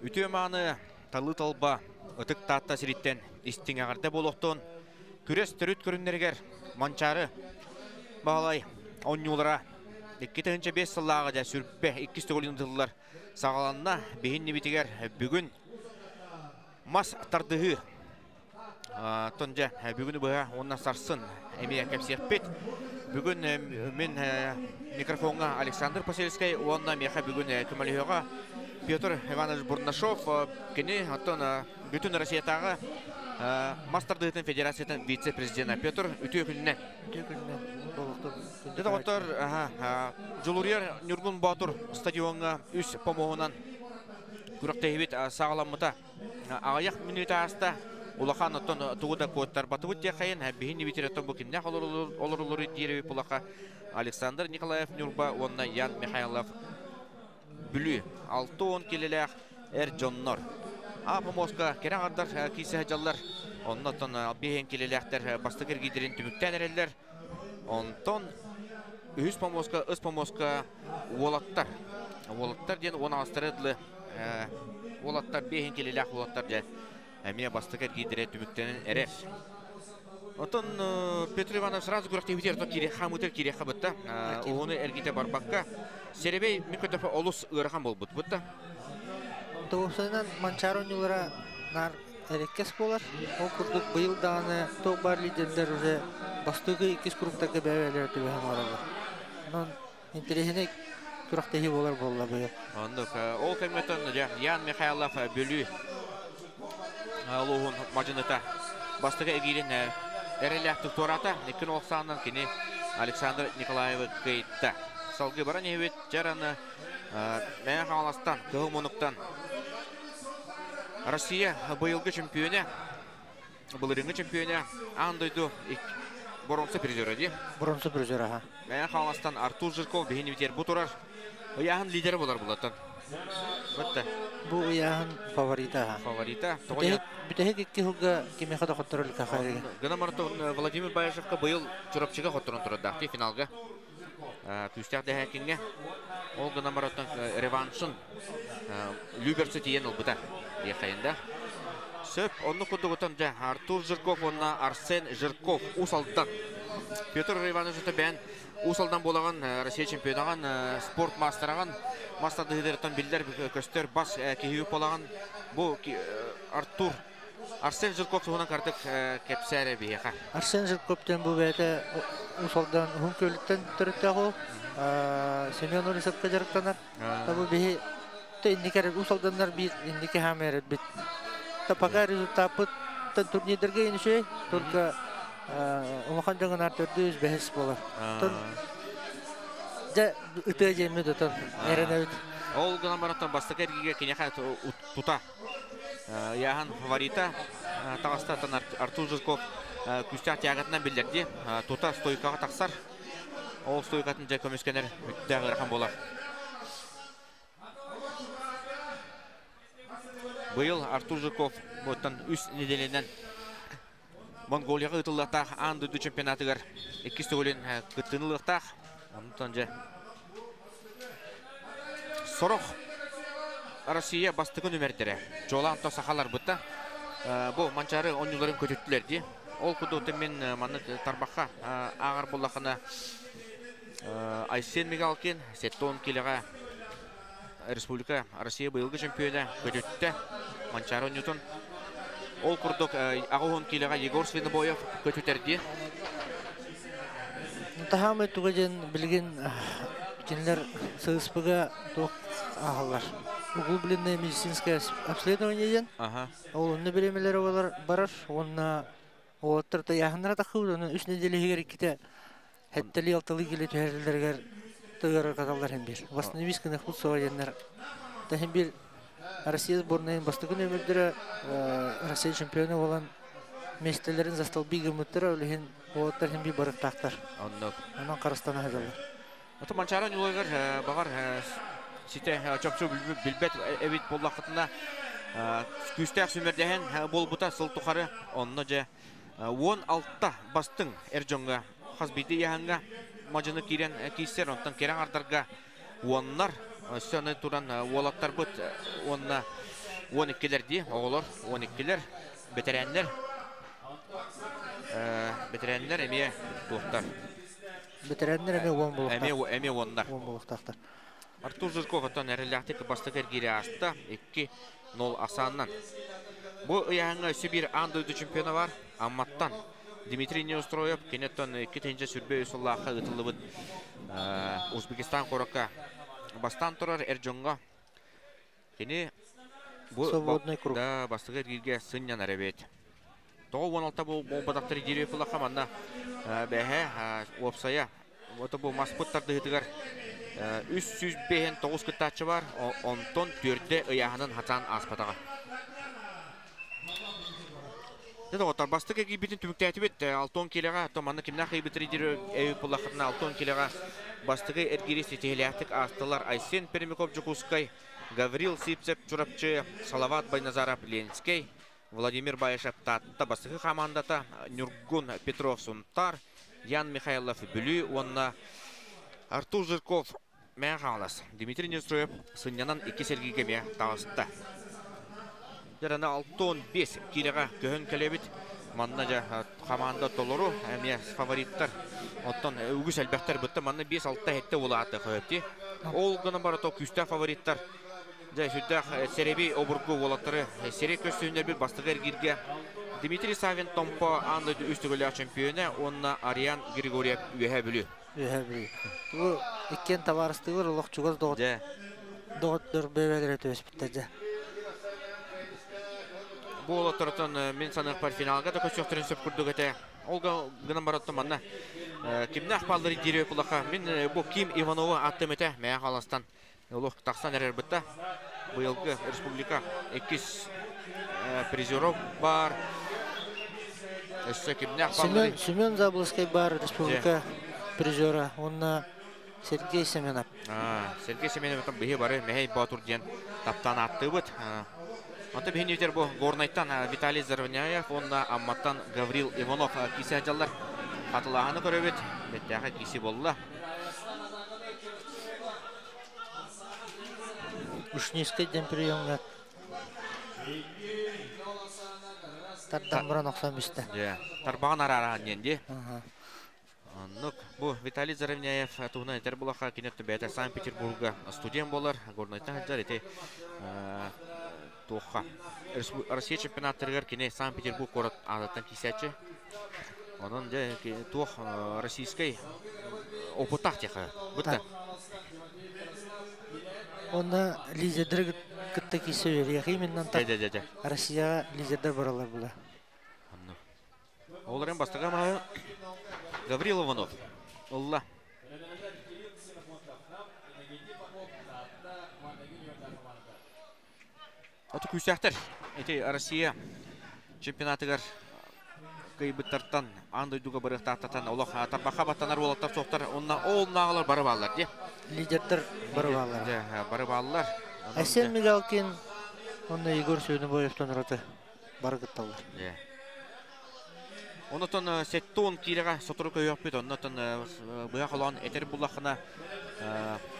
Үтүө мааны талыы талба ытык Таатта сириттэн истиҥ эҕэрдэ буолуохтун. Күрэс төрүт көрүннэригэр Манчаары Баһылай оонньуулара 2005 сыллааҕы дьэ сүрбэ иккис төгүлүн ыытыллар саҕаланна. Биһиннибитигэр бүгүн мас тардыһыы Оттон дьэ бүгүнү быһа уонна сарсын эмиэ кэпсиэхпит. Бүгүн мин микрофоҥҥа Александр Посельскай уонна миэхэ бүгүн көмөлөһүөҕэ Петр Иванович Бурнашов. Кини оттон бүтүн Россиятааҕы мас тардыһыытын федерациятын вице-президенэ. Петр, үтүө күнүнэн. Үтүө күнүнэн. Дьэ доҕоттор, Дьулуруйар Ньургун Боотур стадиоҥҥа үс помоһунан күрэхтэһиибит саҕаламмыта. Аҕыйах мүнүүтэ ааста, улахан оттон тугу да куоттарбатыбыт диэххэйин, биһин ибитир оттон бу кимнээх олоруллуруй диэри булаха Александр Николаев Ньурба уонна Ян Михайлов Бүлүү 60 килэлээх эр дьоннор. Аапа муоска кэрэ аҥардар киирсэ сылдьаллар. Онно оттон биэһин килэлээхтэр бастакы эргиирдэрин түмүктээн эрэллэр. Онтон үһүс помоска, ыс помоска уолаттар. Уолаттар диэн уон аҕыстары дылы уолаттар биэһин килэлээх уолаттар дьэ эмиэ бастакы эргиирдэрэ түмүктэнэн эрэр. Оттон Петр Иванов сразу күрэхтэһиитигэр оттон киири хаамыытыгар киириэххэ бытта. Уһуну эргитэ барбакка Серебей мин көтөфө олус ыарахан буолбут бытта. Тоҕусайынан Манчаары оонньуулара наар эрэккэс буолар. Ол курдук быйыл даҕаны туох баар лидердэр уже бастакы иккис кругтарга бэйэ-бэйэлэрэ түбэһэн олороллор. Онон интэриэһинэй күрэхтэһии буолар буолла быйыл. Оннук. Ол кэмҥэ Ян Михайлов Бүлүү улууһун мадьыныта бастакы эгиирин эрэлээхтик туораата. Иккин ол саанан кини Александр Николаевы кыайда. Салгыы баран иһэбит Чараны Мэҥэ Хаҥаластан, Кыһыл Мунуктан Россия быйылгы чемпионэ, былырыыҥҥы чемпионэ, аан дойду боруонса призера дии. Боруонса призера, аха. Мэҥэ Хаҥаластан Артур Жирков биһини битиэр бу турар. Ыйааһын лидерэ болар булаттан. Бытта. Бу ыйааһын фаворита. Аха. Фаворита. Бүтэһик икки сылга кимиэхэ да хотторор илик аха. Гына Мартон Владимир Баишевка быйыл Чурапчыга хотторон турардаах финалга. Күүстээх дэһээкиҥҥэ ол гынан баран реваншын Люберцы тиийэн ылбыта диэххэйин да. Сөп, оннук курдугутан дьэ Артур Жирков уонна Арсен Жирков Уус Алдан. Петр Иванович бэйэн Уус Алдан буолаҕын Россия чемпионаҕын спорт маастараҕын мас тардыһыытыттан биллэр көстөр бас киһи буолаҕын. Бу Артур Арсен Жирков туһунан картык кэпсээрэ биһиэхэ. Арсен Жирков диэн бу бэйэтэ Уус Алдан Уһун Күөлүттэн төрүттээх уол. Семен Олесовка дьарыктанар. Бу биһи инники Уус Алданнар биир инники хаамар эрэрбит. Пока результаппыт турнирдарга үчүгэй, только улахан дьоҥунаар төрдүс бэһис буолар. Дьэ ытыа диэммит отон эрэнэбит. Ол гынан баран бастакы эргигэ киниэхэ тута Яхан фаворита таҕыстаттан Артур Жирков күүстээх тягатынан биллэрди. Тута стойкаҕа тахсар. Ол стойкатын дьэ көмүскэнэр үттээх ыарахан буолар. Быйыл Артур Жирков буттан үс нэдиэлэнэн Монголияҕа ыытыллыахтаах аан дойду чемпионатыгар иккис төгүлүн кыттыыны ылыахтаах. Онтон дьэ сорох Россия бастакы нүмердэрэ чуолаан то сахаларбыта бу Манчаары оонньууларын көтүттүлэр дии. Ол курдук мин маннык тарбахха ааҕар буоллаххына Айсен Мигалкин 70 килоҕа Республика Россия быйылгы чемпиона көтүттэ Манчаары оонньуутун. Ол курдук аҕыс киилэҕэ Егор Свинобоев көтүтэрдии. Таһаамай туга диэн билигин кинилэр ССП-га туох ааһаллар. Углубленное медицинское обследование диэн. Ол онно бириэмэлэрэ барар уонна уолаттар тайааһыннара таххыбыт онон үс нэдиэлэ иһигэр иккитэ Хэттэлии алталыы килэ түһэрэллэригэр тыгырыргаталлар иһин биир. Восстановись гынахпыт суоҕа диэннэр. Тэһин биир Россия сборнайын бастакы нөмүрдэрэ Россия чемпиона буолан миэстэлэрин застолби гыммыттара, ол иһин уолаттар иһин биир барыктаахтар. Оннук. Онон харыстана сылдьаллар. Ото Манчаары оонньууларыгар баҕар ситэ чопчу билбэт эбит буоллаххытына күүстээх сүүмэрдэһэн буолбута сыл тухары. Онно дьэ 16 бастыҥ эр дьоҥҥо хас биирдии ыйааһыҥҥа мадьыны киирэн киирсэр, онтон кэрэ аҥардарга уоннар, өссө аны туран уолаттарбыт уонна 12-лер дии, оҕолор 12-лер, бэтэрээннэр. Бэтэрээннэр эмиэ туохтар. Бэтэрээннэр эмиэ 10 буолуохтаах. Эмиэ 10-нар. 10 буолуохтаахтар. Артур Жирков оттон эрэллээхтик бастакы эргиири ааста 2-0 ахсаанынан. Бу ыйааһыҥҥа өссө биир аан дойду чемпиона бар Амматтан Дмитрий Неустроев киниттэн 2 2023 сыллаахха ыытыллыбыт Узбекистан куоракка бастаан турар эр дьоҥҥо. Кини бу Свободный круг. Да, бастакы эргииргэ сынньанар эбит. Тоҕо 16 буолбатахтар диир кулаха манна бэһэ уопсайа ото бу маспыт тардыһытыгар 359 кыттааччы бар, онтон төрдө ыйааһынын хатаан ааспатаҕа. Дьэ доҕоттор, бастакы киирбитин түмүктээтибит. 60 килоҕа, то манна кимнээх кыайбыттар диир эбит буоллаххытына, 60 килоҕа бастакы эргиири ситиһилээхтик аастылар Айсен Пермяков Дьокуускай, Гаврил Сивцев Чурапчы, Салават Байназаров Ленскэй, Владимир Баишев Таатта бастакы хамаандата, Ньургун Петров Сунтаар, Ян Михайлов Бүлүү уонна Артур Жирков Мэҥэ Хаҥалас. Дмитрий Неустроев сынньанан иккис эргииргэ эмиэ таҕыста. Дьэ, 65 киилэҕэ көһөн кэлэбит. Манна дьэ хамаанда толору, эмиэ фавориттар. Оттон үгүс элбэхтэр бытта манна 5-6 7 улааты хөти. Ол гынан барато күүстээх фавориттар. Дьэ, сүрдээх сэрэби обургу уолаттары сири көстүүннэрбит бастакы эргииргэ Дмитрий Савин Томпо аан дойду үс төгүллээх чемпиона уонна Ариан Григорьев Үөһээ Бүлүү. Үөһээ Бүлүү. Бу иккиэн табаарыстыылар олох чугас доҕот Дьэ. доҕоттор бэйэлэрэ түбэспиттэр дьэ. Бу уолаттартан мин саныахпар финалга да көрсүөхтэрин сөп курдук этэ. Ол гынан бараттан манна кимнээх бааллары диир кулаха. Мин бу Ким Иванову аттым этэ Мэҥэ Хаҥаластан олох тахсан эрэр бытта. Быйылгы республика иккис призеров бар. Өссө кимнээх бааллары? Семен Заболоцкай бар республика призера. Онна Сергей Семенов. Сергей Семенов биһи бары Мэһэй Боотур диэн таптаан ааттыыбыт. Онто биһини үтер бу Горнайтан Виталий Заровняев, уонна Амматтан Гаврил Иванов кисе дьаллар. Хатылааһыны көрөбүт. Бэттээхэ киси болла. Ушницкай диэн приемҥа тардан баран охсон бистэ. Тарбаҕын араараан диэн ди. Оннук. Бу Виталий Заровняев туһунан этэр булаха кини бэйэтэ Санкт-Петербурга студент болар. Горнайтан сылдьар ити туохха. Россия чемпионаттарыгар кини Санкт-Петербург куорат аатыттан киисээччи. Онон дьэ туох российскай опыттаах теха. Бутта. Онна лидердер кытта кисе бериэх именно Дэ-дэ-дэ. Россияга лидердер баралар була. Оларын бастыга маа Гаврил Иванов. Олла. Оту күүстээхтэр. Ити Россия чемпионатыгар кыйбыттартан аан дойдуга барыахтаахтартан олох тарбахха баттанар уолаттар суохтар. Онна ол нааҕалар бары бааллар дии. Лидердер бары бааллар. Бары бааллар. Айсен Мигалкин, онно Егор Сүйүнүбоевтон ураты бары кытталлар. Онотон сеттон киилэҕэ сотору көйөхпүт, оннотон быһа холоон этэр буллахына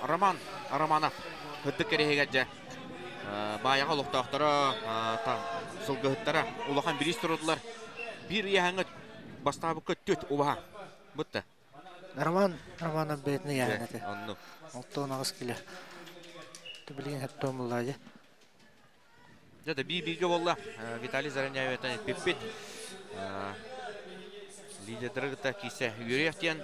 Роман Романов һырдык кэриһигэр дьэ баайаҕа олохтоохторо сылгыһыттара улахан бириис турудулар. Биир ыйааһыҥҥа бастаабыкка түөт убаһа бутта. Роман Романов бэйэтин ыйааһын этэ. Оннук. 68 кило. Билигин хаттон буллаа Дьэ да биир-бииргэ буолла. Виталий Заровняевтан эппиппит. Лидердары кытта киирсэ үөрүйэх диэн.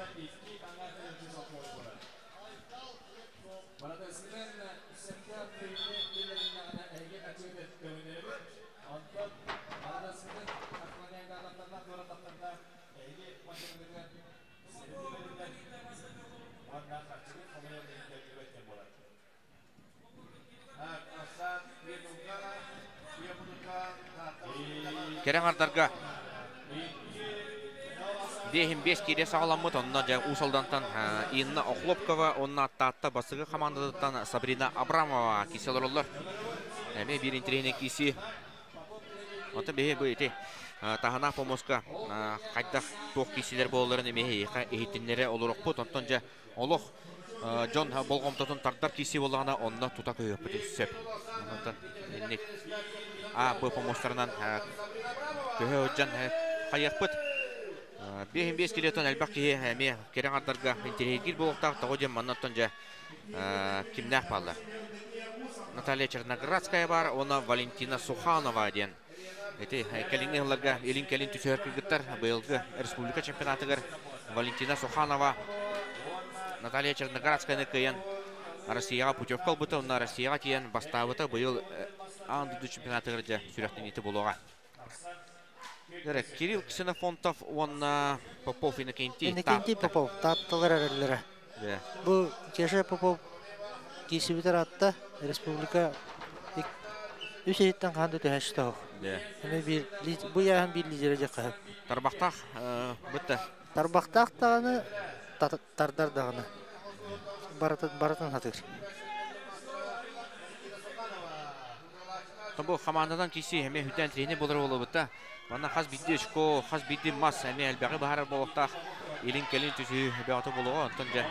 Кэрэ аҥардарга 5 киирэ саҕаламмыт, онно дьэ Уус Алдантан Инна Охлопкова, онно Таатта бастакы хамаандатыттан Сабрина Абрамова киирсэ олороллор. Эмиэ биир интэриэһинэй киирсии. Онтон биһи бу ити таһынаах помоска хайдах туох киирсиилэр буолалларын эмиэ эһиэхэ иһитиннэрэ олоруохпут. Онтон дьэ олох дьон болҕомтотун тардар киирсии буоллаҕына, онно тута көһүөхпүтүн сөп. Онтон инник. А, Б помостарынан көһө сылдьан хайыахпыт. 5 килотон элбэх киһи эмиэ кэрэ аҥардарга интэриэһиргиир буолуохтаах, тоҕо диэн маннаттан дьэ кимнээх бааллар. Наталья Черноградская бар, уонна Валентина Суханова диэн. Ити кэлиҥҥи сылларга илин-кэлин түсүһэр кыргыттар быйылгы республика чемпионатыгар Валентина Суханова Наталья Черноградскаяны кыайан Россияҕа путевка ылбыта, онно Россияҕа тиийэн бастаабыта быйыл аан дойду чемпионатыгар дьэ сүрэхтэниитэ буолуоҕа. Кирилл Ксенофонтов уонна Попов Иннокентий. Иннокентий Попов таатталар эрэллэрэ. Бу Кеша Попов киирсибитэр атта республика үс иһиттэн хаан да түһээччи тоһох. Эми биир бу яаһын биир лидерэ дьэ Тарбахтаах бытта. Тарбахтаах даҕаны тардар даҕаны барытын барытын хатыр. Бу хамаандадан киси эми хүтэн тренер болар болобута. Манна хас бидди очко, хас бидди мас эми элбэҕи баһарар болуохтаах илин кэлин түсүү бөҕөтө болуоҕа. Онтон дьэ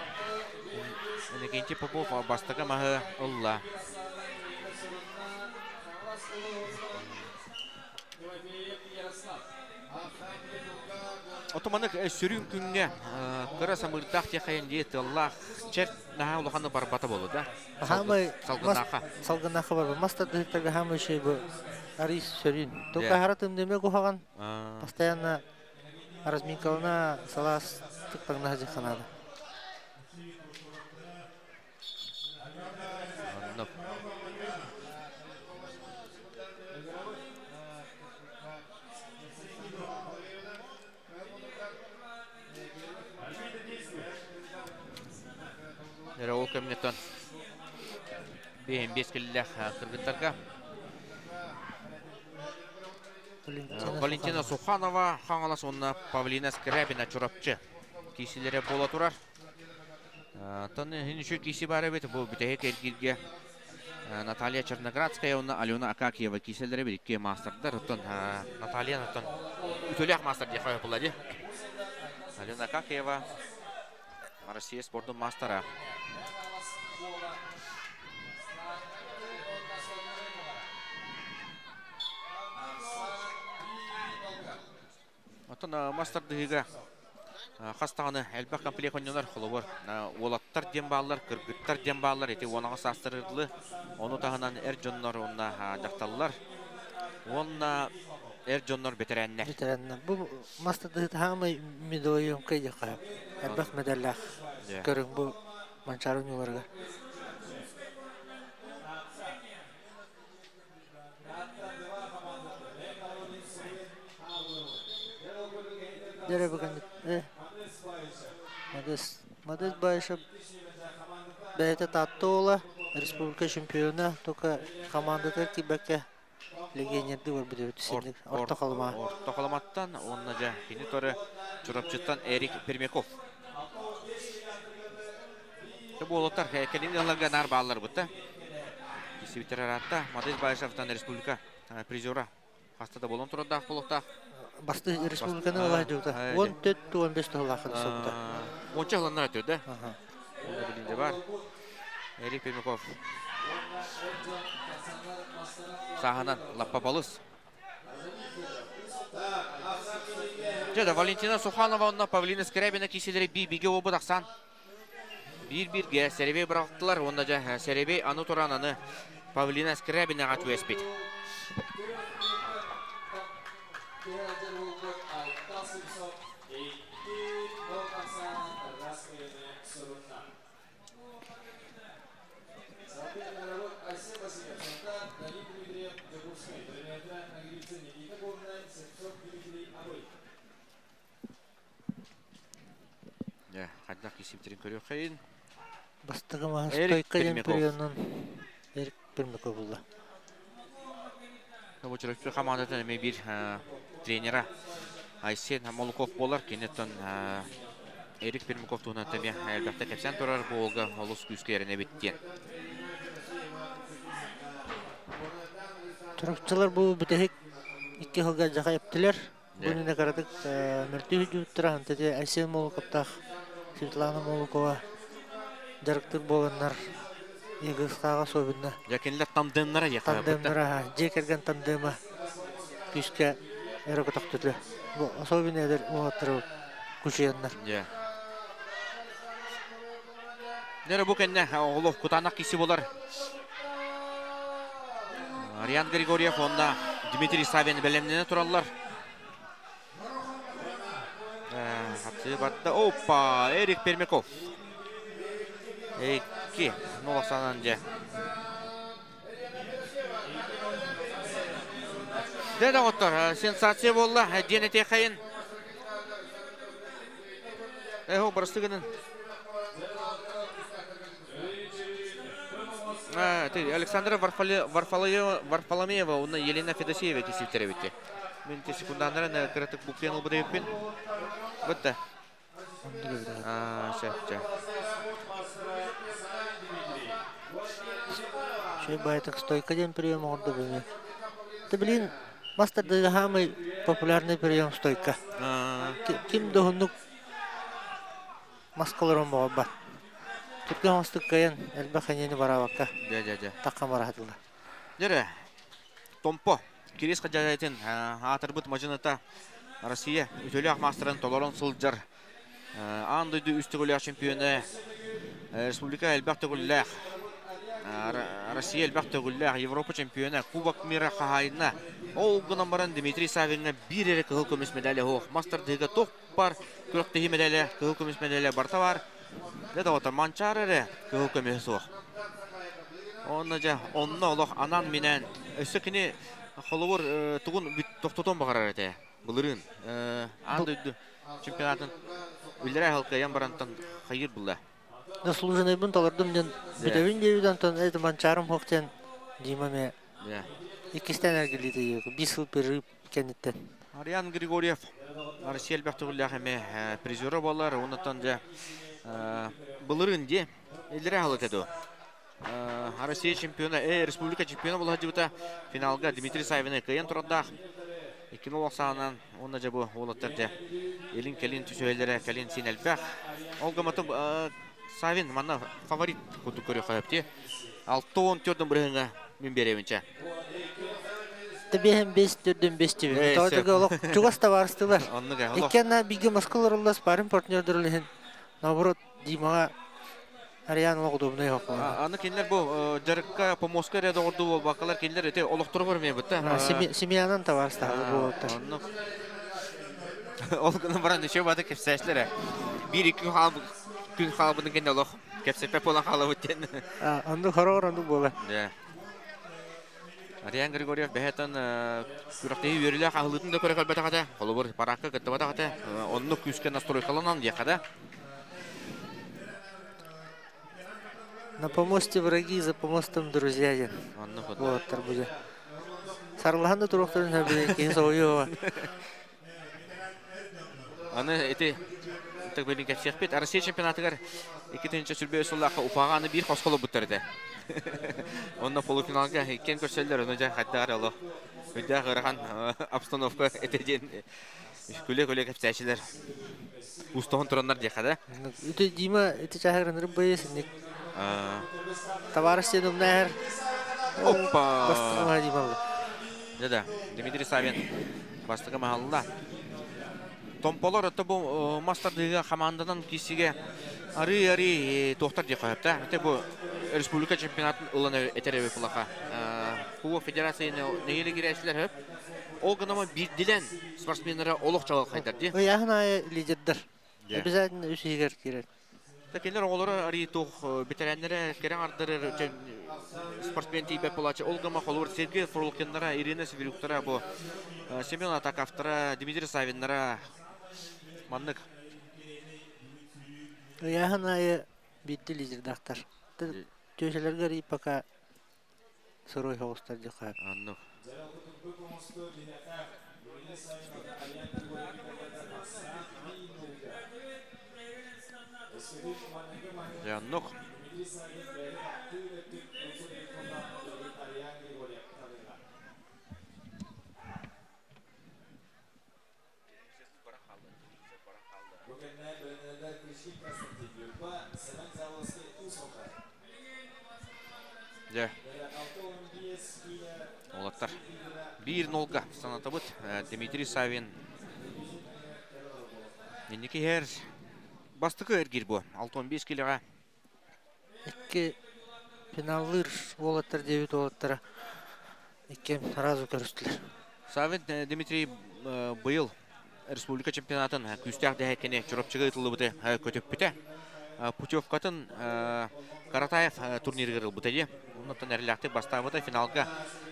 Иннокентий Попов бастакы маһы ылла. Отоманык сүрүн күҥҥэ кыра самыырдаах тиэхэйэн дии тыаллаах чэрт наһаа улаханы барбата болу да. Салгынаха. Салгынаха барба. Мас тардыһыктарга хаамай шей бу арый сөрүн. Только хара тымныме кухаган. Постоянно разминкалана салаас тыктагна хажы. Эрэ ол кэмҥэ 5 киллэх кыргыттарга Валентина Суханова Хаҥалас уонна Павлина Скрябина Чурапчы киисилэрэ буола турар. Тон үшө киси бар эбит бу бүтэһик эргирге Наталья Черноградская уонна Алена Акакиева киселлere бир икки мастердар. Оттон Наталья оттон үтөлөөх мастер диэхэ була. Алена Акакиева Россия спортун мастера. Оттон мастер дыһыга хастағаны элбэх комплект онньонор холобур уолаттар диэн бааллар, кыргыттар диэн бааллар, эти уонаҕа саастарырлы, ону таһынан эр дьоннор уонна дьахталлар, уонна эр дьоннор бэтэрээннэр. Бэтэрээннэр. Бу мастер дыһыт хаамай медалойумкай дьахха. Элбэх медаллаах көрүҥ бу Манчаары оонньууларыгар. Дere бүгін Мадес Мадес Байшев бэйэтэ Таатта уола, республика чемпиона, только командатыгар тиийбэккэ легионердыы барбыт эбит синник Орто Халыма. Орто Халыматтан уонна дьэ кини торы Чурапчыттан Эрик Пермяков. Буолуттар кэлин ылларга нар бааллар бутта. Кисибиттер аратта Мадес Байшевтан республика призера. Хаста да болон турардаах болуктаах. Басты республиканы ылаа дьута. 14-15 тыллаахын сылта. Онча хыланнар өтөр да. Оны билинде бар. Эрик Пермяков. Саханан лаппа балыс. Жада Валентина Суханова онна Павлина Скрябина киселери би-биге обы дақсан. Bir-birге Серебей бырақтылар. Онда жа Серебей аны турананы Павлина Скрябинаға түеспет. Хайдах кисиптерин көрүөх хайын. Бастыгы маһы стойка диэн перионун Эрик Пермяков булла. Бу Чурапчы командатын эме бир тренера Айсен Молоков болар. Кенеттен Эрик Пермяков туһунан тэме элбэхтэ кэпсээн турар буолга олус күүскэ эрэнэ биттиэн. Чурапчылар бу бүтэһик икки сылга дьаха эптилер. Бу каратык мөлтүү жүттара хантете Айсен Молоковтаах Светлана Молокова жарыктыр боланнар ЕГСК-га особенно. Я кинилер тандемнара я Тандемнара, дьиэ кэргэн тандема күүскэ өрө көтөхтүлэр. Бу особенно эдэр уолаттары кучуйаннар. Я. Нere бу кэннэ олох кутанах киси болар. Ариан Григорьев онна Дмитрий Савин бэлэмнене тураллар. Хапсы барда. Опа, Эрик Пермяков. Эки, ноласанан же. Деді оттор, сенсация болла, дені техайын. Эхо, барыстыгының. Александра Варфоломеева, оны Елена Федосеева кесилтері бітті. Мен те секунданарын кыратык буквен олбы дейппин. Бітті. Шә, Шөй байтак стойка ден прием орды бөме. Ты, блин, мастер самый популярный прием стойка. Ким дохуннук маскаларон баға Түркен астык кайын элбэ ханени барабакка. Дә, дә, дә. Такка баратылды. Дере. Томпо. Кирис хажайтын атырбыт мажыныта Россия үтөлі мастерын толорон сылжар. Андыйды үстігілі чемпионы Республика элбэх төгүллээх. Россия элбэх төгүллээх Европа чемпионы Кубок мира хахайына. Ол гынан баран Дмитрий Савинга бир эре кыһыл көмүс медали хоох. Мастер дыга тоқ бар, күрөктеһи медали, кыһыл көмүс медали барта бар. Дэ да манчар эре кыһыл көмүс суох. Онна жа, онна олох анан минен. Өссө кини холобур тугун токтотон багарар эте. Былырын. Ан чемпионатын үллere халка ян барантан хайыр булла. Заслуженный бун талардым ден бүтөбүн дейбит антон это манчарым хоктен Дима ме. Иккистен эргилити бис жыл перерыв кенеттен. Ариан Григорьев Россия элбэхтүгүллээх эме призеры болар, оннотон же былырын де эллere халыт эду. Россия чемпионы, республика чемпионы була жыбыта финалга Дмитрий Савин кыйын турандах. Икки олақсағынан онна же бу олаттар же элин келин түсөйлері келин син элбэх. Олга матым Савин манна фаворит куду көрө кайыпти. 6-10 төрдөн бирһыңа мен беребинче. Тебиһен бес төрдөн бес тебе. Тоотуга олох чугас табарыстылар. Иккенна биге Москвалар оллас барым партнердер наоборот Димага Ариан олох удобный хокула. Аны кинилер бу жарыкка по Москва ряды орду бол бакалар кинилер эте олохтору көрмей бутта. Семьянан табарыстагы болоттар. Ол гына баран еще бады кепсәшләре. Бир ике күн халбының кенде олох кепсепе болан халабы тен. Анды хорор анды бола. Да. Ариан Григорьев бәһәтен күрәктәге йөрелә хахылытын да көрә калбата хата. Холобур паракка кыттыбата хата. Онны күскә настройкаланан якада. На помосте враги, за помостом друзья. Онны хот. Вот тарбузе. Сарлаханды туруктарын хәбе ки союва. Аны эти так белин кепсех бит. Россия чемпионатыгар 2-нче сүрбе суллаха уфаганы бир хосколу буттырды. Онна полуфиналга иккен көрсөллөр, оны жа хаттар оло. Үдә гырган обстановка этеден күле-күле кепсәчилер. Устон тураннар дияхада. Үтө Дима эти чахырын рыбы ник. Товарищ сен умнар. Опа. Бастыгы Дима. Да-да, Дмитрий Савин бастыгы махалла. Томполор это бу мастер командадан кисиге ари-ари тохтар дия кайыпта. Это бу республика чемпионатын ылан этереби пулаха. Кубок федерацияны негеле кирәшләр хөп. Ол гынама бирдилен спортсменнere олох чалал хайдар ди. Яхна лидердер. Обязательно үс егер кирәк. Текелер оголору ари тух ветераннere керен ардырыр спортсмен типе пулачы. Ол гыма холур Сергей Фролкиннара, Ирина Северюктара бу Семен Атакавтара, Дмитрий Савиннара маннык. Яхна битти лидердактар. Төшелерге ри пока сырой хоустар дикар. Анну. Жаннук. Дьэ. Уолаттар 1-0-га санатабыт. Дмитрий Савин инники иһэр бастакы эргиир бу. 65 килоҕа. Икки финаллыыр уолаттар диэбит уолаттара икки сразу көрүстүлэр. Савин Дмитрий быйыл республика чемпионатын күүстээх дэһэккини Чурапчыга ыытыллыбыты көтүппүтэ. Путевкатын Каратаев турнирыгар ылбыта дии. Оннуттан эрэлээхтик бастаабыта. Финалга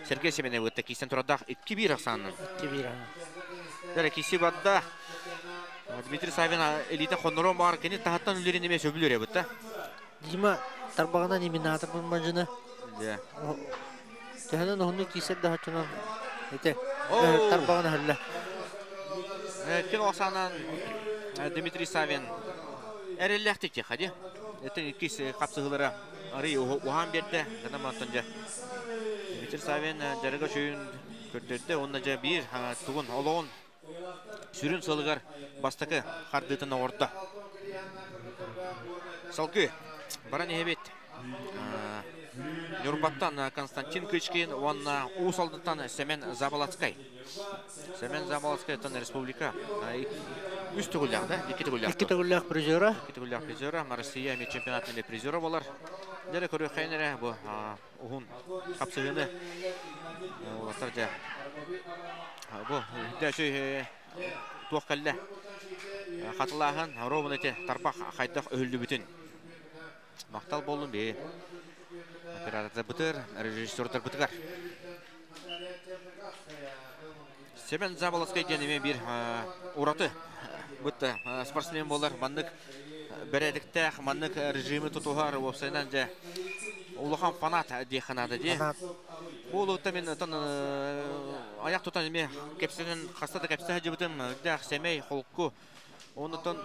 Сергей Семеновытта киистэн турардаах 2-1 ахсаанынан. 2-1. Дәрі киси барда. Дмитрий Савин элита хоннорон бар кини таһаттан үлерин эме сөбүлөр эбит да. Дима тарбаҕынан иминатор булмажыны. Төһөнөн уһуннук киисэр да оччонон ити тарбаҕын өһүллэ. Кин оксанан Дмитрий Савин эрэллээхтик тиэхэ Этин иккис хапсыһыылара арый уһаан биэрдэ. Гынан мантан дьэ Дмитрий Савин дьарыга чүйүн көрдөрдө уонна дьэ биир тугун олоҕун сүрүн сылыгар бастакы хардыытын оҥордо. Салгыы баран иһэбит. Ньурбаттан Константин Кычкин уонна Уус Алдантан Семен Заболоцкай. Семен Заболоцкайтан республика үс төгүллээх да? Икки төгүллээх. Икки төгүллээх призера. Икки төгүллээх призера. Россия эми чемпионатын призера болар. Дәрі көрүөххайын эрэ бу уһун хапсыһыыны уолаттар дьэ бу үрдээчүй туох кэллэ хатылааһын ровно ити тарбах хайдах өһүллүбүтүн махтал буоллун би оператордарбытыр режиссердарбытыгар Семен Заболоцкай диэн эмиэ биир ураты бытта спортсмен буолар маннык бэрээдэктээх маннык режими тутуһар уопсайынан дьэ улахан фанат диэххэ наада дии. Бу улуутта мин отон аяк тутан эмиэ кэпсэнэн хаста да кэпсэ сылдьыбытым үрдээх сэмэй холку онутон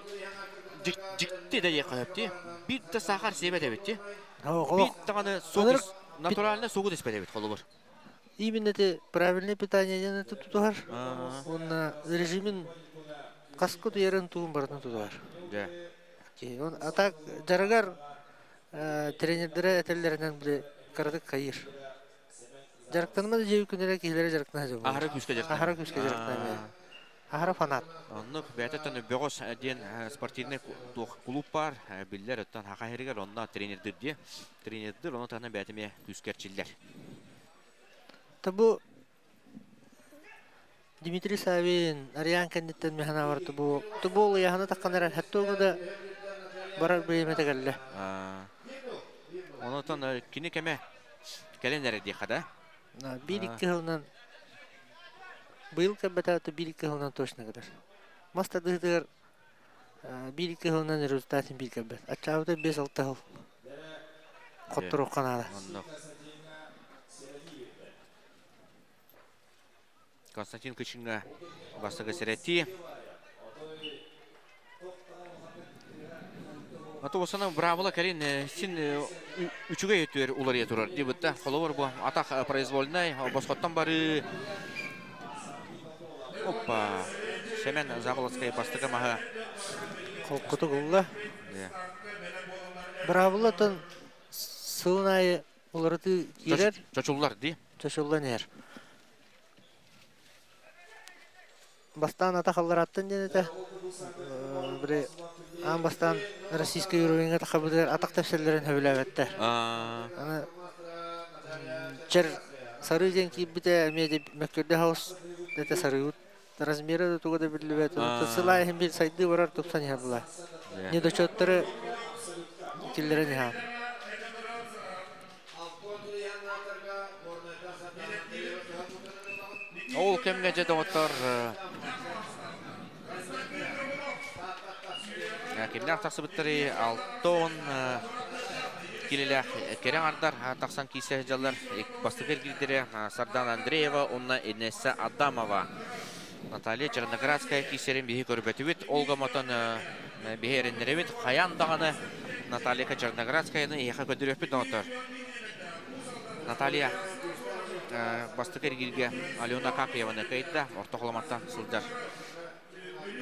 дьикти да диэххэ сөп дии. Биир да саахар сиэбэт эбит дии. Биир даҕаны натурально сугу испэт эбит холобур. Именно это правильное питание диэн это тутуһар. Уонна режимин хаска утуйарын тугун барытын тутуһар. Он а так дьарыгар тренердэрэ этэллэринэн били кыратык хайыыр. Дьарыктанма да дьиэ күннэрэ киһилэрэ дьарыктана дьон. Аһара күүскэ дьарыктана. Аһара күүскэ дьарыктана. Аһара фанат. Оннук бэйэтэ Бөҕөс диэн спортивный туох клуб бар биллэр оттон хаха иһэригэр онно тренердир диye. Тренердир ону таһынан бэйэтэ эмиэ күүскэ эрчиллэр. Бу Дмитрий Савин, Ариан кэнниттэн механа бу тубул ыйаһына таххан эрэр хаттууга да барар бириэмэтэ кэллэ. Онотон кини кэмэ кэлэн эрэ диэхэ да. Биир-икки сылынан быйыл кэлбэтэ биир-икки сылынан точно кэлэр. Мас тардыһытыгар биир-икки сылынан результатын биир кэлбэт. Аччаабыта 5-6 сыл хотторуохха наада. Константин Кычинга бастакы сэрэтии. Аты осана бравыла кэлин син үчүгэй өтүөр уларыйа турар дибитта. Холобур бу атах произвольнай босхоттон бары. Опа. Семен Заболоцкай бастакы маһы. Холкутук ылла. Бравыла тон сылын айы уларыты киирэр. Чочуллар ди. Чочуллан иһэр. Бастаан атах аллараттан диэн этэ. Били аан бастаан российскай уровеньга тахабытыгар атах тэпсэллэрин сөбүлээбэттэр. Аны чэр сарыы диэн киирбитэ эмиэ де мөккүрдэ хаус дэтэ сарыыбыт размера да туга да биллибэт. Сылаа иһин бил сайдыы барар тупсан иһэр була. Недочеттары киллэрэн иһэ. Ол кэмҥэ дьэ доҕоттор кимнээх тахсыбыттарый Алтон килэлээх кэрэ аҥардар тахсан киирсэ сылдьаллар. Бастакы эргиирдэрэ Сардана Андреева уонна Инесса Адамова. Наталья Черноградская киирсэрин биһи көрбөтүбүт. Ол гомотон биһи эрэннэрэбит. Хайаан даҕаны Наталья Черноградскаяны эһиэхэ көрдөрүөхпүт доҕоттор. Наталья бастакы эргииргэ Алена Акакиеваны кыайда. Орто холоматтан сылдьар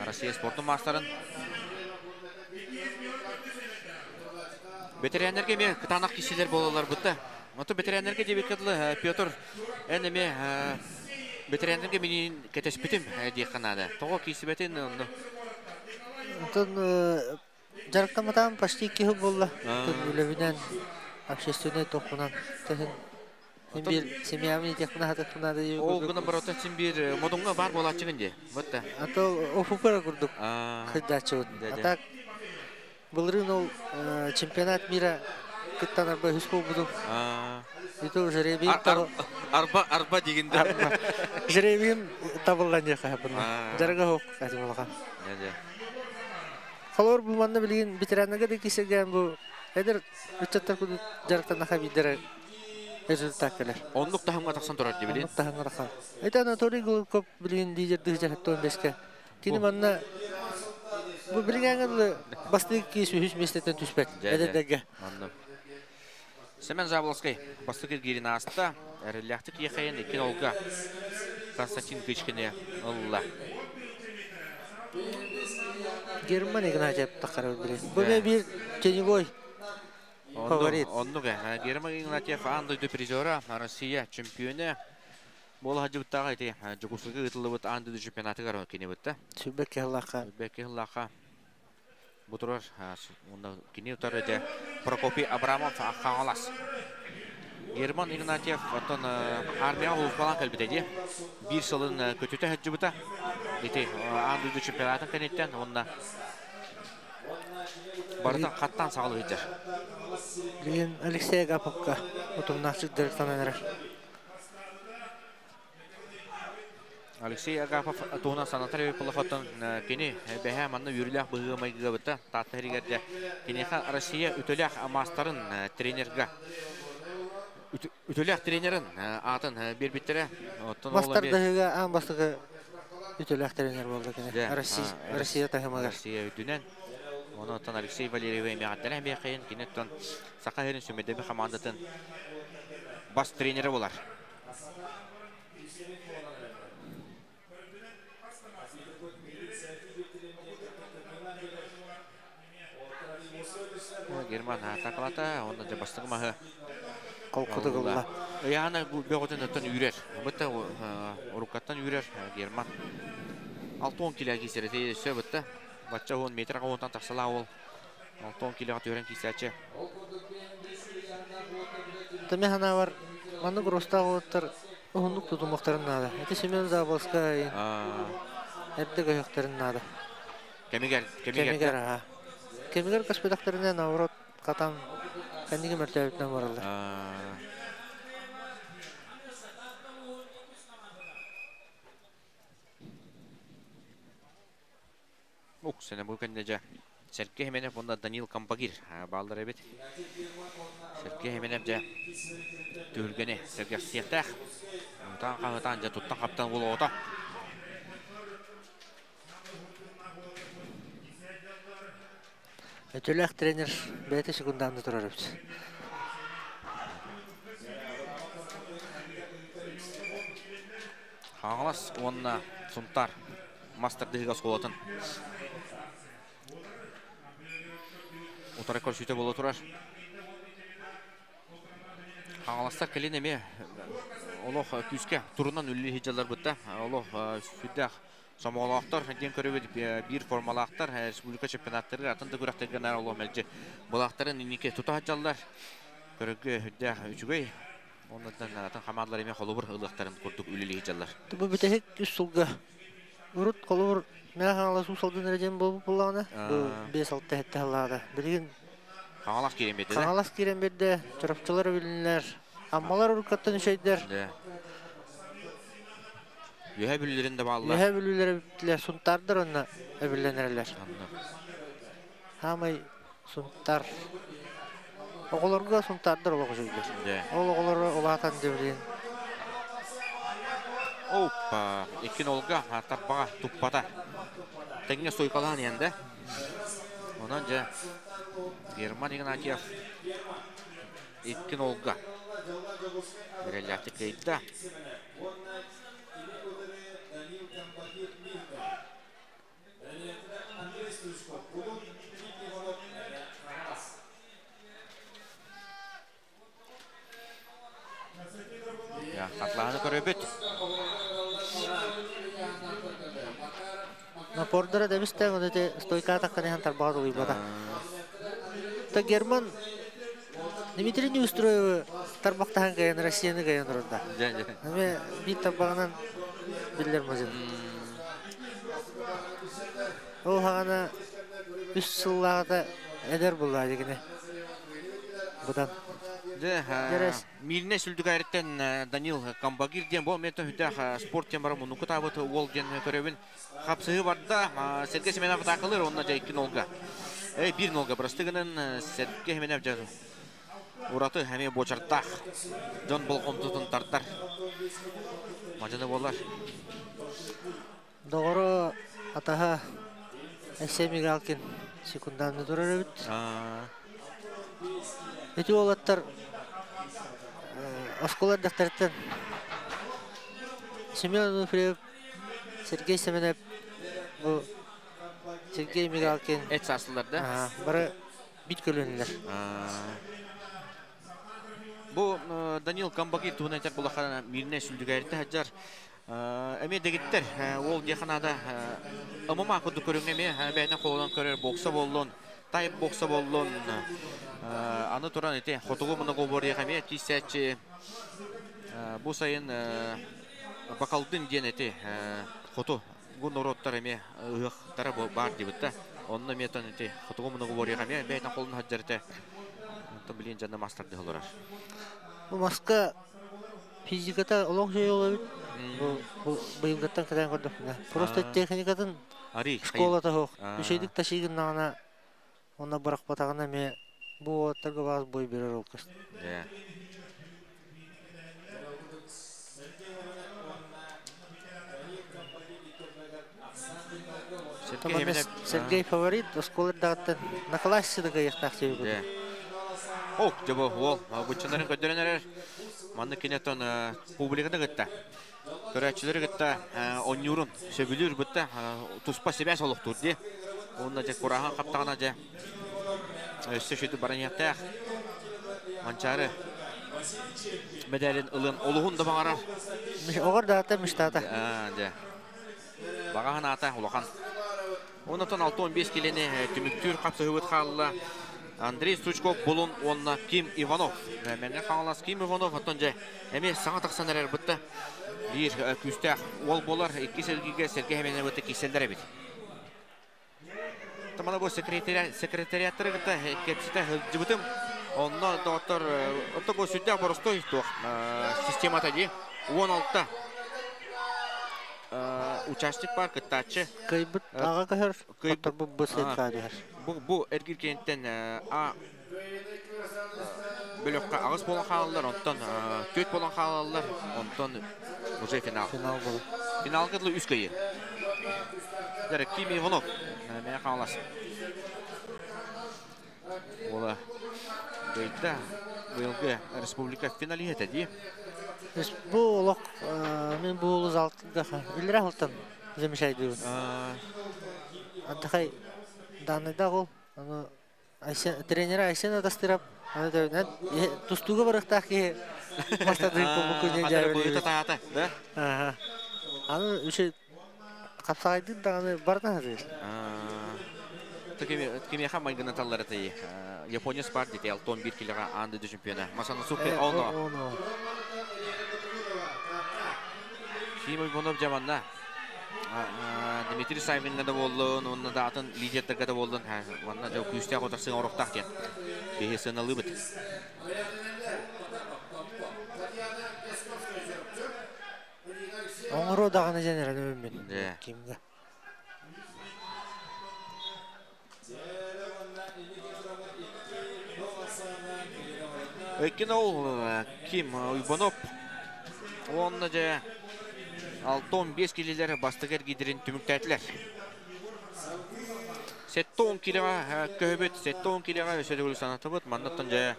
Россия спортун маастарын. Бэтэрээннэргэ эмиэ кытаанах киирсиилэр буолаллар бытта. Ото бэтэрээннэргэ диэбиккэ дылы, Петр, эн эмиэ бэтэрээннэргэ миниин кэтэспитим диэххэ наада. Тоҕо киирсибэтин онно? Онтон дьарыктамматаҕым почти 2 сыл буолла. Үлэбинэн, общественнай тохпунан тэһин Син семьябын иитиэхпин аһатыахпын наада диye Ол гынан барыта син биир модуҥҥа баар буолааччыгын дии. Бытта. А то офупера курдук кыйдааччыбын. А так былырыын ол чемпионат мира кыттан арба үһүс буолбутум. Это жеребиим Арба арба дигинде. Жеребиим табыллан диэхэ хапынна. Жарыга хоқ этим улахан. Холор бу манна билигин ветераннарга да кисерген бу эдэр ыччаттар курдук дьарыктанаха биирдэрэ результат кэлэр. Оннук таһымга тахсан турар дии билин. Оннук таһымга тахсан. Это Анатолий Голубков билигин лидердыы дьарыктаан бэске. Кини манна бу билигин бастык киис үһүс миэстэтин түспэт. Эдэрдэргэ. Оннук. Семен Заболоцкай бастык эргиирин ааста. Эрэллээхтик иэхэйэн икки олга Константин Кычкины ылла. Герман Игнатьев таххара билин. Бу биир теневой фаворит. Оннук Герман Игнатьев аан дойду призера, Россия чемпионы. Буола сылдьыбыттааҕа ити Дьокуускайга ыытыллыбыт аан дойду чемпионатыгар кини бытта. 22 сыллаахха. 22 сыллаахха бу турар кини утары дьэ Прокопий Абрамов Хаҥалас. Герман Игнатьев оттон армияҕа улууспалаан кэлбитэ дии. Биир сылын көтүтэ сылдьыбыта. Ити аан дойду чемпионатын кэнниттэн уонна барытын хаттаан саҕалыы сылдьар. Билигин Алексей Агаповка утумнаахчыт дьарыктанан эрэр. Алексей Агафов туһунан санатар эбит кини бэһээ манна үөрүүлээх быһыы-майгыга бытта Таатта иһигэр киниэхэ Россия үтүөлээх маастарын тренерга үтүөлээх тренерин аатын биэрбиттэрэ. Мастардаһыыга аан бастакы үтүөлээх тренер буолла кини. Россия таһымыгар. Россия үрдүнэн. Онон Алексей Валерьевич эмиэҕэттэн эмиэхэйин киниттэн Саха сирин сүмэдэби хамаандатын бас тренері болар. Герман атакалата, онно же бастыгы маһы Колкутугулла. Ыйаана бөҕөтүн өттөн үүрэр. Бытта уруккаттан үүрэр Герман. 60 кило киисэрэ өссө бытта. Бачча 10 метр онтан тахсалаа ол. 60 килоға төрен киисээчи. Тэмэ ханавар маннык ростаах уоттар уһуннук тутумуохтарын наада. Ити Семен Заболскай эрдэ көһүөхтэрин наада. Кэмигэр, кэмигэр. Кэмигэр, Кэмигэр көспөтөхтөрүнэ наоборот катан кэнниги мөртөөбүтүнэн бараллар. Ук, сене бу кэннэ дьэ Сергей Хименев уонна Данил Камбагир бааллар эбит. Сергей Хименев дьэ түһүлгэни сэргэхсиэхтээх. Утаан хаһытаан дьэ туттан хаптан булуота. Өтөлөөх тренер бэйэтэ секундаанды турар эбит. Хаҥалас уонна Сунтаар мастер оскуолатын утары көрсүүтэ буола турар. Хаҥаластар кэлин эмиэ олох күүскэ турунан үлэлии сылдьаллар бытта. Олох сүрдээх сомоҕолоохтор диэн көрөбүт, биир формалаахтар республика чемпионаттарыгар атын да күрэхтэргэ наар олох мэлдьи былаахтарын инники тута сылдьаллар. Көрөргө сүрдээх үчүгэй. Оннуттан атын хамаандалар эмиэ холобур ылыахтарын курдук үлэлии сылдьаллар. Бу бүтэһик үс сылга урут холобур Мэҥэ Хаҥалас Уус Алдан эрэ диэн буолбут буоллаҕына, бу 5-6 сэттэ сыллааҕыта. Билигин Хаҥалас киирэн биэрдэ. Хаҥалас киирэн биэрдэ, Чурапчылар эбилиннилэр, Аммалар уруккаттан үчүгэйдэр. Үөһээ Бүлүүлэрин да бааллар. Үөһээ Бүлүүлэр эбиттилэр, Сунтаардар онно эбиллэн эрэллэр. Хаамай Сунтаар. Оҕолорго Сунтаардар олох үчүгэйдэр. Ол оҕолоро улаатан дьэ билигин. Опа, икки нолга тарбаҕа туппата. Тэҥҥэ стойкалаан иһэн да. Онон дьэ Герман Игнатьев икки нолга эрэллээхтик кыайда. Аны көрөбүт. Напордара да бистен оны те стойка таққан ехан тарбаға толуйбата. Та Герман Дмитрий Неустроевы тарбақтахан кайын Россияны кайын орында. Эме бит тарбағынан биллер мазын. Ол хағана үс сыллағата эдер булла дегене. Будан. Милне сүлдүгәріттен Данил Камбагир ден бол мето хүтә спорт тем бара муну кутабыт ол ден көрөбүн хапсыгы барда Сергей Семенов такылыр онна жа 2 нолга. 1 нолга простыгынын Сергей Семенов жазу. Ураты хәме бочартах. Жон болком тартар. Мажаны болар. Доғыры атаха Алексей Мигалкин секунданы турар өбүт. Эти олаттар осколар дактарыттан Семен Ануфриев, Сергей Семенов, бу Сергей Мигалкин. Эт сасылар да? Бары бит көлөнүлөр. Бу Данил Камбагир туһунан этэр булахана мирне сүлдүгәрте хаджар. Эме дегиттер, ол деханада ымыма куду көрүңеме бәйтен колунан көрөр бокса боллун, тайп бокса боллун. Аны туран эте хотугу муну гобор яхаме тисәчи бу сайын бакалдын ден эте хоту гун ороттар эме ыхтара бар дибитта. Онны метон эте хотугу муну гобор яхаме бәйтен колунан хаджарте. Онтон билен жана мастер дехолорар. Бу маска физиката олоң şey olabilir. Бу быйылгаттан кадан көрдүк. Просто техникатын школата хок. Үшейдик ташыгын нагана онна барак батагына ме бу оттарга баз бой берер ол кыз. Сергей фаворит, осколар дагаттан на классе да каяктак себеп. Ок, жабы ол, бучынарын көдөрөнөр. Манны кинетон публиканы гытта. Көрәчилер гытта онюрун сөбүлүр бытта туспа себә солуктур ди. Онна же курахан каптагана же. Өссө шүтү бараньяктах. Манчары медалин ылын олуһун да баңарар. Огор да миштата. Же. Багахан ата улахан. Оннан 6-15 келени түмүктүр капсы хөбөт халла. Андрей Сучков булун онна Ким Иванов. Мәңге қаңалас Ким Иванов оттон же эме саңа тақсан әрер бұтты. Бір күстәк ол болар, екі сергеге Сергей Хемене бұтты кеселдер бит. Тамана бу секретариаттары гыта кепсите жыбытым. Онна доктор отто бу сүттә боростой тух системата ди 16 участник бар кыттачы. Кыйбыт ага кахар, доктор бу бысыт кадыр. Бу эргир кенттен а бөлөккө агыс болан хаалалар, онтон төт болан хаалалар, онтон уже финал. Финал болу. Финал кытлы үс кыйы. Дәрі Ким Иванов, мен хаалас. Ола бейта быйылгы республика финалиһе ди. Бу олох мен бу олу залтыга илре халтан замешайды. Антахай данныйда ол аны тренер Айсен атастырап, аны да тустуга барыктак ки баштады бу күнү жабы. Тата, да? Ага. Аны үчө капсагайдын да аны бардан хазыр. Кеме ха майгына таллары тайы. Япония спар дете алтон бир килога анды чемпиона. Масаны супер оно. Ким Иванов жаманна. Дмитрий Савинга да болдун, онна да атын лидердерге да болдун. Манна жау күстә котарсың ороктак ден. Бехесен алыбыт. Оңоро даганы женер мен. Кимге? Өйткені ол Ким Иванов онна же 6-15 келелері бастығыр гидерін түміктәтілер. 7-10 келеға көбіт, 7-10 келеға өседі өлі санаты бұд. Маннаттан же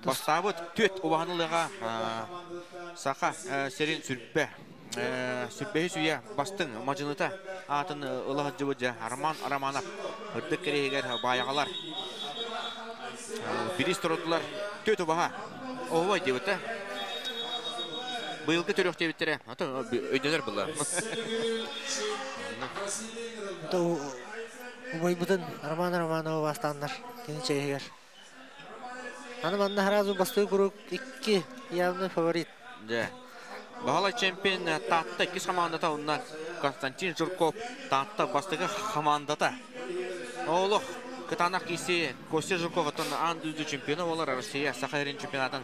бастабыт төт убағанылыға сақа серін сүрпе. Сүрпе сүйе бастың мажыныта атын ылығы жыбы же Арман Романов. Үрдік керегер баяғалар. Біріз тұрдылар төт убаға. Оғыбай деп өті. Быйылгы төрүөхтээбиттэрэ. Ата өйдөнөр була. Убайбытын Роман Романова бастааннар кини чэйигэр. Аны манна сразу бастыы куруук икки явный фаворит. Да. Баһылай чемпион Таатта иккис хамаандата онно Константин Жирков Таатта бастакы хамаандата. Олох кытаанах киси Костя Жирков оттон аан дойду чемпиона болар Россия Саха сирин чемпионатын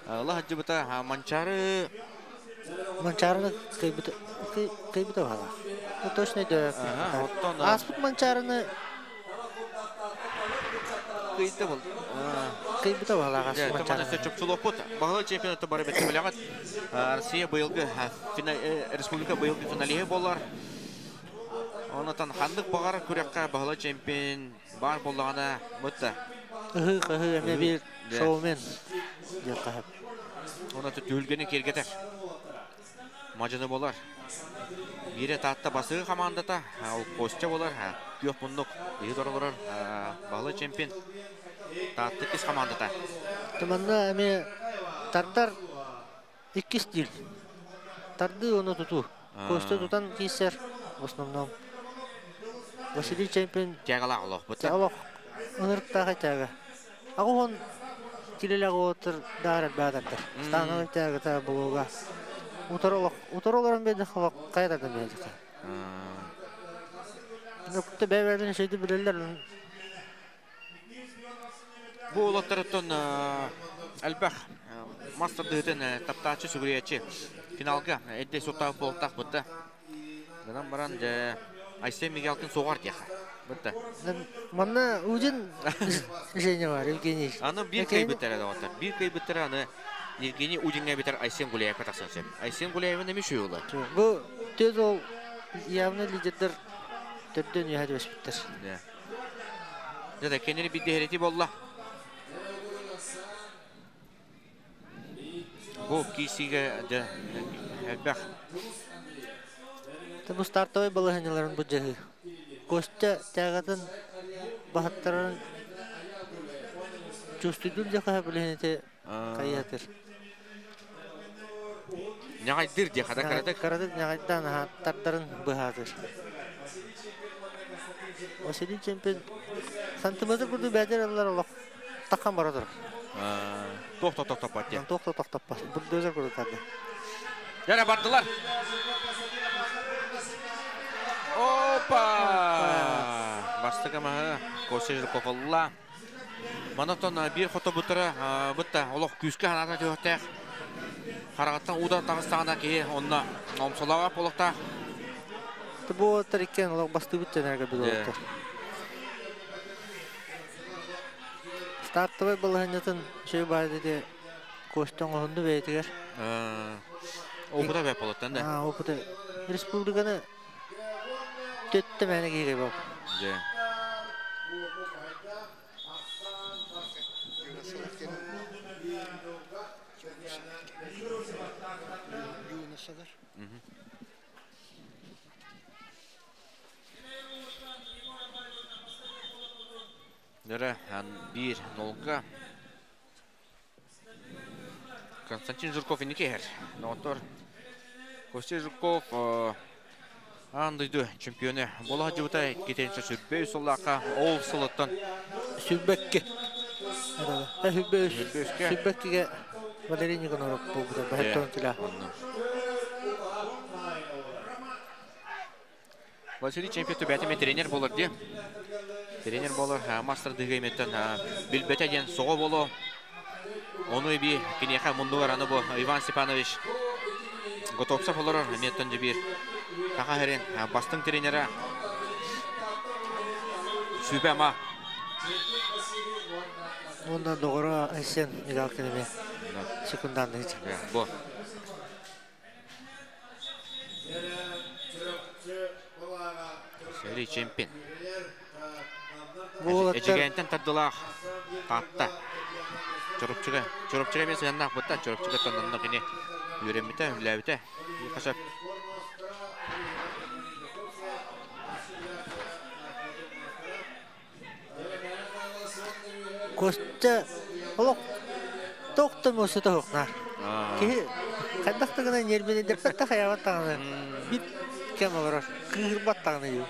ыла сылдьыбыта. Манчаары Манчаарыны кыйбыта кыйбыта баһала. Ну точно да. Оттон Ааспыт Манчаарыны кыйды был. Кыйбыта баһала ааспыт Манчаарыны. Чопчулуоппут. Баһылай чемпионаты бары бетте билэҕит. Россия быйылгы республика быйылгы финалиһы болар. Онотон ханнык баҕар күрэххэ баһылай чемпион бар боллаҕына бытта. Ыһыы кыһыы эмэ бир шоумен диэн хаһып. Оноту түһүлгэни киэргэтэр. Мадьыны болар. Биирэ Таатта басыы хамаандата, ол Костя болар, күөх муннук ыйы олорор баһылай чемпион Таатта иккис хамаандата. Манна эмиэ тардар икки стиль. Тардыы оны тутуу. Костя тутан киисэр в основном. Василий чемпион Тягалаах олох бутта. Олох ынырыктаах тяга. Агуһун килелег отыр даар баататтар. Становой тягата булуга. Утар утар олорон беде холок кайдадан беде. Нукта бэбэлин шейди билеллер. Бу олоттарыттан элбэх мастер дыһытын таптаачы сүгүрүйээччи финалга эдде суттаах буолтаах бутта. Гынан баран Айсен Мигалкин соҕар диэхэ. Бутта. Манна Удин Женя бар, Евгений. Аны бир кыйбыттара да бир кыйбыттара аны Евгений Удинге битер Айсен Гуляевка тахсан сөп. Айсен Гуляевын эми шуйулы. Бу төз ол явно лидердер төрдөн үйәді өспіттер. Да, кенери бидде херети болла. Бу кисиге де элбэх. Бу стартовый балыһыняларын бу жаһы. Костя тягатын бахаттарын чувствуйдун жаха билehинете каятыр. Нягайдыр де хада каратык. Каратык нягайдан хаттардарын быһаатыр. Василий чемпион сантиметр курду бәдер алар олох таккан барадыр. Тохто тохто патте. Тохто тохто пат. Бульдозер курду тарды. Яра бардылар. Опа! Бастыга маһы Костя Жирков олла. Манатон бир хото бутара бутта олох күскә ханата төһтәх. Харагаттан уда тагыстагана ки онна номсолага полокта. Бу тариккен олох басты бүттенерге билоттор. Стартовый балыһыннатын шөй бар деди Костяң оһунду бейтигер. Опыта бәп болоттан да. Опыта. Республиканы төттө мәне киге бап. Да. Нere bir nolga Константин Жирков иникер. Ноотор Костя Жирков андыйды чемпионы. Бола жыбыта кетенче сүрбей соллақа ол сылыттан. Сүрбекке. Сүрбеккеге Валерий Никоноров болбута. Бахеттон тила. Василий чемпион бәтеме тренер болар де. Тренер болар мастер дыгайметтен билбете ден соға болу. Оны би кинеха мундугар аны бу Иван Степанович Готовцев олорор меттен бир. Таха херен бастың тренері Сүбә ма. Ондан доғыра Айсен Мигалкин секунданды. Бу. Сери чемпион. Эжигентен тардылах татта. Чорупчуга, чорупчуга мен сыяннах бутта, чорупчуга тоннанна кини үйренмите, үләбите. Кашап. Костя олох тоқтым осы тоқнар. Киһи хайдах да гына ньиэрбэни дэппэт да хайаабат даҕаны бит кэм олорор, кыыһырбат даҕаны дуу.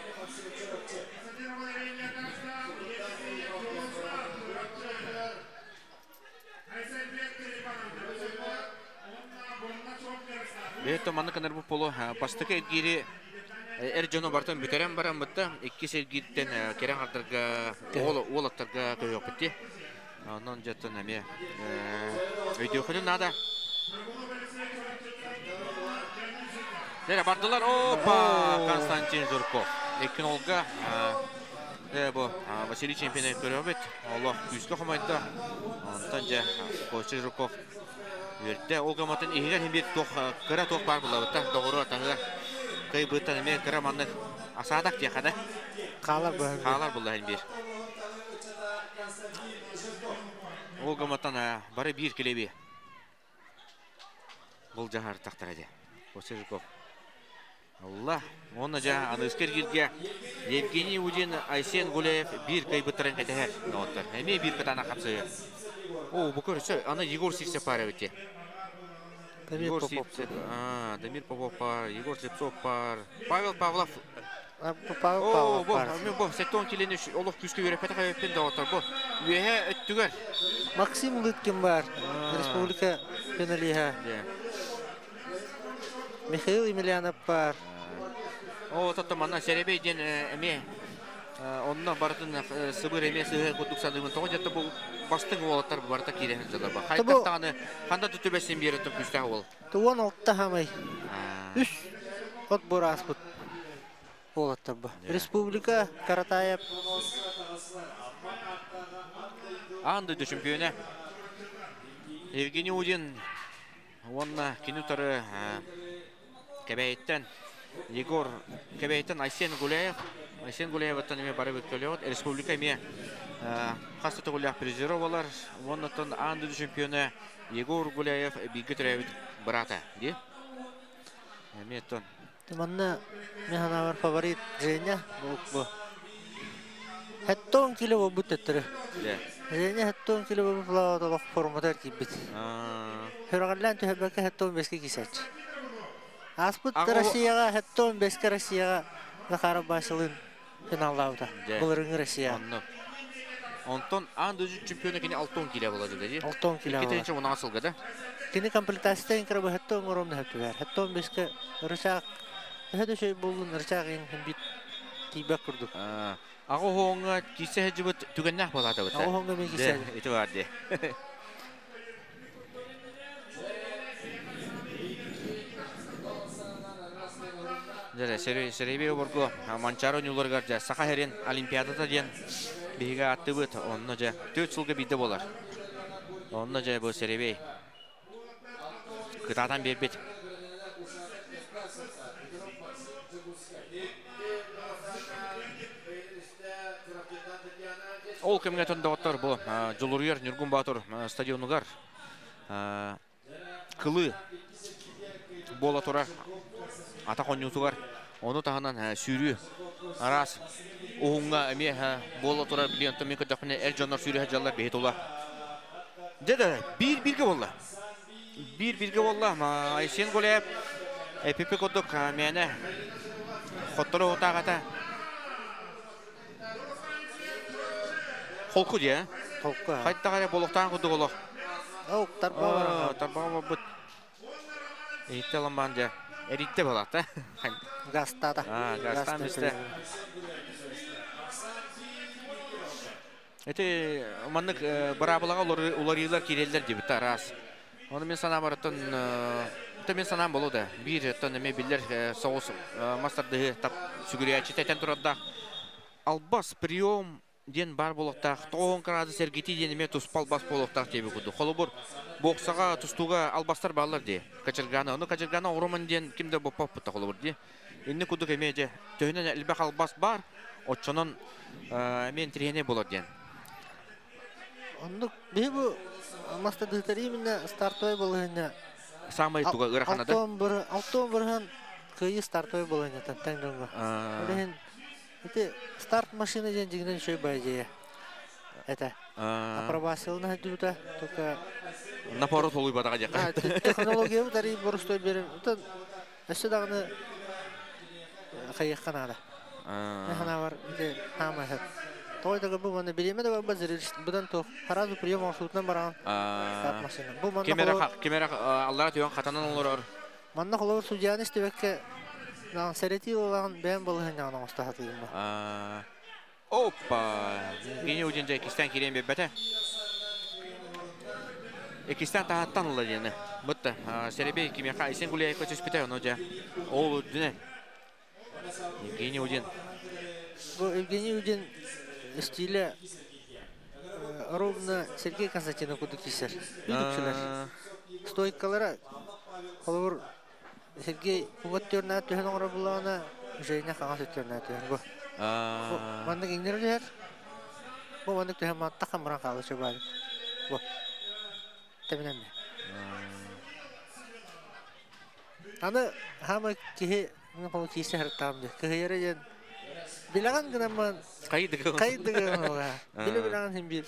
Бэйэтэ маннык гынар бу полу бастакы эргиири эр дьону барытын бүтэрэн баран бытта иккис эргииртэн кэрэ аҥардарга уолаттарга көһүөхпүт дии. Онон дьэттэн эмиэ өйдүөххүтүн наада. Дэрэ бардылар. Опа! Константин Жирков. Иккин олга бу Василий чемпионы көрөбүт. Олох күүскэ хомойдо. Онтон дьэ Костя Жирков үөрдэ. Ол гаматын иһигэр хим бир туох кыра туох баар булабыта. Доҕору атаһыгар кыйбыттан эмиэ кыра маннык асаадак диэхэ да. Хаалар быһан. Хаалар булла хим бир. Ол гаматан бары биир килеби. Бұл жаһар тахтара дьэ. Костя Жирков. Алла, онно дьэ аныгыскы эргииргэ Евгений Удин, Айсен Гуляев биир кыайбыттарын кэтэһэр норуоттар. Эмиэ биир кытаанах хапсыһыы. О, бу көрсө, аны Егор Сивцев паар эбит. Дамир Егор Попов. Сивцев, Дамир Попов паар, Егор Слепцов паар, Павел Павлов. Павел О, Павлов бу, паар. мен бу сеттон килени олох күүскэ үөрэппэтэх эбиппин доҕоттор. Бу үөһэ өттүгэр. Максим Лыткин бар. Республика финалиһа. Михаил Емельянов бар. О, тотто манна Серебей диэн эмиэ онно барытын сыбыр эмиэ сыһы курдук саныыбын. Тоҕо дьэтэ бу бастыҥ уолаттар барыта киирэн сылдьаллар. Хайдах даҕаны ханда да түбэсин биэрэ күүстээх уол. Туон алта хамай. Үс от бураспыт уолаттар бу. Республика Каратаев. Аан дойду чемпионэ Евгений Удин уонна кини утары Кэбээйиттэн Егор Кэбээйиттэн Айсен Гуляев. Айсен Гуляеваттан эмиэ бары бүткөлөҕүт. Республика эмиэ хас да төгүллээх призеры болар. Уоннаттан аан дойду чемпиона Егор Гуляев бииргэ төрөөбүт быраата дии. Эмиэ оттон Манна мин санаабар фаворит Женя бу. Хэттон кило буолбут төттөрү. Женя хэттон кило буолбут плават олох форматар киирбит. Хөрөҕөллөөн түһэрбэккэ хэттон бэске киисээччи. Ааспыт Россияҕа хэттон бэске Россияҕа Захаров Василын финаллаабыта. Былырыҥҥы Россия. Онно. Онтон аан дойду чемпиона кини 6 кило буолар дии. 6 кило. 2010 сылга да. Кини комплектацията кыра хэттон оромна хэптүбэр. Хэттон бэске рычаг төһө да шөй буоллун рычаг бит тиийбэк курдук. Аҕа оһоҥҥа киирсэ сылдьыбыт түгэннээх буолаата Аҕа оһоҥҥо мен киирсэ. Ити бар дии. Дьэ, Серебе оборго Манчаро ньуларыгар дьэ Саха сирин Олимпиадата диэн биһиги ааттыыбыт. Онно дьэ 4 сылга биирдэ буолар. Онно дьэ бу Серебей кытаатан биэрбит. Ол кэмҥэ доҕоттор бу Дьулуруйар Ньургун Боотур стадионугар кылыы буола турар атах оонньуутугар ону таһынан сүүрүү араас уһуҥҥа эмиэ буола турар билиэн мин көрдөхпүнэ эр дьоннор сүүрэ сылдьаллар биһи тула. Дьэ да биир бииргэ буолла. Биир бииргэ буолла. Айсен Гуляев эпипи курдук мээнэ хоттору утааҕата. Холку дии, Холку. Хайдах эрэ буолуохтаах курдук олох. Ол тарбаҕа Тарбаҕа барбыт. Эриттэ ламбаан дьэ. Эриттэ балата. Гастаата. Гастаан бистэ. Эти маннык быраабылаҕа уларыылар киирэллэр диэбит араас. Оны мен санаам барыттан мен санаам болу да. Биир оттон эме биллэр соҕус мастардыһы тап сүгүрүйээччи тэтэн турардаах. Албас прием диэн бар буолуохтаах. 90 градус эргитии диэн эмиэ туспа албас буолуохтаах диэби курдук. Холобур, боксаҕа, тустууга албастар бааллар дии. Кочергана. Ону кочергана ороман диэн ким да боппоппут холобур дии. Инни курдук эмиэ дьэ төһөнөн элбэх албас бар, оччонон эмиэ интириэһинэй буолар диэн. Оннук биһи бу мастардыһытар именно стартовый балаһыанньа Самай туга ыарахана да? Алтон бырыһан кыайыы стартовый балаһыанньаттан тэҥ дьоҥҥо. Ол иһин ити старт машина диэн дьиҥинэн үчүгэй баайдьыйа этэ. Апробациялана сылдьыбыта, только Напору толуйбатаҕа диэххэ. Технология бутари борустой берем. Өссө даҕаны хайыахха наада. Ханавар ити хаама хэп. Той дага бу маны билиме да бар будан то харазу прием маршрутынан баран машина. Бу манна Кемера кемера аллара түйөн хатанан олорор. Манна холор судьяны истебекке наан серети олан бэм балыһын яғын оңостахатыйым ба. Опа! Гений удин жай кистен кирен бебете. Экистен тахаттан ыла диэни. Бутта Серебей кимеха Исен Гуляевка түспүтэ, ону жа. Ол үрдүнэ. Евгений Удин. Бу Евгений Удин стиле ровно Сергей Константинов кудук кисер. Үдүксүлэр. Стойкалара холобур Сергей угат төрнә төһөн оңоро булаана Женя хаңас өттөрнә төһөн бу. Маннык иңнер Бу маннык төһөн матта хамран калышы бар. Бу. Теминәме. Аны хама киһи мин кисе хартам ди. Кыһыйара ден билаган гынаман Кайдыгы. Кайдыгы ола. Биле билаган хим бил.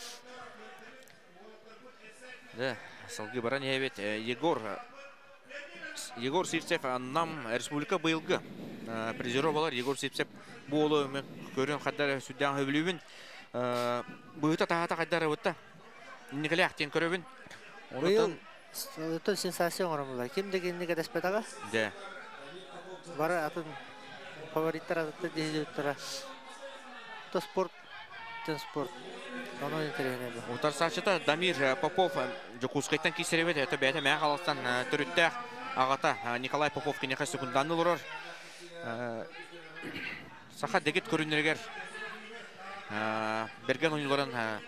Да, салгы баран ебет Егор Сивцев нам республика быйылгы призеры болар. Егор Сивцев болу мен көрөн кадар сүддән хөблүбүн. Быыта тахата кадар бутта. Николай Ахтен көрөбүн. Быйыл өтөн сенсация оңоромулар. Ким дегенни кадеспетага? Да. Бара атын фавориттар атты дезиуттара. То спорт, тен спорт. Оно интересно. Утар сачыта Дамир Попов Жокускайтан кисеребет, это бәйті мә қаластан түріттәқ ағата Николай Попов кенеқа секунданы олар. Саха дегет көрінергер берген ойнуларын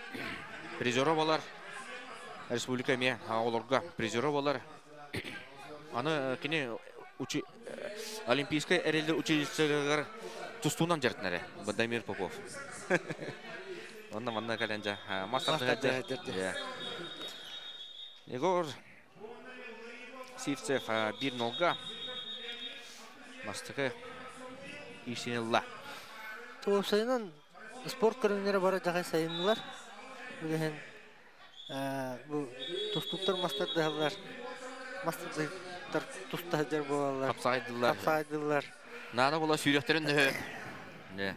призері болар. Республика ме оларға призері болар. Аны кене Олимпийская эрелдер училищелер тустунан жартынары. Дамир Попов. Онна манна каленжа. Мастер. Егор Сивцев 1-0-га. Мастығы ишенелла. Туопсайынан спорт көрүңнері бара жакай сайынлар. Билehen бу тустуктар мастер дыһаллар. Мастер тустаһдыр болалар. Капсайдылар. Капсайдылар. Нана була сүйректерин нө. Не.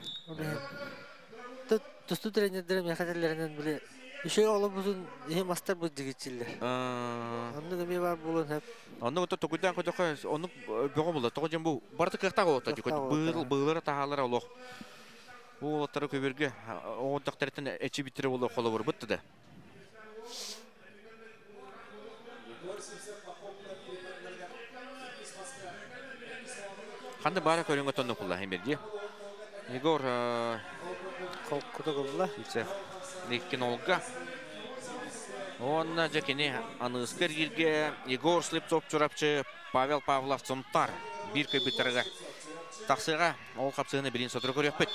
Тусту тренердер мехатерлеринен биле. Еще олы бузун э мастер бу дигитчилер. Онны геме бар булун хеп. Онны ото токудан котока оны бөгө була. Того жем бу барды кырта болот. Быыл быылары тахалар олох. Бу олоттары көбөргө оонтактартан эчи битире боло коло бар бутты да. Ханды бара көрөнгө тонну кулла хемерди. Егор Кудо кулла. Никкин Олга. Онна жекени аныскер кирге Егор Слепцов чурапчы Павел Павлов Цунтар бир көбүттерге тақсыға ол қапсығыны билин сотыры көрөкпүт.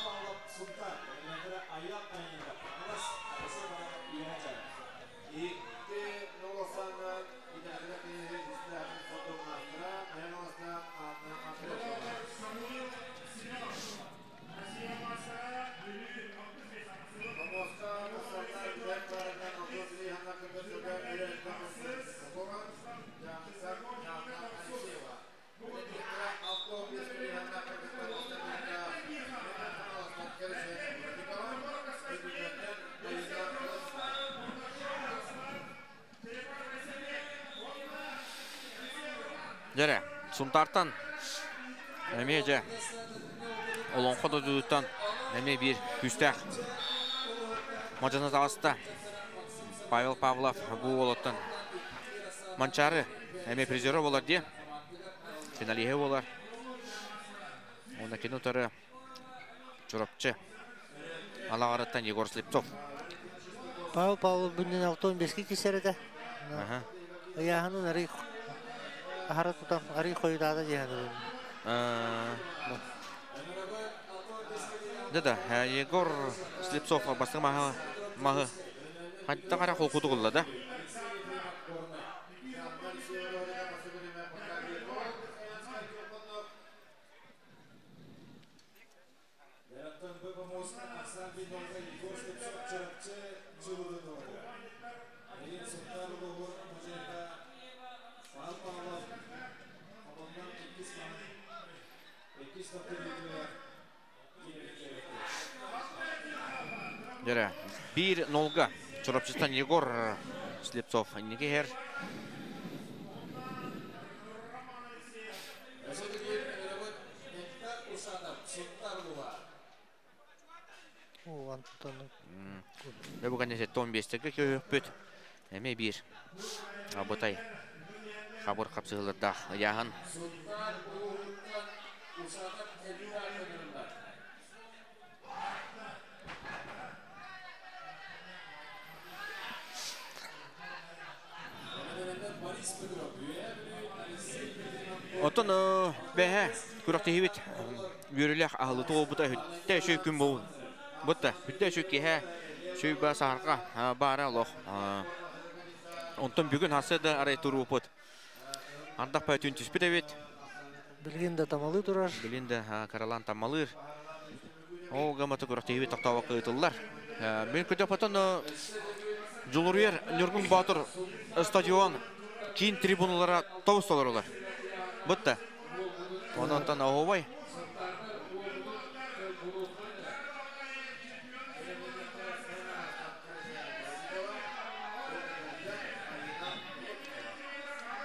Жәрі, Сунтартан әме же Олонқо додуттан әме бір күстәқ Мажана таласта Павел Павлов бу олоттан Манчары әме призері болар де. Финалиhe болар. Онда кинутары Чурапчы Алағараттан Егор Слепцов. Павел Павлов бүннен 6-15-ке кесереді. Яғының арай Ахара тутан ари койдада жehаны. Да-да, Егор Слепцов бастың мағы мағы хатта қара қол кутугулла да. Дьэрэ, 1-0-га Чурапчыттан Егор Слепцов инники иһэр. Дьэ бу кэннэ 75-терге көһүөхпүт. Эмиэ биир абытай хабыр хапсыһылардаах ыйааһын. Оттон бэһэ күрэхтэһиибит үөрүүлээх аһылыты буолбута үттэ үчүгэй күн буолбут. Бутта үттэ үчүгэй киэһэ үчүгэй ба саһарга баара олох. Онтон бүгүн хасса да арай туруупут. Ардах пөтүн түспүт эбит. Билигин да тамалыы турар. Билигин да каралаан тамалыыр. Ол гамата күрэхтэһиибит тохтообокко ыытыллар. Мин көтөпөтөн Дьулуруйар Ньургун Боотур стадион киин трибуналара тобус толорулар. Бутта. Онон оһуобай.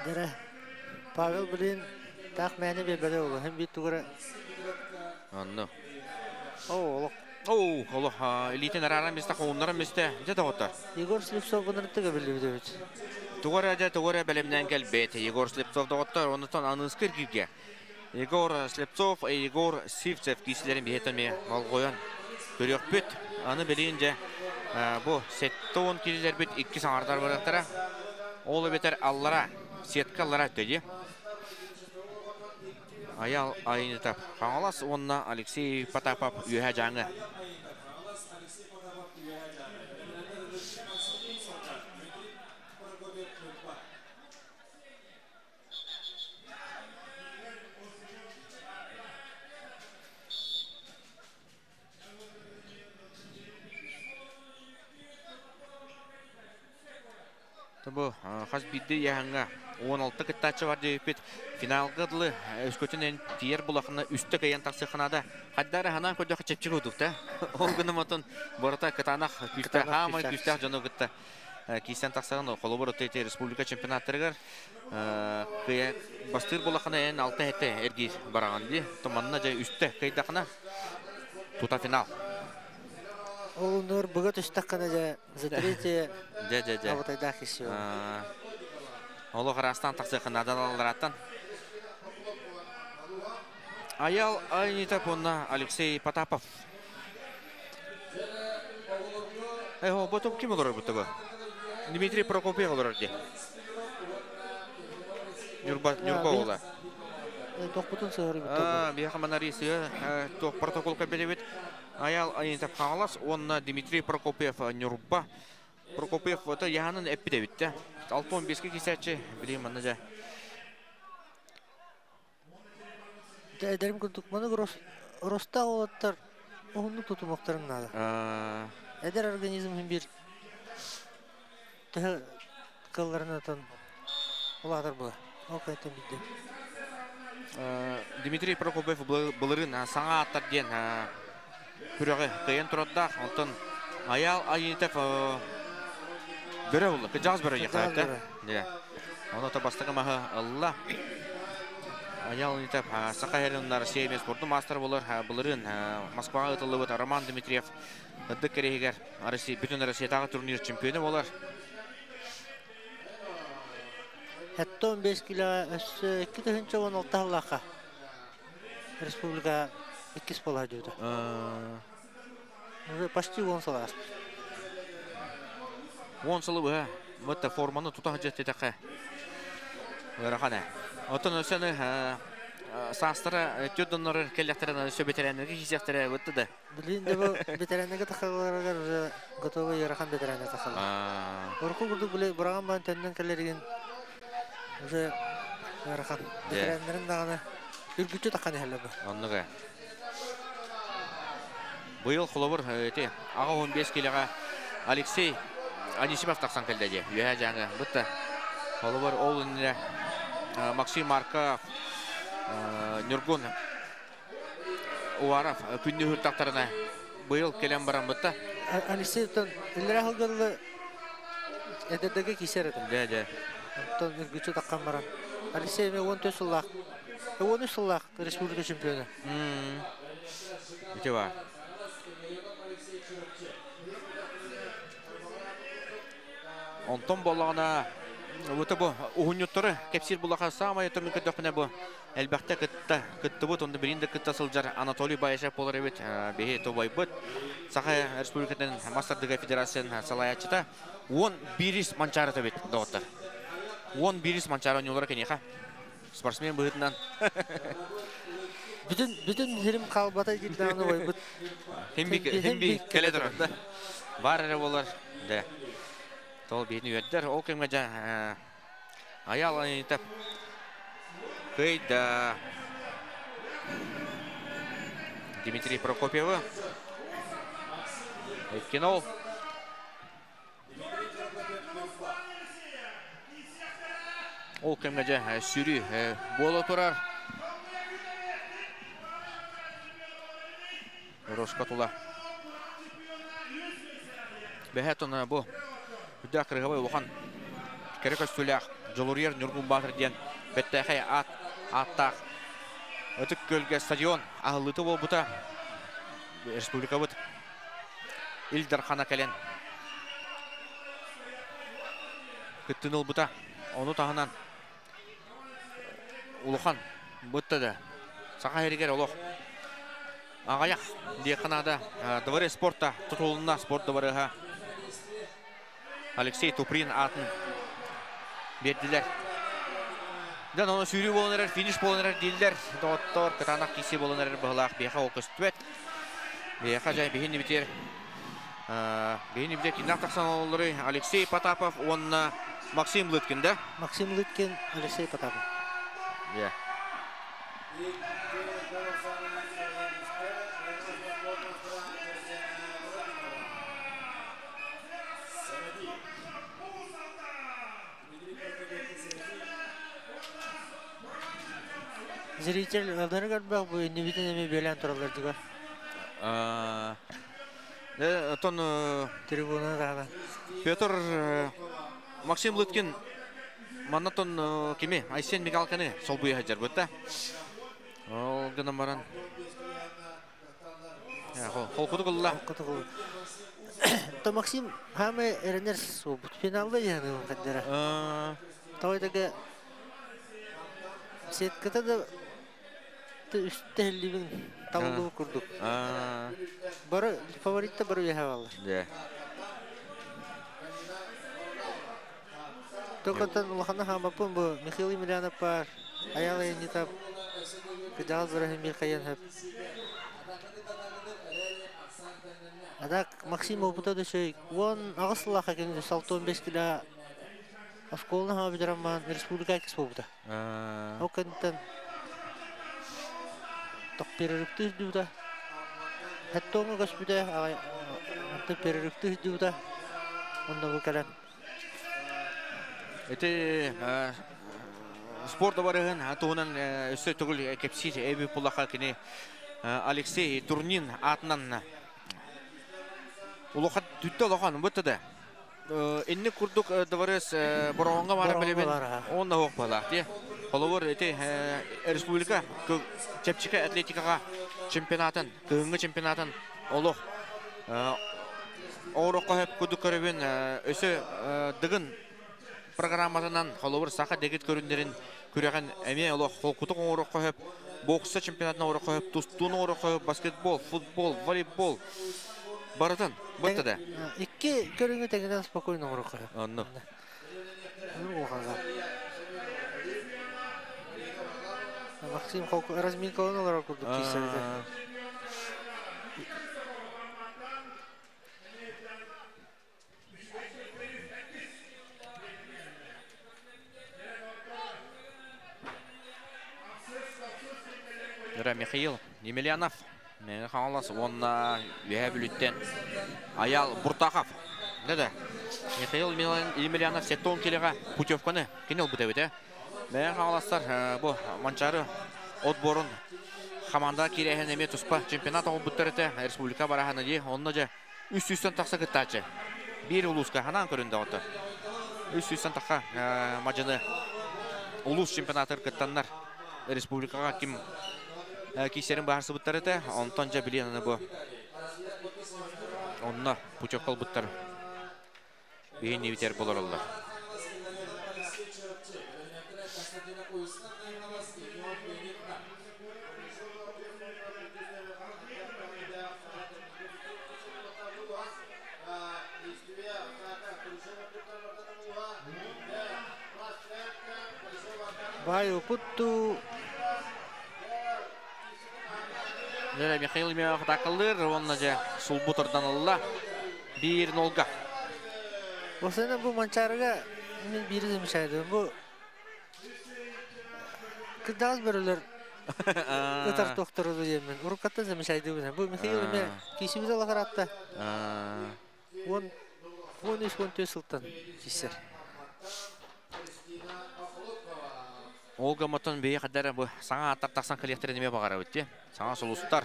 Дэрэ, Павел билин таах мээнэ биэрбэтэ буолуо. Һин биир тугу эрэ Онно. Оо, олох. Оу, олох илиитин арааран бистэ, хоһуннаран бистэ. Дьэ доҕоттор. Егор Слепцов гынарыттыга биллибит эбит. Тугу эрэ дьэ, тугу эрэ бэлэмнээн кэлбит. Егор Слепцов доҕоттор, оннуттан аныыскы эргииргэ. Егор Слепцов, Егор Сивцев киисилэрин биһиэтэ эмиэ болҕойон көрүөхпүт. Аны билигин дьэ бу 70 киилэлэрбит икки саҥардар барыахтара. Ол эбэтэр аллара, сетка аллара өттө дии. Аял Айнитов Хаҥалас уонна Алексей Потапов Үөһээ Дьааҥы. Бу хас биирдии ыйааһыҥҥа 16 кыттааччы бар диэбиппит. Финалга дылы өскөтүн эн тиийэр булахына үстэ кыайан тахсыахха наада. Хайда эрэ ханаан көрдөххө чэпчэки курдук да. Ол гынан отон барыта кытаанах күүстээх, хаамай күүстээх дьону кытта киирсэн тахсаҕын. Холобур, ити республика чемпионаттарыгар кыайа бастыыр булахына эн алта этэ эргиир бараҕын дии. Манна дьэ үстэ кыайдахына тута финал. Ол нур быга түстэххинэ дьэ за третье Дьэ, дьэ, дьэ. Абытайдаах киһи. Олох араастаан тахсыахха наадалалараттан. Аял Айнитов уонна Алексей Потапов. Э, бу топ ким олорор бу Дмитрий Прокопьев олорор дии. Ньурба, Ньурба уола. Тохпутун сыһарыбыт. Биһиэхэ манна сыа туох протокол кэлбит. Аял Айнитов Хаҥалас уонна Дмитрий Прокопьев Ньурба. Прокопьев это яһанын эппит эбит да. 65-ке кисээччи билигин манна дьэ. Эдэрим курдук маны роста уолаттар уһуннук тутумуохтарын наада. Эдэр организм бир төһө кылларынан улаатар була. Ол кайтан бидде. Дмитрий Прокопьев былырын саҥа ааттар диэн күрэҕи кыайан тураддаах. Онтон Аял Айнитов бөрө булла. Кыдьаҕас бөрө диэххэ. Оны та бастакы маһы ылла. Аял Айнитов Саха сирин Россия спортун маастара болар. Былырын Москваҕа ыытыллыбыт Роман Дмитриев ырдык кэриһигэр Россия бүтүн Россиятааҕы турнир чемпионы болар. 75 кило өссө 2016 сыллаахха республика иккис буола сылдьыбыта. Уже почти 10 сыл ааспыт. 10 сылы быһа бытта форманы тута сылдьар диэтэххэ ыарахан ээ. Оттон өссө саастара түөрт доннору кэллэхтэринэ өссө бэтэрээннэргэ киирсиэхтэрэ бытта да. Билигин да бу бэтэрээннэргэ тахсалларыгар уже готовый ыарахан бэтэрээннэр тахсаллар. Урукку курдук били быраҕан баран төннөн кэлэригин уже ыарахан. Бэтэрээннэрин даҕаны үргүччү таххан иһэллэр бу. Оннук ээ. Быйыл холобур ити аҕа 15 килэҕэ Алексей Анисимов тахсан кэллэ дии. Үөһээ Дьааҥы. Бытта холобур ол иннинэ Максим Марков, Ньургун Уваров күннү тахтарына быйыл кэлэн баран бытта. Алексей иллere хылгылы эдердеге кисер это. Да, да. Онтон үргүчү таккан баран. Алексей эме 14 сыллаах. 13 сыллаах республика чемпиона. Ити бар. Онтон боллаҕына Ута бу уһунньуттары кэпсиир булаха саамай төмүн көрдөхпүнэ бу элбэхтэ кытта кыттыбыт онно билин да кытта сылдьар Анатолий Баишев буолар эбит биһи тобойбут Саха Республикатын мастардыга федерациянын салайааччыта 11 манчаарыта эбит доҕоттор. 11 манчаары оонньуулара киниэхэ спортсмен быһыытынан Бүтүн бүтүн хирим хаалбата дирдааны бойбут. Химби кэлэ турар да. Бар эрэ буолар да. Тол биһини үөрдэр. Ол кэмҥэ дьэ Аял Анита кыйда Дмитрий Прокопьевы. Кинол. Ол кэмҥэ дьэ сүрү буола турар. Роско тула. Бэһэ бу үрдээх кырыһабай улахан кэрэ көстүүлээх Дьулуруйар Ньургун Баатыр диэн бэттээхэй аат ааттаах Ытык Күөлгэ стадион аһыллыыта буолбута. Республикабыт Ил Дархана кэлэн кыттыыны ылбыта. Ону таһынан улахан бытта да Саха сиригэр олох аҕыйах диэххэ наада. Дворец спорта тутулунна спорт дыбарыаһа Алексей Туприн аатын биэрдилэр. Дьон ону сүүрүү буолан эрэр, финиш буолан эрэр дииллэр. Доҕоттор, кытаанах киирсии буолан эрэр быһылаах биэхэ ол көстүбэт. Биэхэ дьэ биһин битиэр биһин битиэр киннэх тахсан олороллоруй Алексей Потапов уонна Максим Лыткин да? Максим Лыткин, Алексей Потапов. Yeah. Зритель алары көрбөх бу иннибитин эми белен туралар дыгар. Отон трибуна даҕаны. Петр Максим Лыткин маннатон кими Айсен Мигалканы солбуйа сылдьар бытта. Ол гынан баран холкутук ылла. То Максим хаме эренер суобут финалда яны каддара. Тойдага сетката да үстәһилибин таллуу курдук. Бары фаворитта бары яһабалар. Да. Токотан улахана хамаппын бу Михаил Емельянов бар. Аял Енитап. Кыдал Бирахим Михаил хеп. Адак Максим опыта да шөй. Он ағыс кенде салтон 5 кило осколна ха бидраман республика кис болбута. О кентен ток перерывты дуда. Хаттоңа көспүдэ анты перерывты дуда. Онда бу кэлэн. Эти спорт барыгын туһунан өссө төгүл кэпсиир эби пулаха кини Алексей Турнин атынан улахан түттэ улахан бутта да. Инни курдук дворец Бороҕоҥҥо баара билебин онно хуох баалаах дии. Холобур ити республика чэпчэки атлетикаҕа чемпионатын, кыһыҥҥы чемпионатын олох оҕорокко хөп курдук көрөбүн өссө дыгын программатынан холобур саха дэгит көрүннэрин күрэҕин эмиэ олох холкутук оҥорокко хөп бокса чемпионатын оҥорокко хөп тустууну оҥорокко хөп баскетбол, футбол, волейбол барытын бытта да. Икки көрүҥү тэҥинэн спокойно оҥорокко хөп. Онно. Максим разминкалан олорор курдук киирсэритэ. Михаил Емельянов Хаҥалас уонна Үөһээ Бүлүүттэн Аял Буртахов. Да-да. Михаил Емельянов сеттон килеҕэ путевканы кини ылбыт эбит э. Мэҥэ Хаҥаластар бу Манчаары отборун команда киирэһин эмиэ туспа чемпионат оҥорбуттар этэ республика бараһана дии. Онно дьэ 300-тэн тахса кыттааччы. Биир улууска ханаан көрүндэ оҕотор. 300-тэн тахха мадьыны улуус чемпионатыгар кыттаннар республикаҕа ким киисэрин баһарсыбыттар этэ. Онтон дьэ билиэн аны бу онно путевка ылбыттар биһинни битэр болороллор. Баай опытту. Дьэ, Михаил Емельянов атаакалыыр уонна дьэ сулбу тардан ылла. 1-0-га. Осена бу Манчаарыга мен биир замечаю. Бу кырдаас бөрөлөр ытар тохтору диэммин. Уруккаттан замечайдыбын. Бу Михаил эме кисибит алахаратта. 10 13-14 сылтан киссер. Ол гамматтан бэйэ хадара бу саҥа аттар тахсан кэлиэхтэрин эмиэ баҕарабыт дии. Саҥа сулустар.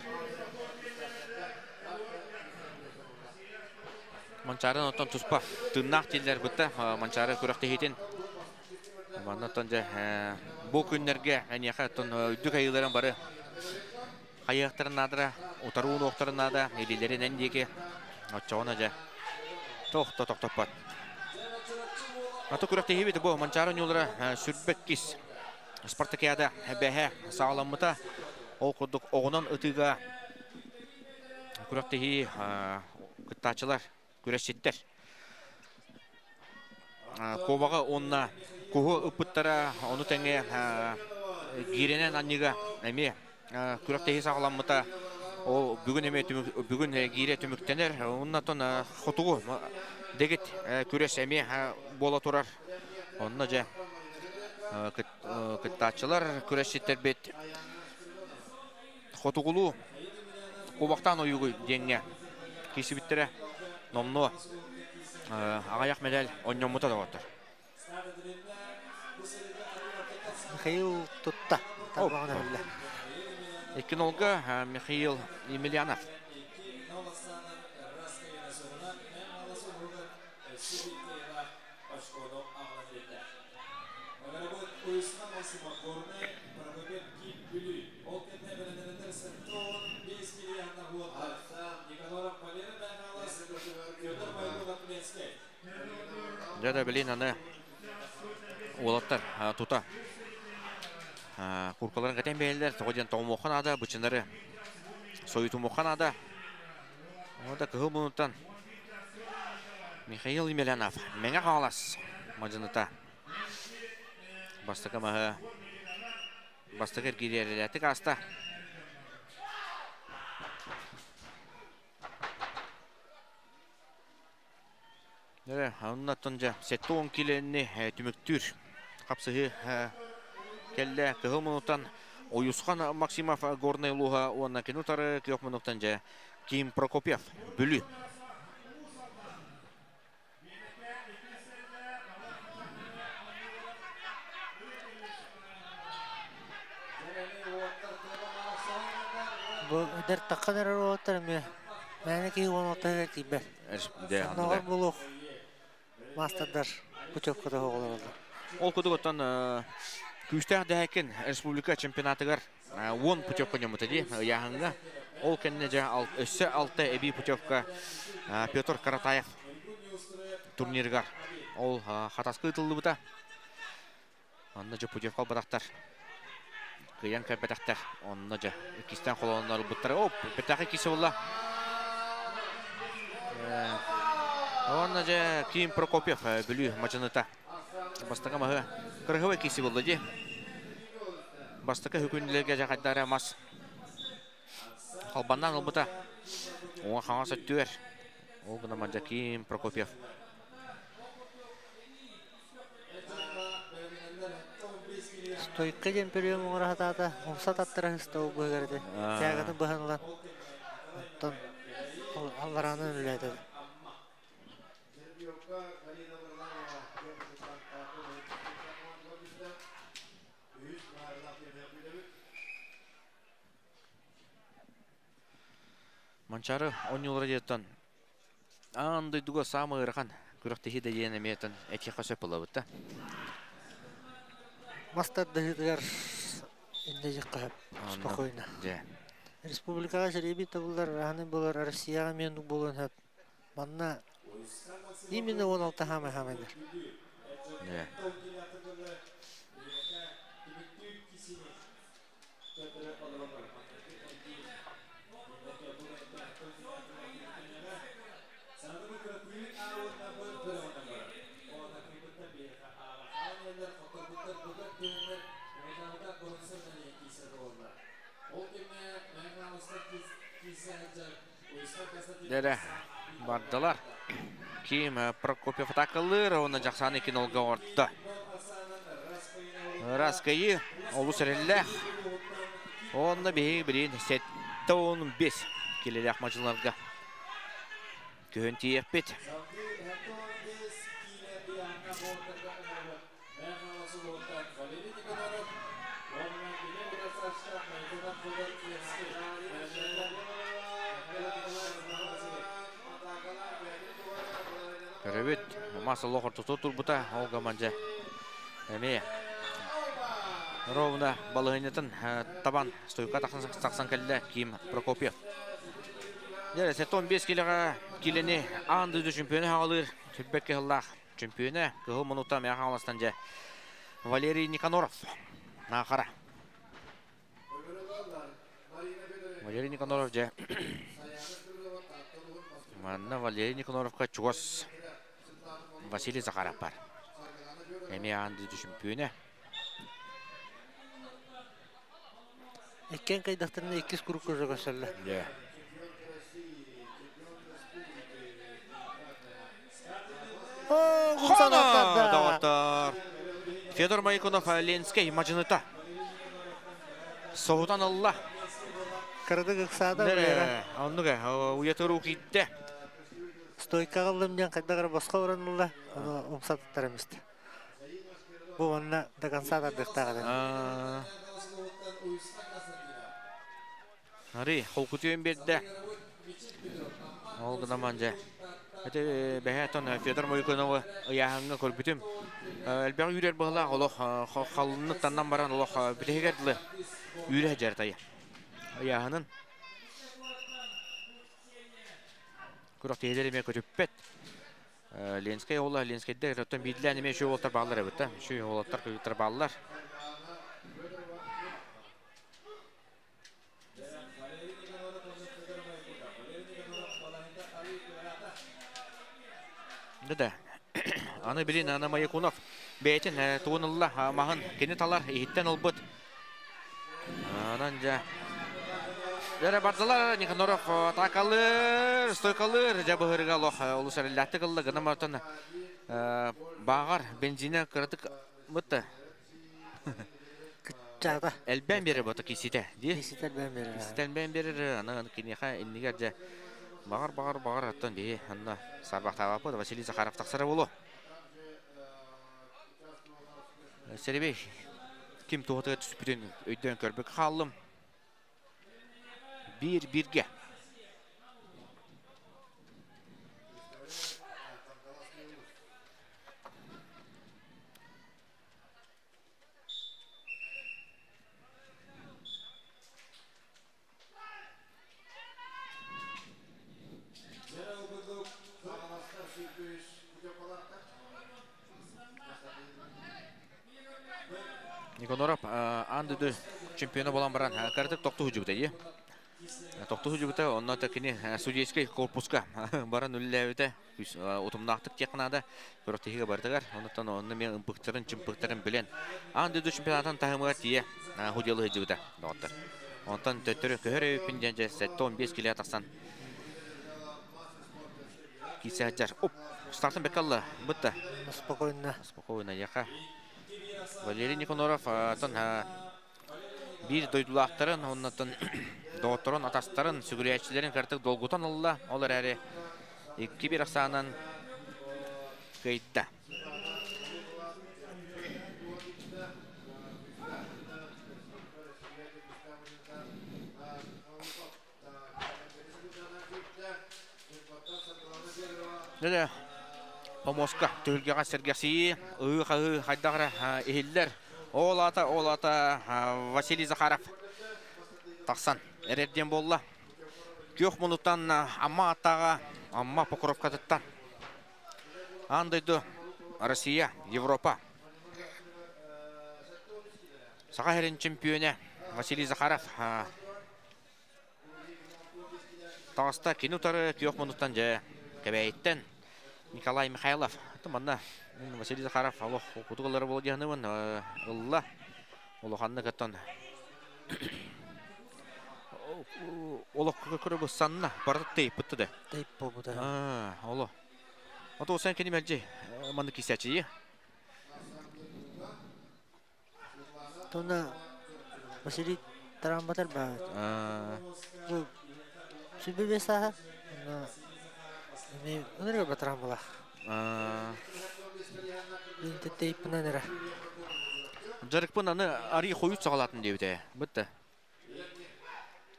Манчаарын оттон туспа тыыннаах дииллэр бытта Манчаары күрэхтэһиитин. Манна оттон дьэ бу күннэргэ эниэхэ оттон үрдүк айыыларын бары хайыахтарын наадара, утаруу уохтарын наада, илиилэрин эн диэки оччоҕуна дьэ тохто тохтоппот. Аты күрэхтэһиибит бу Манчаары оонньуулара сүрбэт кис спартакиада бэһэ саҕаламмыта. Ол курдук оҕунан ытыыга күрэхтэһии кыттааччылар, күрэсчиттэр куобаҕы уонна куһу ыппыттара, ону тэҥэ гиирэнэн анньыга эмиэ күрэхтэһии саҕаламмыта. Ол бүгүн эмиэ бүгүн гиирэ түмүктэнэр. Оннотон хотугу дэгит күрэс эмиэ буола турар. Онно дьэ кыттааччылар, күрэсчиттэрбит хотугулуу куобахтаан ойуугу диэҥҥэ киирсибиттэрэ номнуо аҕыйах медаль онньоммута доҕоттор. Михаил тутта. Тарбаҕын өһүллэ. 2-0-га Михаил Емельянов. Дьэ да билин аны уолаттар тута куркаларын кэтэн бэйэлэр тоҕо диэн тоҕумуохха наада, бычынары сойутумуохха наада. Ода кыһыл мунуттан Михаил Емельянов Мэҥэ Хаҥалас мадьыныта бастакы маһы бастакы эргиирэлээтик ааста. Оннаттан дьэ 70 килени түмүктүүр хапсыһыы кэллэ. Кыһыл мунуттан Уйусхан Максимов Горнай улууһа уонна кини утары күөх мунуктан дьэ Ким Прокопьев Бүлүү. Бу эдэр таххан эрэр уолаттар эмиэ мээнэ киһи 16-га тиийбэт. Оннооҕор буолуох маастардар путевката оҕолор. Ол курдук оттон күүстээх дэһэкин республика чемпионатыгар 10 путевка ньоммута дии ыйааһыҥҥа. Ол кэннэ дьэ өссө алта эбии путевка Петр Каратаев турнирыгар ол Хатаска ыытыллыбыта. Онно дьэ путевка ылбатахтар. Кыайан кэлбэтэхтэр. Онно дьэ иккистээн холоннор ылбыттара. Оп, бэтээхи иккиси буолла. Онно дьэ Ким Прокопьев Бүлүү мадьыныта. Бастакы маһы кырыһыбай киси буолла дии. Бастакы хүкүннүлэргэ дьэ хайдара мас халбаннаан ылбыта. Уҥа хаҥас өттүгэр. Ол гына мадьа Ким Прокопьев. Стойка диэн прием оҥоро сатаата, умса таттара сыста ол быһыгар этэ. Тягатын быһан ылан, оттон аллараанан үлэлээтэ. Манчаары оонньуулара диэттэн. Аан дойдуга саамай ыарахан күрэхтэһии да диэн эмиэ этиэххэ сөп буолабыт да. Мас тардыһыытыгар иннэ диэххэ спокойно. Республикаҕа жребий табыллар, аһаны буолар, Россияҕа эмиэ оннук буолуон сөп. Манна именно 16 хаамай хаамайдар. Дэрэ бардылар. Ким Прокопьев атакалыыр, уонна Дьахсааны кинолга орто. Ыраас кыайыы олус эрэллээх. Онно биһиги билигин 75 килэлээх мадьыларга көһөн тиийиэхпит. Көрөбүт, мас олох ортоту турбута, ол гаман дьэ эмиэ ровно балаһыанньатын табан стойка тахсан кэллэ Ким Прокопьев. Дьэ, 75 килэҕэ килэни аан дойду чемпиона хаалыыр сүрбэккэ сыллаах чемпиона кыһыл мунута Мэхэ Хаҥаластан дьэ Валерий Никаноров Наахара. Валерий Никаноров дьэ манна Валерий Никаноровка чугас Василий Захаров бар. Эмиэ аан дойду чемпиона. Иккиэн кайдахтарына иккис куруук уже көрсөллөр. Дьэ. Хона доҕоттор! Федор Майкунов Ленскэй мадьыныта. Соһутан ылла. Кырадык ыксаада буйара. Оннук уйатыр укитте. Стойкаҕа ыллым диэн хайдах эрэ босхо баран ылла, ону умсатыттар эмистэ. Бу манна до конца тардыахтаах этэ. Ари, холкутуйан биэрдэ. Ол гынан дьэ. Ити бэһээтон Федор Мойкуновы ыйааһыҥҥа көрбүтүм. Элбэх үүрэр быһылаах олох халыннык таннан баран олох бүтэһигэр дылы үүрэ сылдьар тайа. Ыйааһынын күрэхтэһиилэр эмиэ көтүппэт. Ленскэй оҕолор Ленскэйдэр оттон биирдээн эмиэ үчүгэй уолаттар бааллар эбит да. Үчүгэй уолаттар кыргыттар бааллар. Да. Аны билин Ана Маякунов бэйэтин тугун ылла маһын кини талар иһиттэн ылбыт. Анан дьэ Дьэ бардылар Никаноров атакалыыр, стойкалыыр дьэ быһырыга олох олус эрэллээхтик ылла гына мартан бааҕар бензинэ кыратык бытта. Кыччаата. Элбээн биэрэр бота киситэ дии. Киситэ элбээн биэрэр. Киситэ элбээн биэрэр, аны киниэхэ иннигэр дьэ баҕар баҕар баҕар оттон биһи анна сарбахтаабаппыт Василий Захаров тахсара буолуо. Серебей ким туһатыгар түспүтүн өйдөөн көрбүк хааллым. Биир бииргэ. Никоноров аан дойду чемпиона буолан баран кыратык тохтуу сылдьыбыта дии. Тохтуу сылдьыбыта, онно кини судейскай корпуска баран үлэлээбитэ. Утумнаахтык диэххэ наада. Күрэхтэһиигэ барытыгар. Оннуттан онно мен ымпыктарын, чымпыктарын билэн аан дойду чемпионатын таһымыгар тиийэ худьялы сылдьыбыта доҕоттор. Онтон төттөрү көһөр өйүппүн диэн дьэ 75 киле тахсан киирсэ сылдьар. Оп, стартын бэккэ алла, бытта. Спокойно. Спокойно, яха. Валерий Никоноров атын биир дойдулаахтарын, оннотон доҕотторун, атастарын, сүгүрүйээччилэрин кыратык долгутан ылла. Ол эрээри 2-1 ахсаанан кыайда. Дьэ, помоска түһүлгэҕэ сэргэхсийии, ыһыы-хаһыы хайдах эрэ иһиллэр. Ол аата, ол аата Василий Захаров тахсан эрэр диэн буолла. Күөх мунуттан Амма аттааҕа Амма Покровкатыттан аан дойду, Россия, Европа Саха сирин чемпионэ Василий Захаров таҕыста. Кини утары күөх муннуттан дьэ Кэбээйиттэн Николай Михайлов. Манна Василий Захаров олох кутук ыллара буола диэхныбын ылла. Улаханнык оттон олох көрө санна барыта тейпытты да. Тейп буолбута. Оло. Ото сен кини мэлдьи маннык кисээчи. Тона Василий тарамматар баҕа. Бу сүбэ бесаха. Эми ынырга батарамбалах. Инте тейпынан эрэ. Жарыкпын аны ари хойут саҕалаатын диэбитэ. Бытта.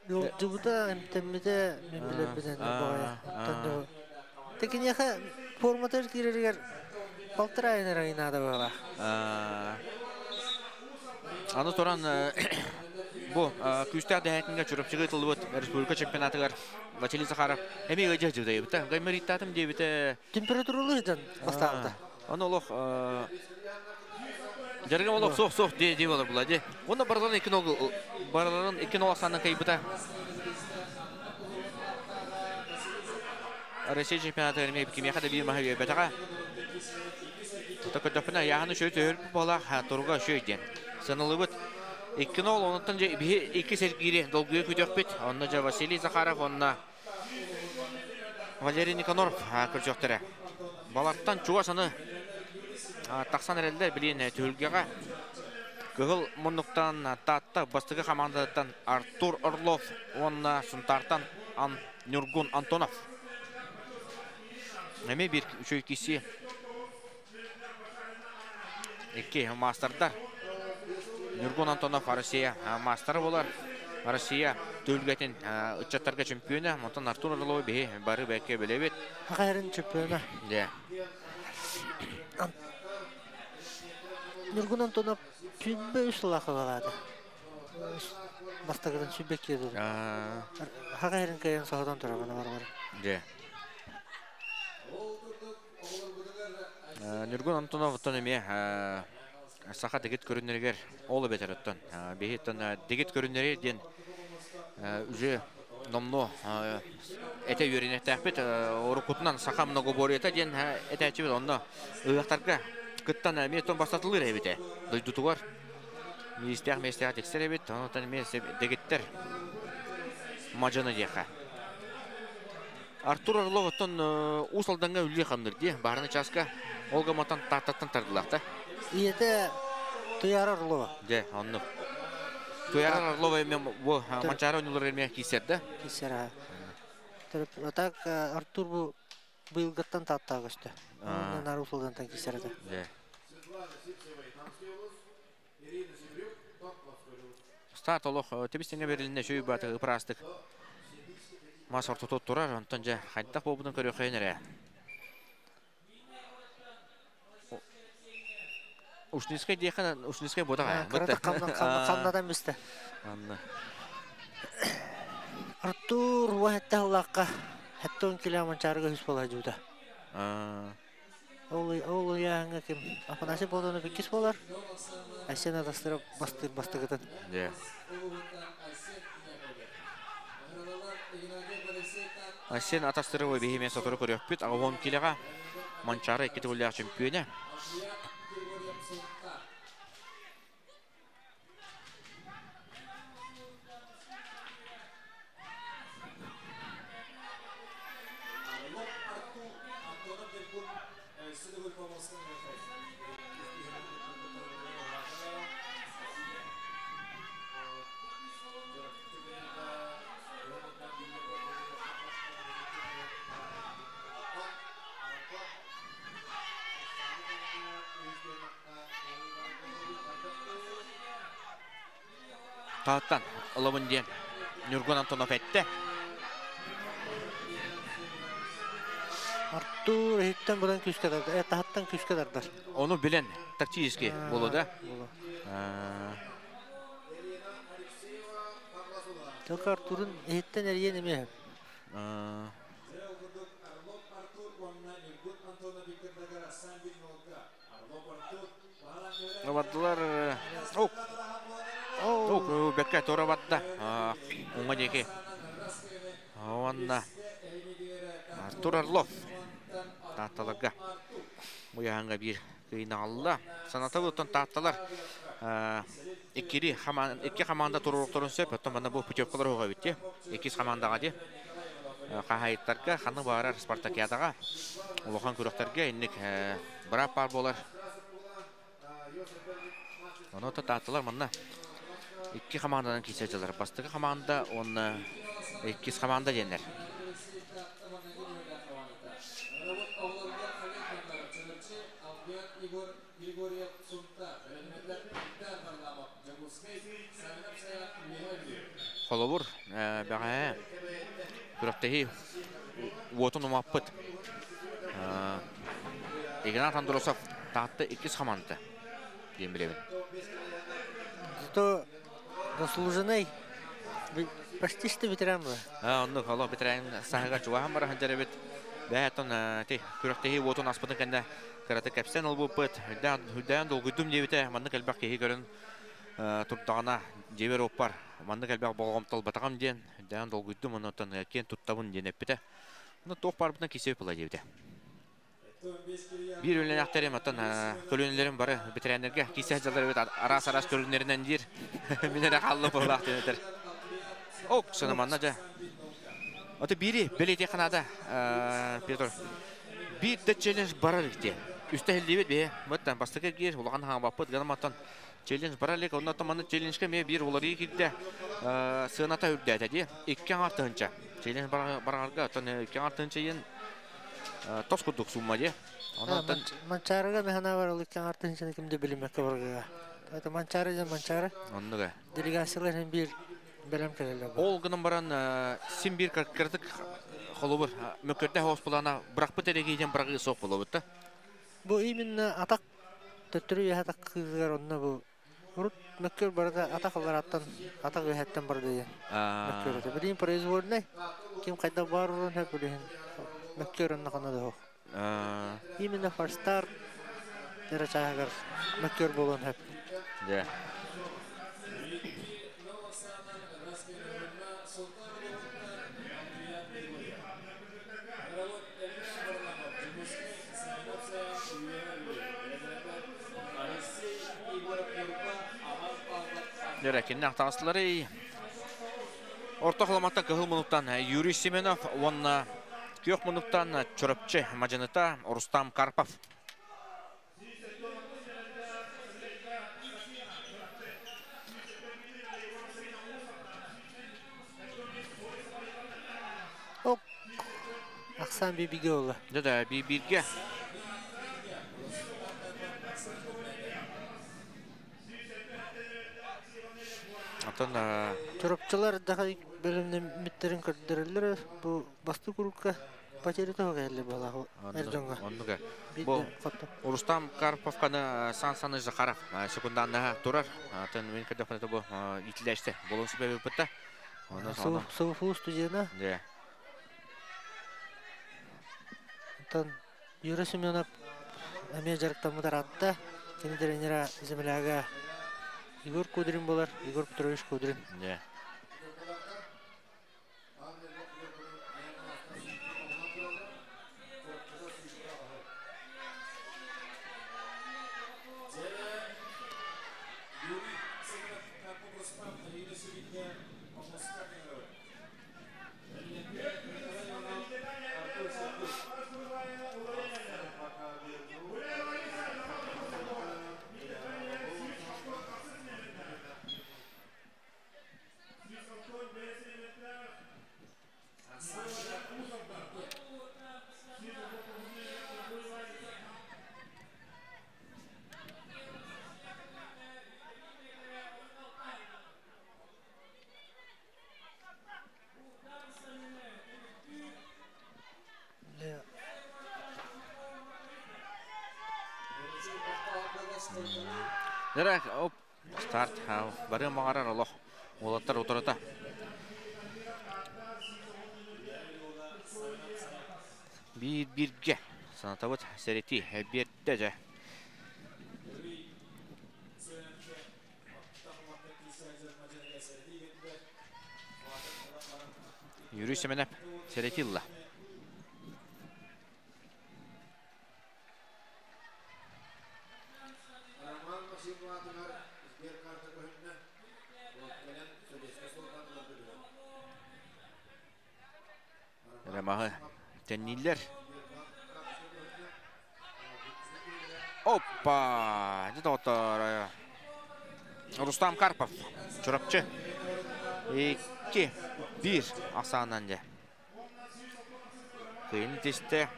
Ыалдьыбыта, эмтэммитэ мин билэрбинэн баҕайы. Оттон Текиньэхэ форматыгар киирэригэр полтора айын эрэ наада буолла. Аны туран бу күүстээх дэһээтингэ Чурапчыга ытыллыбыт республика чемпионатыгар Василий Захаров эмиэ ыдьа дьыдайбыта. Гаймориттаатым диэбитэ. Температуралыы ыдан бастаабыта. Аны олох Жаргам олох суох суох дии дии болар була ди. Онно барыларын икки нол барыларын икки нол ахсаанынан кыйбыта. Россия чемпионатыгар эмиэ кимиэхэ да биир маһы үөйбэтэҕэ. Ота көрдөхпүнэ яһаны шөй төһөр буолаах туруга шөй диэн. Сыналыбыт. Икки нол онуттан же биһи икки сэргиири долгуйа күтүөхпүт. Онно же Василий Захаров, онно Валерий Никаноров көрсүөхтэрэ. Балартан чугас аны тахсан эрэллэр билин түһүлгэҕэ. Кыһыл муннуктан Таатта бастакы хамаандатыттан Артур Орлов уонна Сунтаартан Ньургун Антонов. Эмиэ биир үчүгэй киси. Икки маастардар. Ньургун Антонов Россия маастара болар. Россия түһүлгэтин ыччаттарга чемпиона. Онтон Артур Орлов биһи бары бэкке билэбит. Хахайрын чемпиона. Де. Ньургун Антонов сүбэ үс сыллаах балаады. Бастакытын сүбэ киэдү. Хахайрын кайын соһотон турабын бар. Де. Ньургун Антонов оттон эмиэ саха дэгит көрүннэригэр ол эбэтэр оттон биһи оттон дэгит көрүннэри диэн уже номнуо этэ үөрэнэхтээхпит уруккутунан саха многоборьета диэн этээччибит онно ыһыахтарга кыттан эмиэ оттон бастатылыыр эбитэ дойдутугар миистээх миэстээх тиксэр эбит онтон эмиэ дэгиттэр мадьыны диэхэ Артур Орлов оттон Уус Алдаҥҥа үллүү хамныр дии. Баарына чааска Олга матан Тааттаттан тардылаахта. Ийэтэ Туяра Орлова. Дьэ, оннук. Туяра Орлова эмиэ бу Манчаары ойнулар эмиэ киирсэр да? Киирсэр аа. А так Артур бу быйылгыттан Тааттаҕа көстө. Онон Уус Алдантан киирсэр этэ. Дьэ. Старт олох тэбис-тэҥҥэ берилиннэ үчүгэй бааты ыпыраастык мас ортото турар, онтон дьэ хайдах буолбутун көрүөххэйин эрэ. Ушницкай диэххэ Ушницкай буотаҕа. Кырата хамнатан бүстэ. Анна. Артур уа хэтте хыллаахха хэттон килэ манчаарыга үс буола дьуута. Ол ол ыйааһыҥҥа ким Афанасий Платонов иккис буолар. Айсен Атастыров бастыыр бастакытын. Дьэ. Айсен Атастыровы биһиме сотору көрүөхпүт. 80 килоҕа Манчаары икки төгүллээх чөмпүйүөнэ. Тааттан ылабын диэн Ньургун Антонов этте. Артур иһиттэн быдан күүскэ тардар, таһыттан күүскэ тардар. Ону билэн тактически буолуо да? Буолуо. Только Артурун иһиттэн эрийэн эмиэ. Бардылар. Ок. Ок, бэккэ тура барда. Уҥа диэки. Уонна Артур Орлов Таатталарга Муйаһанга биир кыйнаҕалла. Санатабы оттон Таатталар иккири икки команда туруоруктарын сөп. Оттон манна бу путевкалар оҕо эбит Иккис командаҕа ди. Хаһайыттарга ханны баарар спартакиадаҕа улахан күрэхтэргэ инник быраап баар буолар. Ону таатталар манна икки команданан киирсэ дьылар. Бастакы команда уонна иккис команда диэннэр. Холобур, бэҕэһээ күрэхтэһии уотун умаппыт Игнат Андросов Таатта иккис команда диэн билэбин. Зато заслуженный почти что ветеран был. Оннук, олох ветеран саһыга чугаһан бара сылдьар эбит. Бэһэтон ти күрэхтэһии уотун аспытын кэннэ кыраты кэпсэн ылбыппыт. Үрдээн долгуйдум диэбитэ, маннык элбэх киһи көрөн турдаҕына дьиэбэр оппар маннык элбэх болҕомтолбатаҕым диэн үрдээн долгуйдум, оннуттан киэн туттабын диэн эппитэ. Ну туох баарбытынан кисиэп була диэбитэ. Биир үлэлээхтэрим, оттон көлүөнэлэрим бары бэтэрээннэргэ киирсэ сылдьаллар эбит, араас-араас көрүҥнэринэн диир. Мин эрэ хааллым быһыылаах диэн этэр. Ок, манна дьэ. Ото биири бэлиэтиэххэ наада, Петр. Биир да челлендж барар илик Үстэ иһиллибит биһи. Мыттан бастакы киир улахан хаҥабаппыт гынан челлендж барар илик. Онно манна челленджка эмиэ биир уларыйыы киирдэ. Сыаната үрдээтэ дии. 2,5 тыһыынча. Челлендж барарга оттон 2,5 тыһыынча иэн тос курдук сумма дии. Онон Манчаарыга механа бар ол 2,5 тыһыынчаны ким да билиммэккэ баргыга. Это Манчаары дьон Манчаары. Оннуга. Делегациялар һин биир бэлэм кэлэллэр. Ол гынан баран син биир кырдык холобур мөккөрдө хоспулана бырахпыт эрэгииден бырагыы суох болобут да. Бу именно атак төттөрү атак кызыгар онно бу урут мөккөр барыта атак аттан атак үһэттэн барды диэн. Мөккөр это билин произвольный ким кайда бар урун хөп билин мөккөр онно кана да. Именно форстар дәрәчәгәр мөккөр болон хөп. Да. Дәрәкиннәк тағыстылары. Орто хламатта кыһыл мунуктан Юрий Семенов, онна күөх мунуктан Чоропчы мажыныта Рустам Карпов. Ок. Аксан бибиге ола. Да, бибиге. Атын Чоропчылар даха бөлүмнен миттерин көрдөрөллөр бу басты курукка потери того келли бала Эрдонга. Оннуга. Бу Рустам Карповканы Сан Саныч Захаров секунданна турар. Атын мен көрдөккө бу итилеште. Болон себеби бутта. Су студияна. Да. Антон Юрий Семенов әме жарыктамыдар атта. Кени тренера земляга Егор Кудрин болар, Егор Петрович Кудрин. Да. Дара оп старт бары мағарар олох уолаттар утарыта. Биир бирге санатабыт сэрэти берді же. Юрий Семенов сэретилла. Ремаһы тенниллер. Опа! Доктор Рустам Карпов. Чурапчы. 2-1 асанан же. Кыйын тесте.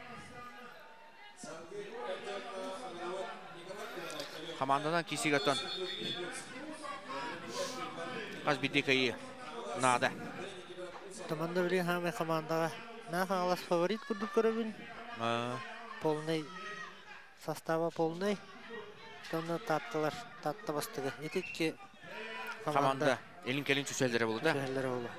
Командадан кисигатан. Аз бидекайы нада. Команда билин хаме командаға. На Хаҥалас фаворит курдук көрөбүн. Полный состава полный. Тонна таттылар, татта бастыгы. Нетикки команда элин келин түсэлдере болду да. Түсэлдере болду.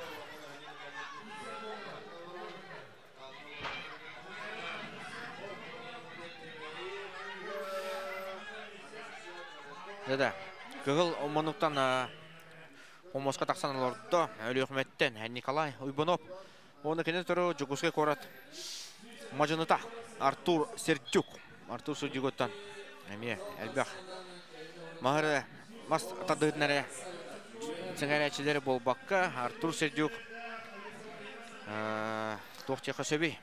Да-да. Кыгыл омонуктан омосқа тақсан олордо Өлүөхмөттен Николай Уйбунов. Оны кенен туру Жукускай корат мажыныта Артур Сердюк. Артур Сердюктан эме элбэх махыр мас тадыгыннары сеңәрәчилери болбакка Артур Сердюк тохчака сөби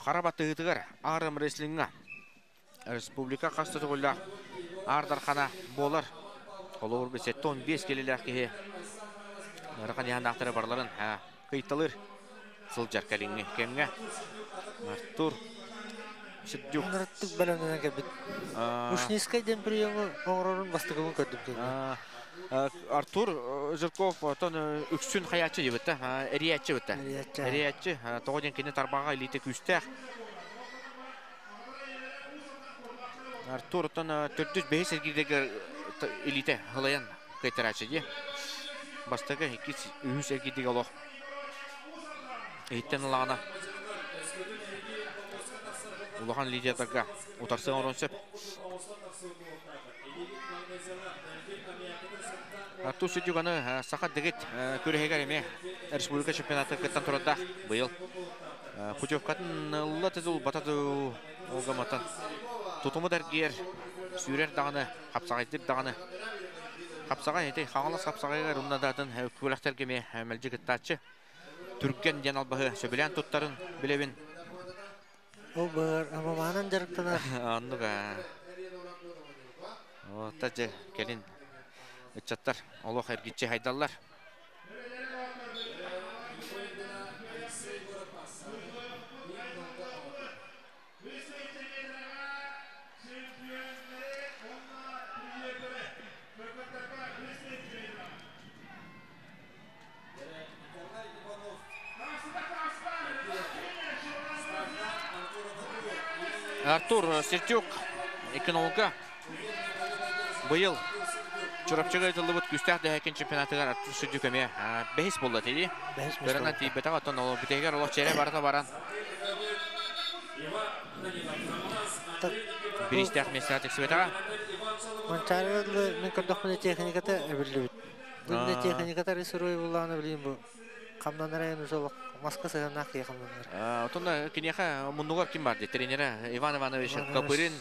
Харабатыгытыгар арым рестлинга республика касты тугулла ардархана болар. Олор бесеттон 5 келелер кеhe Рахан яхнақтары барларын кыйталыр сылжар кәліңе кемге. Артур Сердюк. Нырттык бәлемнен кәбит. Ушнискай ден приемы оңрорун бастыгын көрдүм. Артур Жирков тон үксүн хаячы дебетті, эриячы бітті. Эриячы, тоғоден кені тарбаға илите күстәк. Артур тон төртүс бейс эргидеге илите хылаян кайтарачы де. Бастығы икис үхүс эргидеге олох. Эйттен алағына. Улахан лидердерге утарсыған оронсып. Артур Сердюк саха дегет көрехегер эме республика чемпионаты кыттан турада быйыл. Путевкатын ылла тезул батады олгаматан. Тутуму дәргер сүйрер дағаны, қапсағайтыр дағаны. Қапсағай эти хаңалас қапсағайгар умнадатын көләхтерге ме мелжи кыттачы. Түрген ден албаһы сөбүлән туттарын билебин. Ол бар, амаманан жарыктанар. Анныга. О, таже келин ычаттар олох эргиччи хайдаллар. Артур Сердюк экономика быйыл Чурапчыга айтылды күстәк дәһәкен чемпионатыгар Артур Сердюк эме бәһис булды теди. Көрәнә тибетә атын ол битегер олох чере барда баран. Бир истәк места тексибетага. Манчарылы мен көрдөх техниката эбилди бит. Бу техниката ресурой буланы билим бу. Камнан район ужолок маска сыганак якыннар. Отонда кинеха мундугар ким бар тренера Иван Иванович Копырин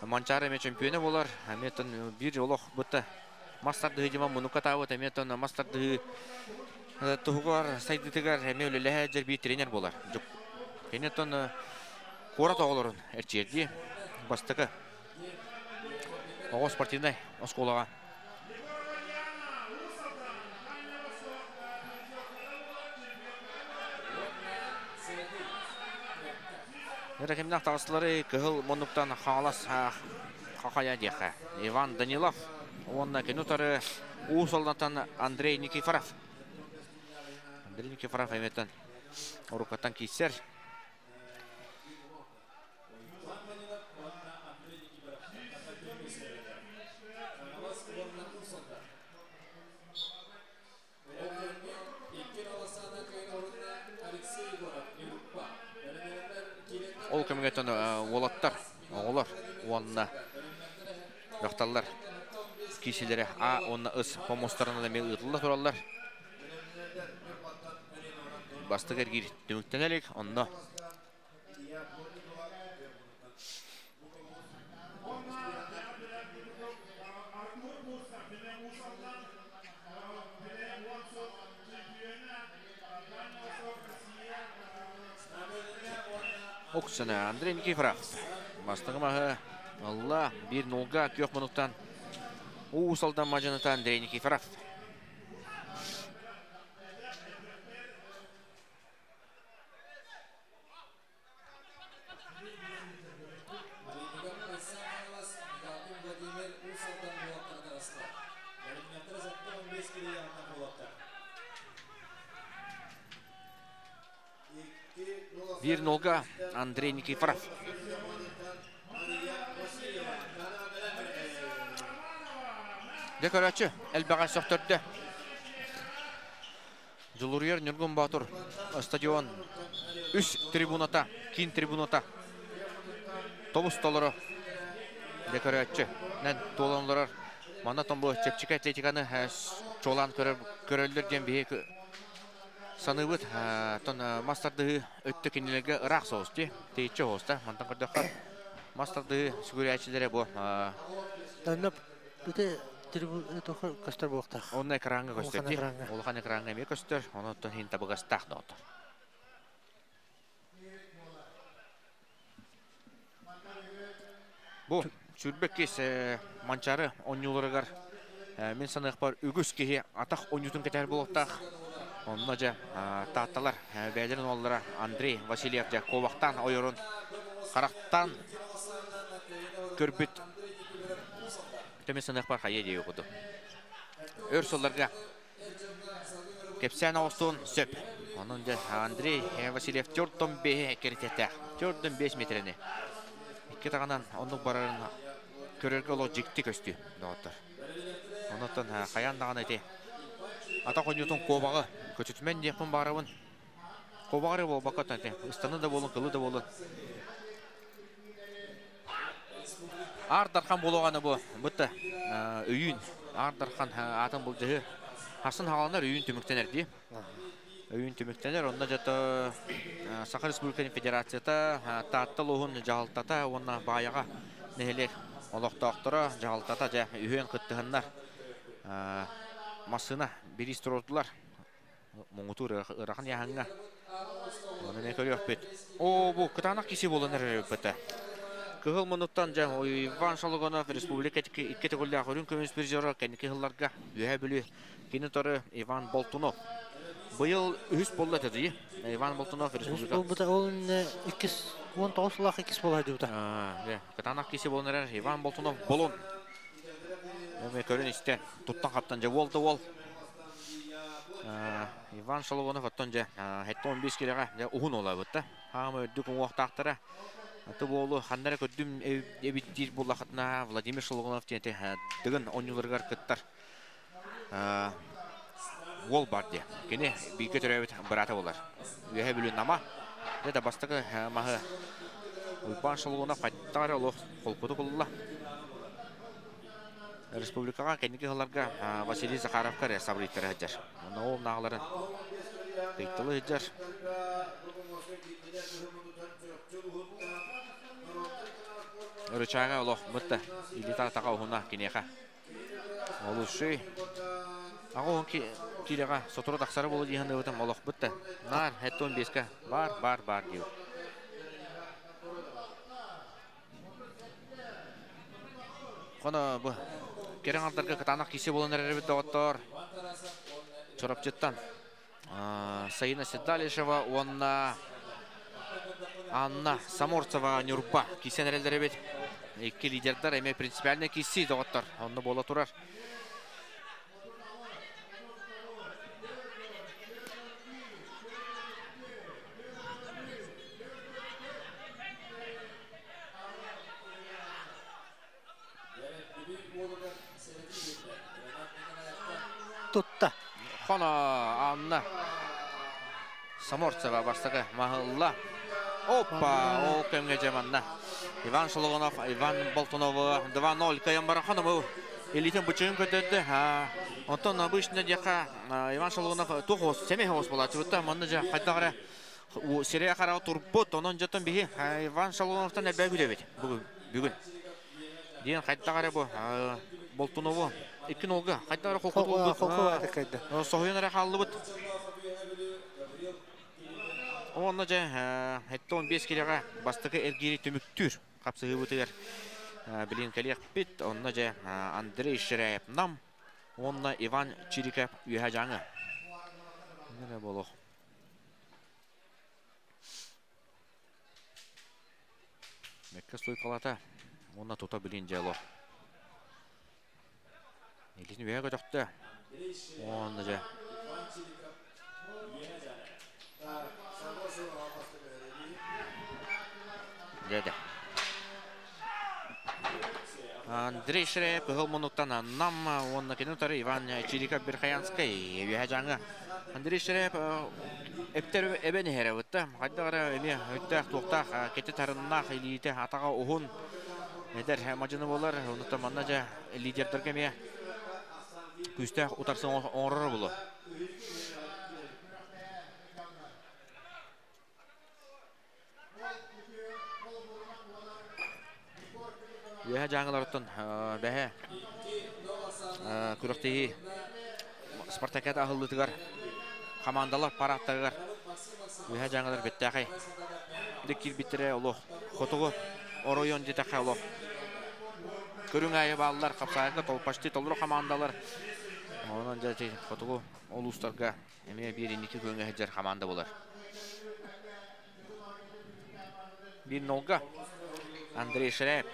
Манчары ме чемпионы болар. Аметон бир олох бутта мастер дыгы мунука тавы аметон мастер дыгы тугар сайдытыгар эме үлеле жерби тренер болар. Кенетон кора тоголорун эрчерди бастыгы. Ого спортивный осколага. Рахимнах тағысылары кыһыл монуктан хаңалас хақая деха. Иван Данилов, онна кенутары Уусолнатан Андрей Никифоров. Андрей Никифоров эметтен урукаттан кийсер. Киселері А, онна С помостарына да ыытылла тураллар. Бастык эргир түмүктенелик, онно Оксана Андрей Никифоров. Бастығы мағы Алла 1-0-ға көк мұнықтан Уусалдан мажаныта Андрей Никифоров. Бир нолга Андрей Никифоров. Декорачы әлбәға соқтырды. Жулурьер Нюргун Батур стадион үс трибуната, кин трибуната. Тобус толыры декорачы. Нән толанларар. Мана томбу чепчик атлетиканы чолан көрөллөр ден бие саныбыт. Тон мастарды өттө кинилерге ыраак соус ти. Тейче хоста. Мантан көрдөккө мастарды сүгүрәчилере бу. Танна бите трибу көстөр буохтах. Онна экранга көстөр ти. Улахан экранга эме көстөр. Онотон хин табыгастах доотор. Бу сүрбек кес манчары онюларыгар мен санык бар үгүс киһи атах онютун кетер болуктах. Онно жа таатталар бәйлерин оллара Андрей Васильев жа ковактан ойорун карактан көрбүт. Төмен санык бар хайе дейі куду. Өр солларга кепсән оостун сөп. Онун жа Андрей Васильев төрттон бе керетете. Төрттон 5 метрени. Икки тағанан оннук барарын көрөргө оло жикти көстү доғоттор. Онотон хаян даган эти. Ата конютун кобагы көчүтүмен диэхпин барабын. Кобагары болбакка танте. Ыстаны да болун, кылы да болун. Ардархан болуғаны бу. Бытты өйүн. Ардархан атын бұл жыһы. Хасын хааланар өйүн түмүктенер ди. Өйүн түмүктенер. Онда жата Саха Республиканын Федерацията таатты луһун жаһалтата, онна баяга нехелек олохтоохторо жаһалтата жа үһүөн кыттыһыннар. Масына бирис турдулар. Муңутур ырахан яһаңга. Оны не көрөк бит. О, бу кытанак киси болон эрер бит. Кыһыл мунуттан жа Иван Шологонов республика икки төгүллээх үрүн көмүс призеры кэнники хылларга үһэ бүлүү кини торы Иван Болтунов. Быйыл үһүс болду этеди. Иван Болтунов республика. Бу ол иккис 19 лах иккис болай диута. Кытанак киси болон эрер Иван Болтунов болон. Эме көрүн исте туттан каптан жа болду ол. Иван Шологонов оттон жа хетте 15 келеге жа ухун ола бутта. Хаама өддүк уңуктактара. Аты болу ханнара көдүм эбиттир буллахатна Владимир Шологонов тенте дыгын онюларгар кыттар. Ол бар де. Кене бийге төрөбүт брата болар. Үһэ бүлүн нама. Дэ бастыгы махы Иван Шологонов кайттар олох холкуту кулла. Республикага кеники хыларга Василий Захаровка ресабриттер хаджар. Оны ол нағыларын кыйтылы хаджар. Рычага олох мытты. Илита таға уһуна кинеха. Олуши. Ага он килега сотору тахсары болу диһан өтөм олох бытты. Нар хеттон беске бар бар бар диу. Коно бу керен алдарга кытанак кисе болон эребит доттор. Чорапчыттан. Саина Седалишева, онна Анна Саморцева Нюрба кисен эрелдеребит. Икки лидердер эме принципиально киси доттор. Онны бола турар. Тутта. Хона Анна Саморцева бастығы махылла. Опа, ол көмге жаманна. Иван Шологонов, Иван Болтунов 2-0 кайын бараханымы. Илиитин бычыгын көтөрдө. Онтон обычно диэхэ Иван Шалунов туох ос, сэмэй ос буолааччыбытта. Манна дьэ хайдах эрэ сирэйэ хараҕа турбут. Онон дьоттон биһи Иван Шалуновтан элбэх күлэбит бүгүн. Диэн хайдах эрэ бу Болтунову икки нолга хайдах эрэ холкутулбут. Соһуйан эрэ хааллыбыт. Онно дьэ 75 килэҕэ бастакы эргиири түмүктүүр хапсыһыыбытыгар билин кэлиэхпит. Онно дьэ Андрей Ширяев Нам уонна Иван Чириков Үөһэ Дьааҥы. Нere болох. Мекке стойкалата. Уонна тута билин дьэ олох. Илин үөһэ көтөхтө. Уонна дьэ. Дьэ Андрей Ширяев кыһыл муннуктан Нам уонна кини утары Иван Чириков Верхоянскай үөһэ Дьааҥы. Андрей Ширяев эптер эбэн иһэрэ бытта. Хайдах эрэ эмиэ өттөөх туохтаах кэти тарыннаах илиитэ атаҕа уһун эдэр мадьыны буолар. Онуттан манна дьэ лидердэргэ эмиэ күүстээх утарсан оҥороро булу. Үөһэ Дьааҥыларыттан бэһэ күрэхтэһии Спартакиада аһыллыытыгар хамаандалар парааттарыгар Үөһэ Дьааҥылар бэттээхэй дик киирбиттэрэ олох хотугу оройуон диэтэххэ олох көрүҥ аайы бааллар хапсаайга почти толору хамаандалар онон дьэ хотугу улуустарга эмиэ биир инники күөҥҥэ сылдьар хамаанда буолар. Биир нолга Андрей Ширяев.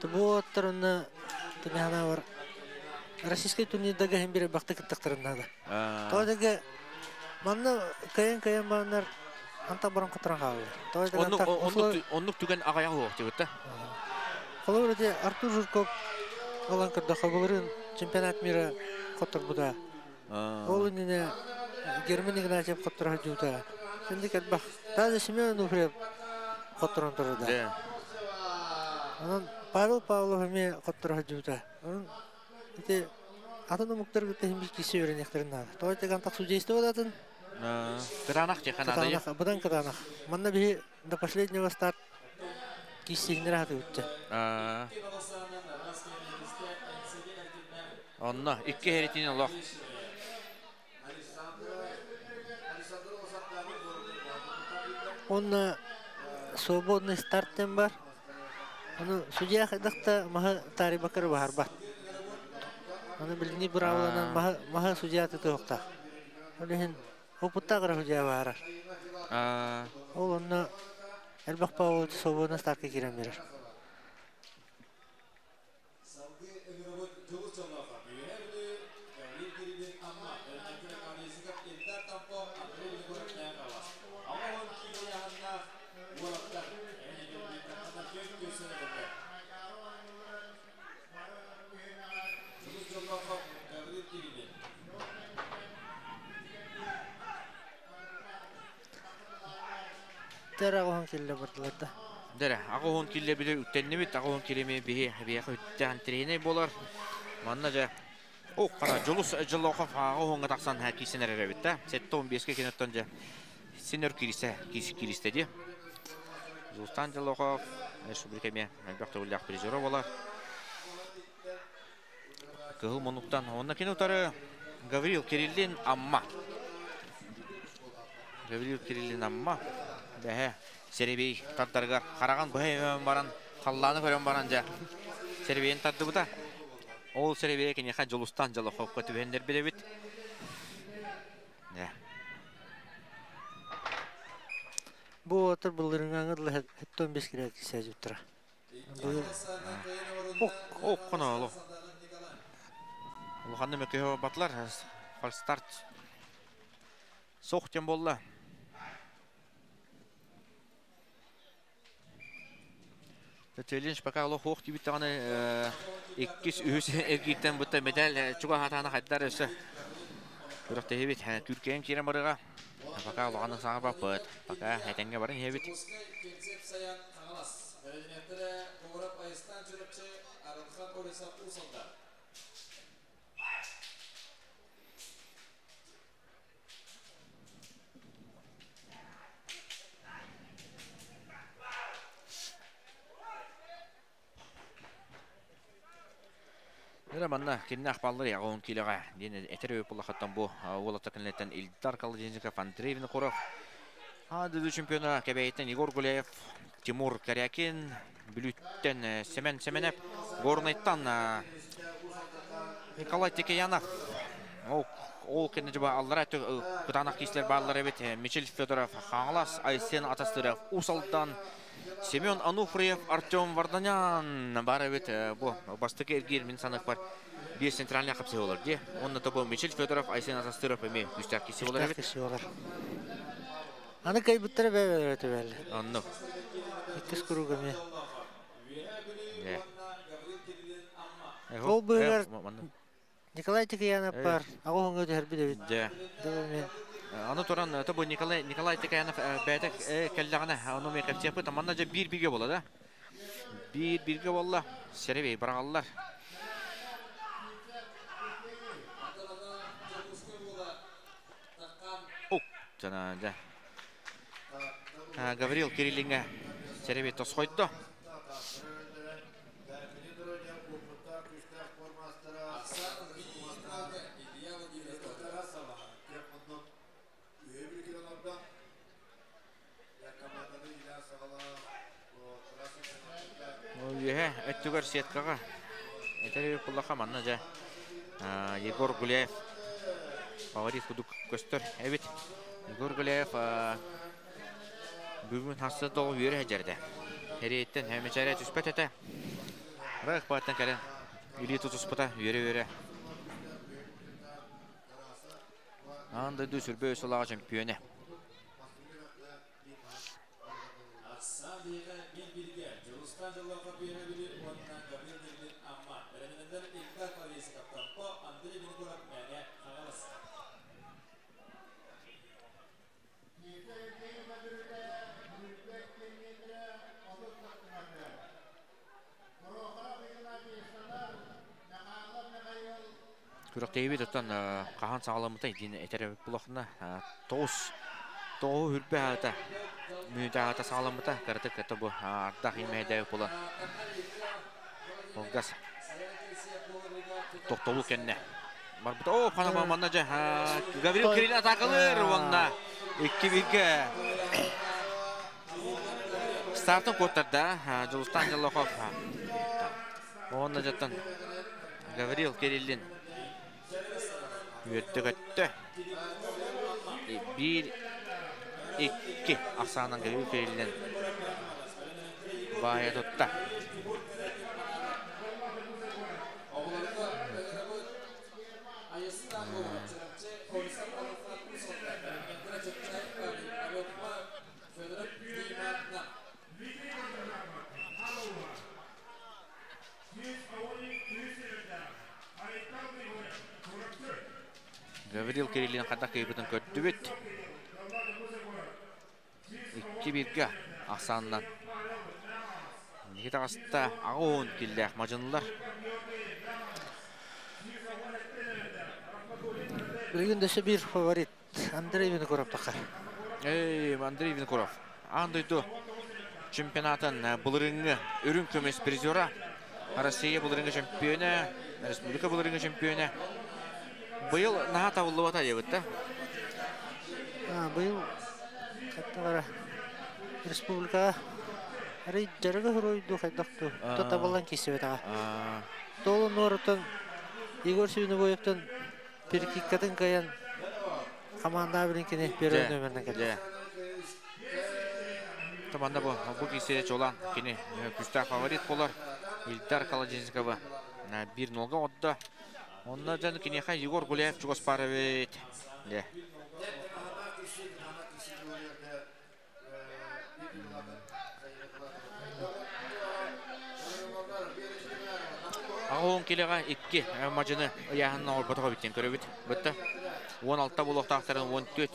Тубуоттарына тымяна бар российский турнирдага хем бир бакты кыттыктарына да. Тоодеге манна кайын-кайын баннар анта баран кутуран хаалар. Оннук түгэн аҕайах уох дебитта. Холобур Артур Жирков алан кырдаха булырын чемпионат мира хотторбута. Ол инне Герман Игнатьев хоттор жута. Şimdi бах. Даже Семен Нуфрев хотторон турда. Онон Павел Павлов эми хоттор жута. Онон ити атын омуктар кытта химби кисе үйренектерин надо. Той теган так судейство датын. Кытаанах же. Быдан кытаанах. Манна биһи до последнего старт киссигинер хаты үтче. Онно икки херитин олох. Он свободный старттен бар. Аны судья хайдахта маһы тари бакыр бахарбат. Аны билини бравланан маһы маһы судья тутуохта. Ол опыттагыр судья барар. Ол онно элбэх пау свободный стартка кирен берер. Тера оһон килле бардылар. Дere, ага килле биле үттеннибит, ага килеме бихи бихи үттен тренер болар. Манна же О, кара Жулус Жылохов ага хонга таксан ха кисенер эребит. Сетте 15-ке кенеттен же сенер кирисе, киристе ди. Жулустан Жылохов, республикаме бак төгүлләк призеры болар. Кыһыл монуктан онна кинутары Гаврил Кириллин Амма. Гаврил Кириллин Амма. Бәһә Серебей тардаргар қараған бәһә баран халланы көрөн баран жа. Серебейин тарды бута. Ол Серебей кенеха Жулустан Жылоховка түбендер билебит. Не. Бу отыр булырыңаңы хеттон бес кирәк кисә жуттыра. Ок, ок кына алу. Улханны мөкө батлар фальстарт. Соқтен болла. Челлендж пока алу хоқ тибит тағаны иккис үһүс эргиттен бутта медаль чуга хатана хайдар өсө. Күрэхтэһиибит Түркийэн киирэн барыаҕа. Пока улаханнык саҥарбаппыт. Пока этэҥҥэ баран иһэбит. Эрэ манна кинини ахпаллар яҕа киилэҕэ диэн этэр өй буллахаттан бу уолаттар кинилэртэн Ильдар Колодезников, Андрей Винокуров, Аан чемпиона Кэбээйиттэн Егор Гуляев, Тимур Корякин, Бүлүүттэн Семен Семенев, Горнайтан Николай Текеянов. Ол кэннэ дьоба аллара кытаанах киислэр бааллар эбит. Мичил Федоров, Хаҥалас, Айсен Атастыров, Уус Алдан, Семен Ануфриев, Артем Варданян бар эбит. Бу бастакы эргиир мин саныахпар биир центральный хапсыһы болар дии. Онно тобу Мичил Федоров, Айсен Атастыров эми күүстээх киси болар эбит. Киси болар. Аны кайбыттара бэбэлэр өтөбеллер. Онно. Иккис круг эми. Ол быыгар Николай Тикиянов бар. Аҕа оҥо түһэрбит эбит. Дьэ. Аны туран, тобу Николай Николай Тикаянов бэйэтэ кэллэҕинэ, ону мен кэпсиэхпит, манна дьэ биир бииргэ буола да. Биир бииргэ буолла. Серебей быраҕаллар. Жана дьэ. Гаврил Кириллиҥҥэ Серебей тосхойдо. Үөһэ өттүгэр сеткаҕа этэр буллаха манна дьэ Егор Гуляев фаворит кудук көстөр эбит. Егор Гуляев бүгүн хасса тоҕо үөрэ дьэрдэ. Эриэттэн мечээрэ түспэт этэ. Рах бааттан кэлэн илии тутуспута үөрэ-үөрэ. Аан дойду сүрбэ үс сылааҕа чемпионэ. Күрэхтэһиибит оттон хаһан саҕаламмытай диэн этэр эбит булахна тоҕус тоҕу үрбэ аата мүнүүтэ аата саҕаламмыта кыратык это бу ардах имээдэ буолан Олгас тохтобул кэннэ барбыта. О, хана манна дьэ Гаврил Кириллин атаакалыыр уонна икки бииргэ стартын куоттарда Дьулустан Дьоллохов. Уонна дьоттон Гаврил Кириллин үөрдэ-көттө. Биир, икки ахсаанан Гаврил Кириллин баайа тутта. Гаврил Кириллин хайдах кыайбытын көрдүбүт. Икки бииргэ ахсаанынан. Никита таҕыста аҕа киллээх мадьынылар. Билигин дөссө биир фаворит Андрей Винокуров тахар. Эй, Андрей Винокуров. Аан дойду чемпионатын былырыҥҥы үрүҥ көмүс призера, Россия былырыҥҥы чемпиона, республика былырыҥҥы чемпиона. Быйыл наһаа табыллыбата диэбит да? Быйыл хатталара республикаҕа арай дьарыгы хоруйду хайдах ту табыллан киирсибэтэҕэ. Тоолун нуорутун Егор Свинобоевтан перекидкатын кыайан команда билин кини первый номерынан кэллэ. Команда бу бу киирсиэ чолан кини күүстээх фаворит болар. Ильдар Колодезникова бир нолга отда. Онно дьон киниэхэ Егор Гуляев чугас баар эбит. Дьэ. Ағуын келеға 2 мажыны ыяһынна орботоҕо биттен көрөбүт. Бытта 16 булуохтаахтарын 14.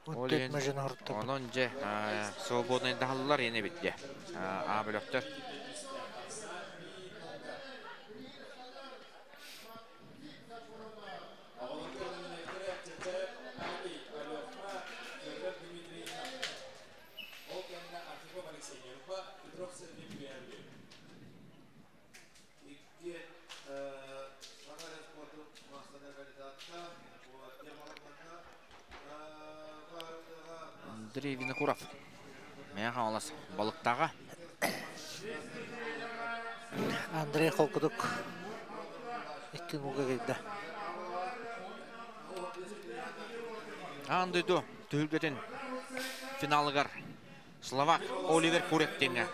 14 мажыны хорттор. Онон же свободный дахаллар ене битте. А бөлөктөр. Андрей Винокуров. Мен қаңалас балықтаға. Андрей холкудук. Икки нуга келді. Андыйду түһүлгэтин финалыгар Словак Оливер Курек теңе.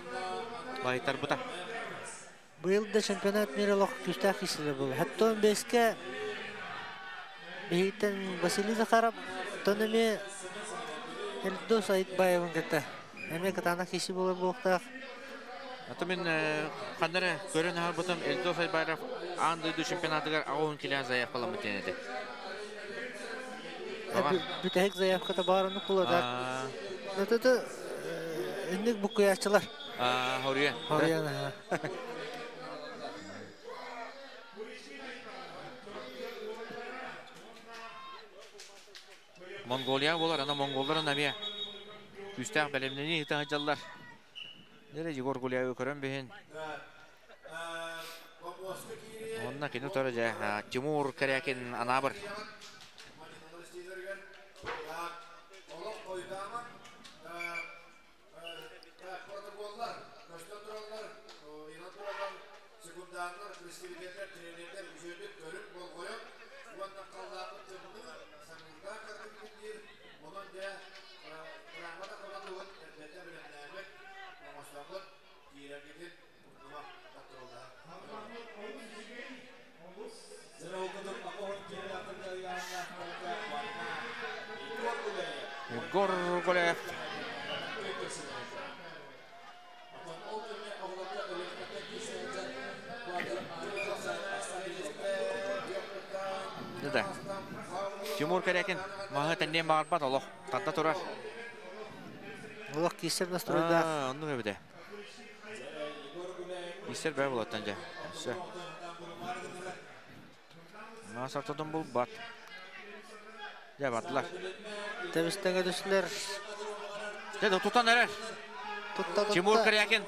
Байтар бұта. Быйыл да чемпионат мира лох күстәк киселе был. Хатта 15-ке бейтен Василий Захаров тонеме Элдос Айтбаевын кытта. Эме кытана киси болар буохтаах. Ата мен қандары көрін бұтым Элдос Айтбаев андыйду чемпионатыгар ауын келен заявкаламы тенеди. Бүтэһик заявката баарыны куладар. Нөтөтө инник букуячылар. Хория. Хория. Монголия болар, ана монголдар намия. Күстәк бәлемнени итаһаҗаллар. Нере Егор Гуляев көрөн бехин. Онна кину тора жа Тимур Карякин анабыр. Егор Гуляев. Да. Тимур Карякин маһы тәннен бағарбат олох. Татта турар. Олох кисер настройда. Онну бебде. Кисер бә булаттан жа. Всё. Насартодон бул бат. Ja бардылар. Тебистеге түслер. Деді тутан әрер. Тутта. Тимур Карякин.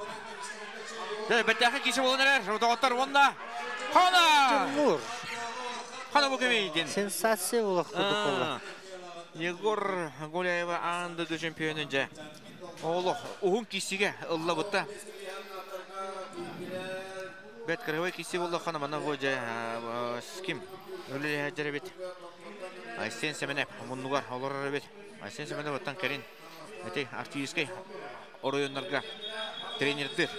Деді бәттәхі кесі болын әрер. Отоғыттар онда. Хана! Тимур. Хана бұл кемейден. Сенсация олақ кудук болла. Егор Гуляева анды чемпионын же. Олох, уһун кисиге ылла бұтта. Бәт кыргыбай киси болла хана мана бу же ким? Өле жеребит. Айсен Семенеп муннугар олорор бит. Айсен Семенеп оттан керин. Эти артистский оройоннарга тренердир.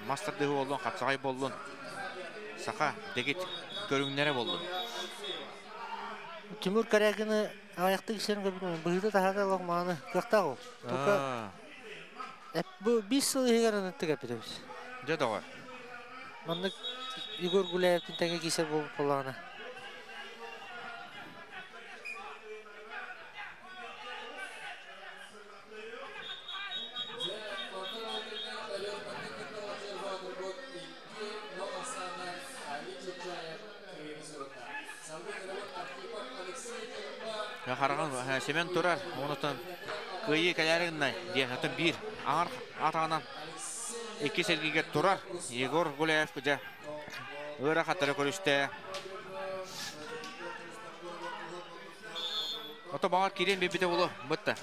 Мастер дыгы болдун, капсагай болдун. Саха дегит көрүңнәре болдун. Тимур Карякины аяқты кишерин көбүн быһыты тахата лохманы кыхтагы. Тука бу 5 жыл егер ныттыга биребиз. Жа дагы. Маннык Егор Гуляевтин теңе кисер болуп боллагана. Хараган Семен турар, онутан кыйы калярыгыннай диэн атын бир аңар атаанан икки селгиге турар Егор Гуляев кыжа ыра хаттары көрүстэ. Ото бағар кирен бебите болу бытта.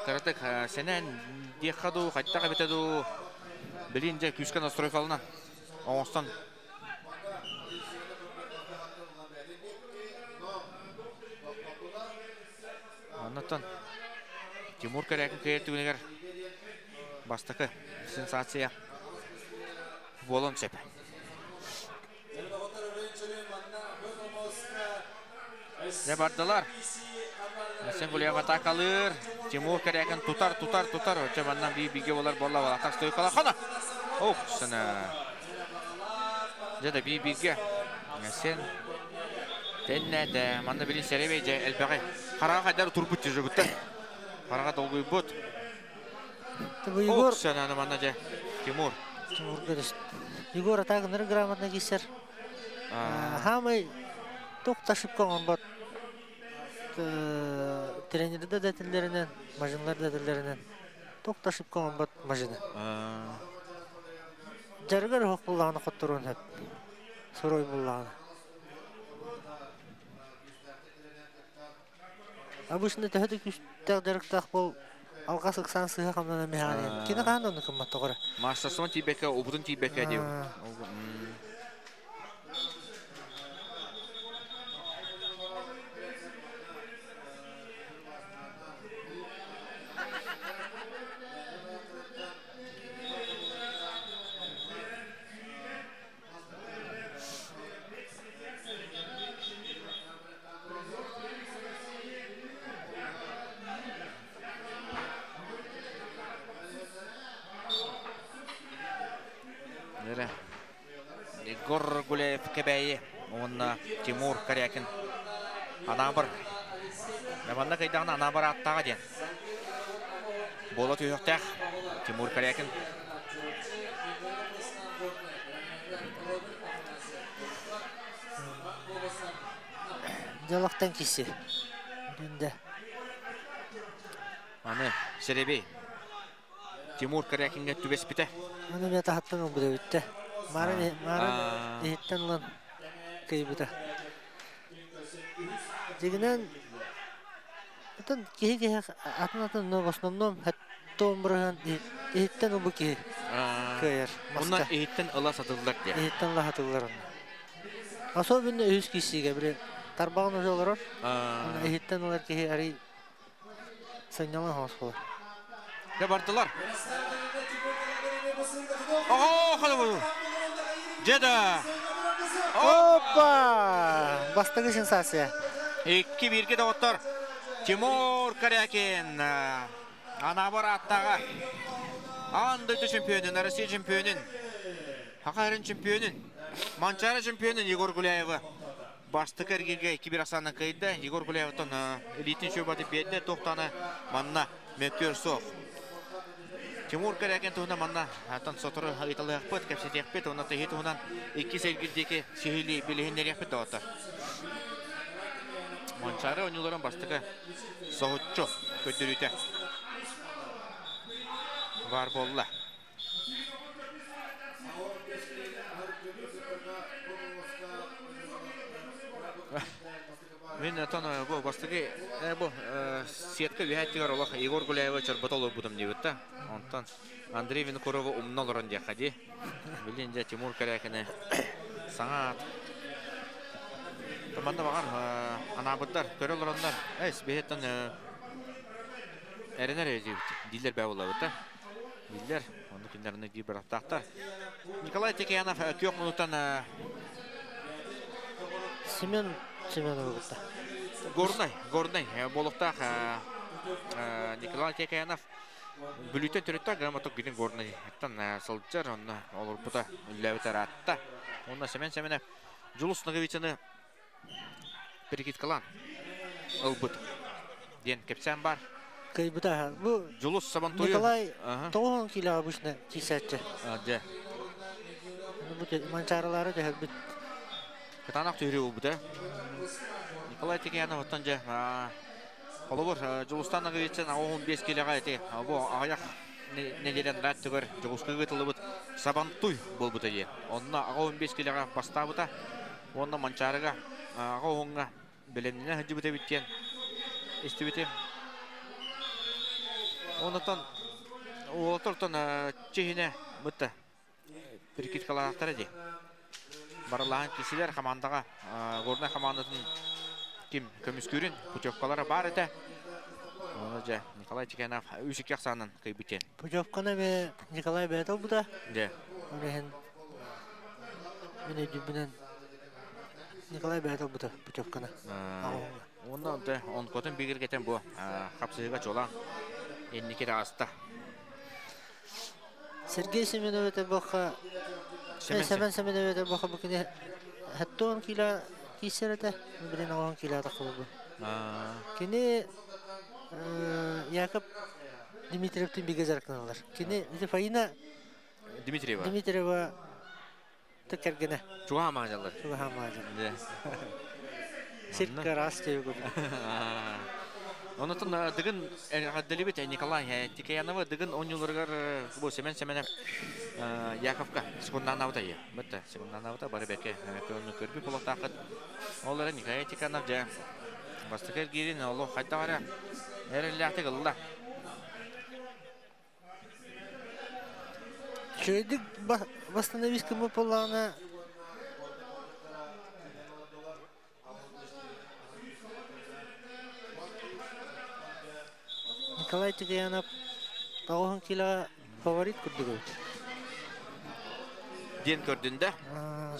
Каратык сенен диэхаду хаттака битеду билин же күскә настройкалынан оңостон Аннаттан Тимур Карякин кыйыр бастакы сенсация болон сеп. Не бардылар. Сен Гуляев атакалыр. Тимур Карякин тутар, тутар, тутар. Оча маннан би биге болар болла бол. Атак стойкала. Хана! Ох, сана. Дьэ би-бирге. Сен теннәдә, манна билин сәребей же элбәгә. Карага кайдар турбут же бутта. Карага долгуйбут. Егор. Ох, сана манна же. Тимур. Тимур көрүс. Егор атагыныр грамотно кисер. Хамай тоқташып қалған бат тренерді да тілдерінен, мажынлар да тілдерінен тоқташып қалған бат мажыны. Жаргар хоқ бұллағаны қоттырын хеп. Сорой бұллағаны. Обычно төһөдө күстәк жарыктак бол алгас ыксан сыха камнана механин. Кини каан оны кыммат тоғыра. Маштасон тибекке, убутун тибекке деп. Егор Гуляев Кебәйі, онна Тимур Карякин. Анабыр. Манна кайдағына анабыр аттаға ден. Бола түйіқтәқ Тимур Карякин. Жалақтан кесі. Дүнді. Аны Серебей. Тимур Карякинге түбес біте. Аны мен тахаттан ол бітті. Марын ехеттен ұлан кыйбыта. Дегенен, атын кихи атын атын, но в основном хаттом бұрған ехеттен ол кихи кыйыр. Онна ехеттен ыла сатылдар де. Ехеттен ыла сатылдар онна. Особенно үз кисиге бір тарбағын уже олар. Ехеттен олар кихи ари сынялан хос болар. Ya бардылар. Ого, хады бұл. Жеда. Опа! Бастығы сенсация. 2-1-ге доғыттар. Тимур Карякин. Анабар аттаға. Андойды чемпионын, Россия чемпионын, Хақайрын чемпионын, Манчары чемпионын Егор Гуляева. Бастық әргерге 2-1 асанын қайды. Егор Гуляевтан элитин шөбаты бетті тоқтаны манна мөккер соқ. Тимур Карякин туһунан манна аттан сотору ыйталыахпыт, кэпсэтиэхпит, онна тыһы туһунан икки сэлгирдиэки сиһили билиһиннэриэхпит доҕоттор. Манчары оонньууларын бастакы соһуччу көрдөрүүтэ бар буолла. Мен аттан бу бастакы бу сетка үһэттигэр олох Егор Гуляева чорботол будум диэбит. Онтон Андрей Винокурова умна олорон диэхэ дии. Билин дьэ Тимур Карякины саҥа Манна баҕар анаабыттар, көрө олороннор, эс биһиттэн эренер дииллэр бээ буоллабыт. Дииллэр, онну кинилэрини дии бырахтаахтар. Николай Текеянов күөх мунуттан Семен Семенов бутта. Горнай, Горнай болуктаах Николай Текеянов бүлүтен төрөттө грамоток гинен Горнай аттан сылдьар, онно олорбута үллэбит аратта. Онно Семен Семенов Жулус Ноговицыны перекидкалан ылбыт. Ден кепсән бар. Кыйбыта. Бу Жулус Сабантуйу. Николай 90 кило обычно кисәтче. Де. Бу манчаралары да бит. Кытанак түйрі болбута. Николай Текеянов оттан же холобур Жулустан Ноговицын 15 килоға эти. Бу аяк неделен рат түгөр Жулуска гытылыбыт Сабантуй болбута же. Онна 15 килоға бастабыта. Онна манчарыга ага оңга белемнине хыджыбыта биттен истибите. Онотон олотортон чехине мытта перекидкалаахтара ди. Барылахан кисилер командаға Горнай командатын ким көмүскүрүн путевкалары бар эте. Оны же Николай Тикенов үсүк яқсанын кыйбытен. Путевканы ме Николай бәтел буда. Де. Онехен мене дүбүнен Николай бәтел буда путевканы. Ондан да он котун бигир кетен бу хапсыга чолан энники аста. Сергей Семенов это баха Семен Семенов это баха букини хаттон кила кисерете билин оҕон кила тахылбы. Кини Яков Дмитриевтин биге жаркыналар. Кини Фаина Дмитриева. Дмитриева текергене. Чуга маажалар. Чуга маажалар. Сирка рас тебе. Онотон дыгын гадделибит Николай Тикаянова дыгын онюларгар бу Семен Семенов Яковка секунданабыта ие. Бітті, секунданабыта бары бәке көңіл көрбі болотақыт. Олары Николай Тиканов жа бастықер гирин олу қайта қара әрілляқты қылла. Чөйдік восстановись кымы полана Николай Тикаянов тоғын кило фаворит күрдүгөт. Ден көрдүндө.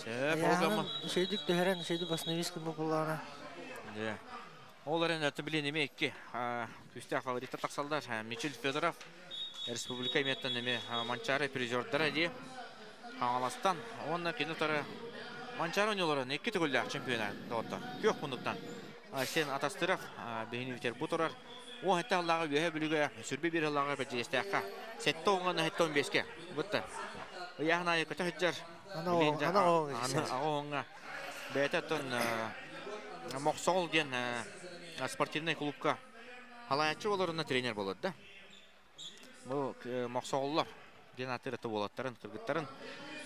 Сөп олгамы. Шөйдүк төһөрөн, шөйдүк восстановись кымы полана. Олар өтө билен эме икки күстә фавориттер тақсалдар. Мичел Федоров республика иметтен эме Манчары призердары ди. Қаңаластан, онна кинотары Манчары ойнолары екі түгілді чемпиона доғытты. Көк мұндықтан. Сен Атастыров, бейіні витер бұтырар. О, хәтті аллаға үйе бүліге, сүрбе бір аллаға бір жестәққа. Сетті оңғаны хәтті 15-ке. Бұтты. Яғына көті хүджар. Ана оңға. Бәйті тон Мохсол ден спортивный клубка халаячы оларына тренер болады да. Бұл Мохсоллар ден атыры болаттарын, кыргыттарын.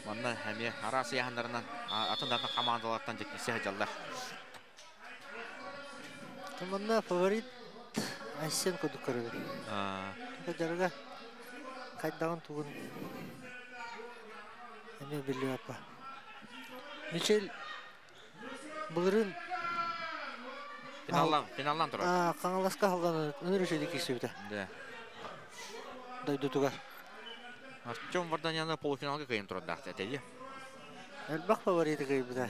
Манна әме арасы яхандарынан атындатын командалардан жеккесе жалдар. Манна фаворит Айсен кудук көрөдү. Жарга кайдаган тугун эме билип апа. Мичел булырын финаллан, финаллан турар. Каңаласка халдан өнөр шеди кисибите. Да. Дойдутугар. Артем Варданяны полуфиналга кыйын турар дахты әтеди. Элбах фавориты кыйбыта.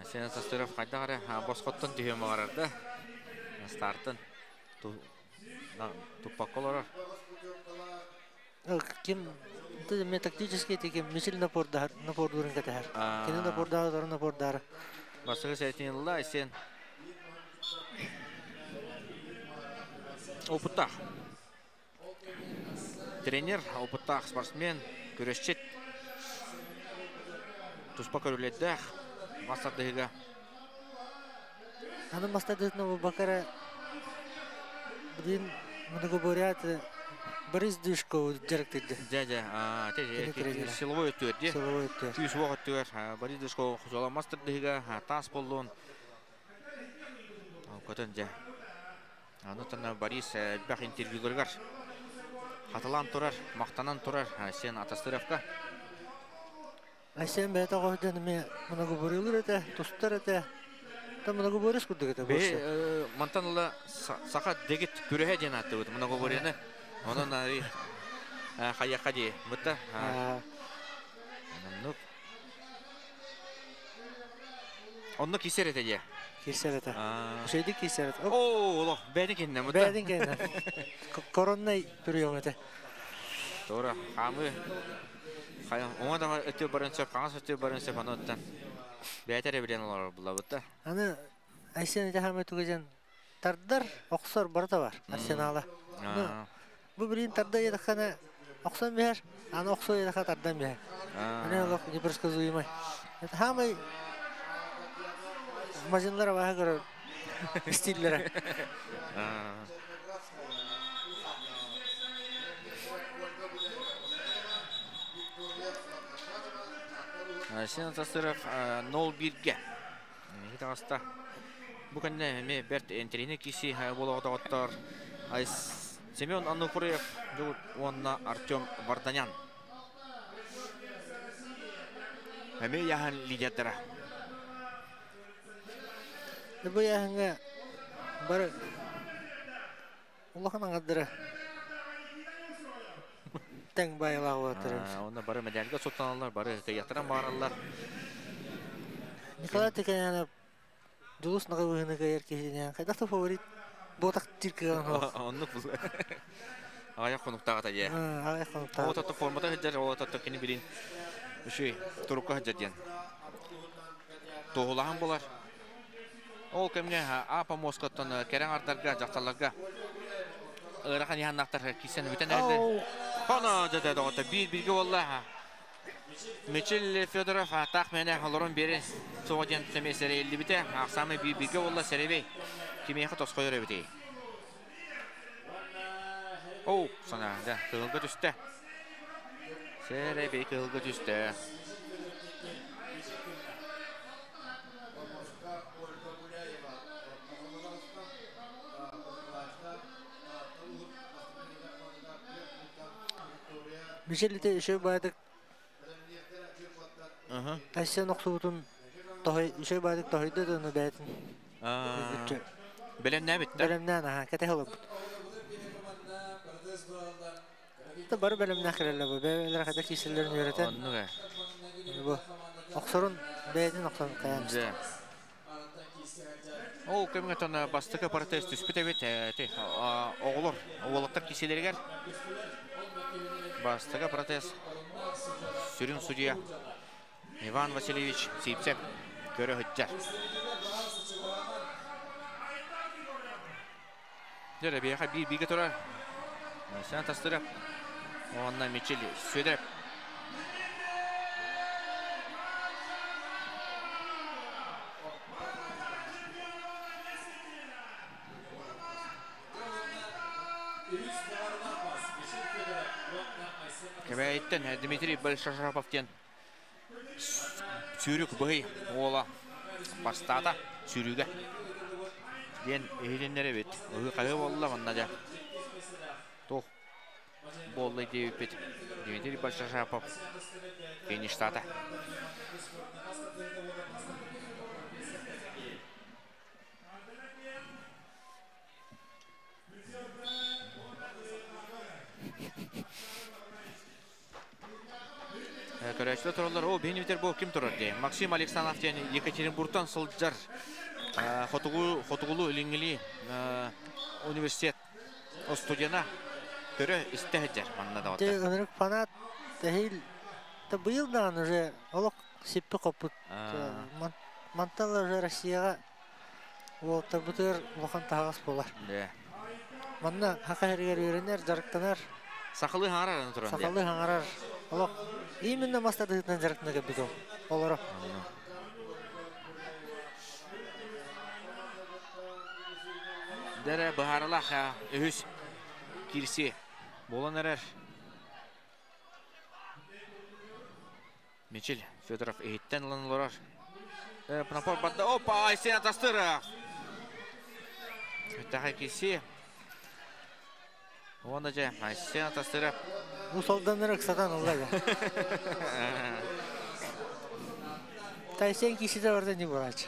Сен Састыров қайда қара босқоттан түйен бағарарды. Стартын туппақ олар. Ким мен тактический текем мисил напордар, напордурын катар. Кини напордар, напордар. Басығы сәтін сен опыттақ. Тренер, опыттақ спортсмен, күрешчет. Туспа көріледдәқ. Мастардыга. Аны мастардыгына бакара блин многоборят Борис Дышко жарыктырды. Дядя, силовой өттүр, де? Силовой өттүр. Күйс уақ өттүр. Борис Дышко жола мастардыга тас болдун. Көтөн жа. Аны тана Борис бақ интервьюларгар. Хаталан турар, мақтанан турар сен Атастыровка. Айсен бәйті қойдан ме многоборылыр это, тустар это. Там многоборыс күрдік это больше. Мантанла сақа дегет күрәһә ден атты бит многоборыны. Онан ари хаяқа ди. Бутта. Ну. Онны кисер ете де. Кисер ете. Şeydi кисер ете. О, олох, бәдин кенне бутта. Бәдин кенне. Коронный прием ете. Тора, хамы. Оңа да өтө барын сөп, қаңас өтө барын сөп, аны өттен. Бәйтәрі білен олар бұла бұтта. Аны Айсен ете хамы түгезен тардар, оқсор барда бар, арсенала. Бу білін тарда едіқаны оқсан бәр, аны оқсор едіқа тардан бәр. Аны олық непредсказуемый. Это хамы мазинлара баға көрір стиллері. Сен Тастыров 0-1-ге. Хитагаста. Бу көнне ме Берт энтрини киси болоғдағыттар. Семен Ануфриев, онна Артем Варданян. Әме яхан лидердері. Бу яханга бар Улахан аңадыры. Тең байлағы отыры. Онда бары медальға соттаналар, бары кыяттыран баралар. Николай Тикаянов Дулус наҕа быһыны кайар киһинэн хайдах да фаворит буотах тир кыаҕын суох. Оннук бул. Ая хонуктаҕата дьэ. Ая хонуктаҕата. Ол тото формата сылдьар, ол тото кини билин үчүгэй турукка сылдьар диэн. Туоһулаһан булар. Ол кэмҥэ Апа Москоттон кэрэ аҥардарга, дьахталларга ыарахан иһаннаахтар киирсэн бүтэн эрэллэр. Хоно дьэ доҕотто биир бииргэ буолла. Мичил Федоров таах мээнэ олорон биэри суоҕа диэн сэмиэ сэрэйиллибитэ. Ахсаамай биир бииргэ буолла сэрэбэй. Кимиэхэ тосхойор эбитий? Оу, санаа, да, кыһылга түстэ. Сэрэбэй кыһылга түстэ. Мичил ити үчүгэй баайдык Айсен охсубутун тоһой үчүгэй баайдык тоһуйда да ону бэйэтин Бэлэмнээбит да? Бэлэмнээн аха кэтэһэ олорбут. Бары бэлэмнээх кэлэллэр бу. Бэйэлэрэ хайдах киирсэллэрин үөрэтэн. Оннук ээ. Бу охсорун бэйэтин охсон хайаан Дьэ. Ол кэмҥэ тон бастакы протест түспүт эбит. Оҕолор, уолаттар киселэригэр бастакы протест сүрүн судья Иван Васильевич Сивцев көрө сылдьар. Дьэ, биһиэхэ биир бииргэ турар. Сен тастырып. Уонна Мичил Сүөдэреп. Кэбээйиттэн Дмитрий Большашапов диэн сүүрүк быһый уола бастаата сүүрүүгэ диэн иһитиннэрэбит. Ыһыы-хаһыы буолла манна дьэ. Туох буолла диэбиппит. Дмитрий Большашапов фиништаата. Көрөөччүлэр тураллар, о, биһин үтэр бу ким турар дии. Максим Александров диэн Екатеринбургтан сылдьар хотугу, хотугулуу илиҥҥилии университет студена көрө истэ сылдьар манна да. Ынырык фанат эһиил да быйыл даҕаны уже олох сиппи хоппут. Мантан уже Россияҕа уолаттарбытыгар улахан таһаҕас буолар. Манна хаха сиригэр үөрэнэр, дьарыктанар. Сахалыы хаҥарар туран. Сахалыы хаҥарар. Олох именно мас тардыһыытынан дьарыктана кэлбит ол. Олоро. Дэрэ быһаарылаах үһүс киирсии буолан эрэр. Мичил Федоров иһиттэн ылан олорор. Пнопор барда. Опа, Айсен атастырах. Тэхэ киси. Уонна дьэ, Айсен атастырах. Усалданыр ыксатан ылла. Тайсен кисите барда не бурач.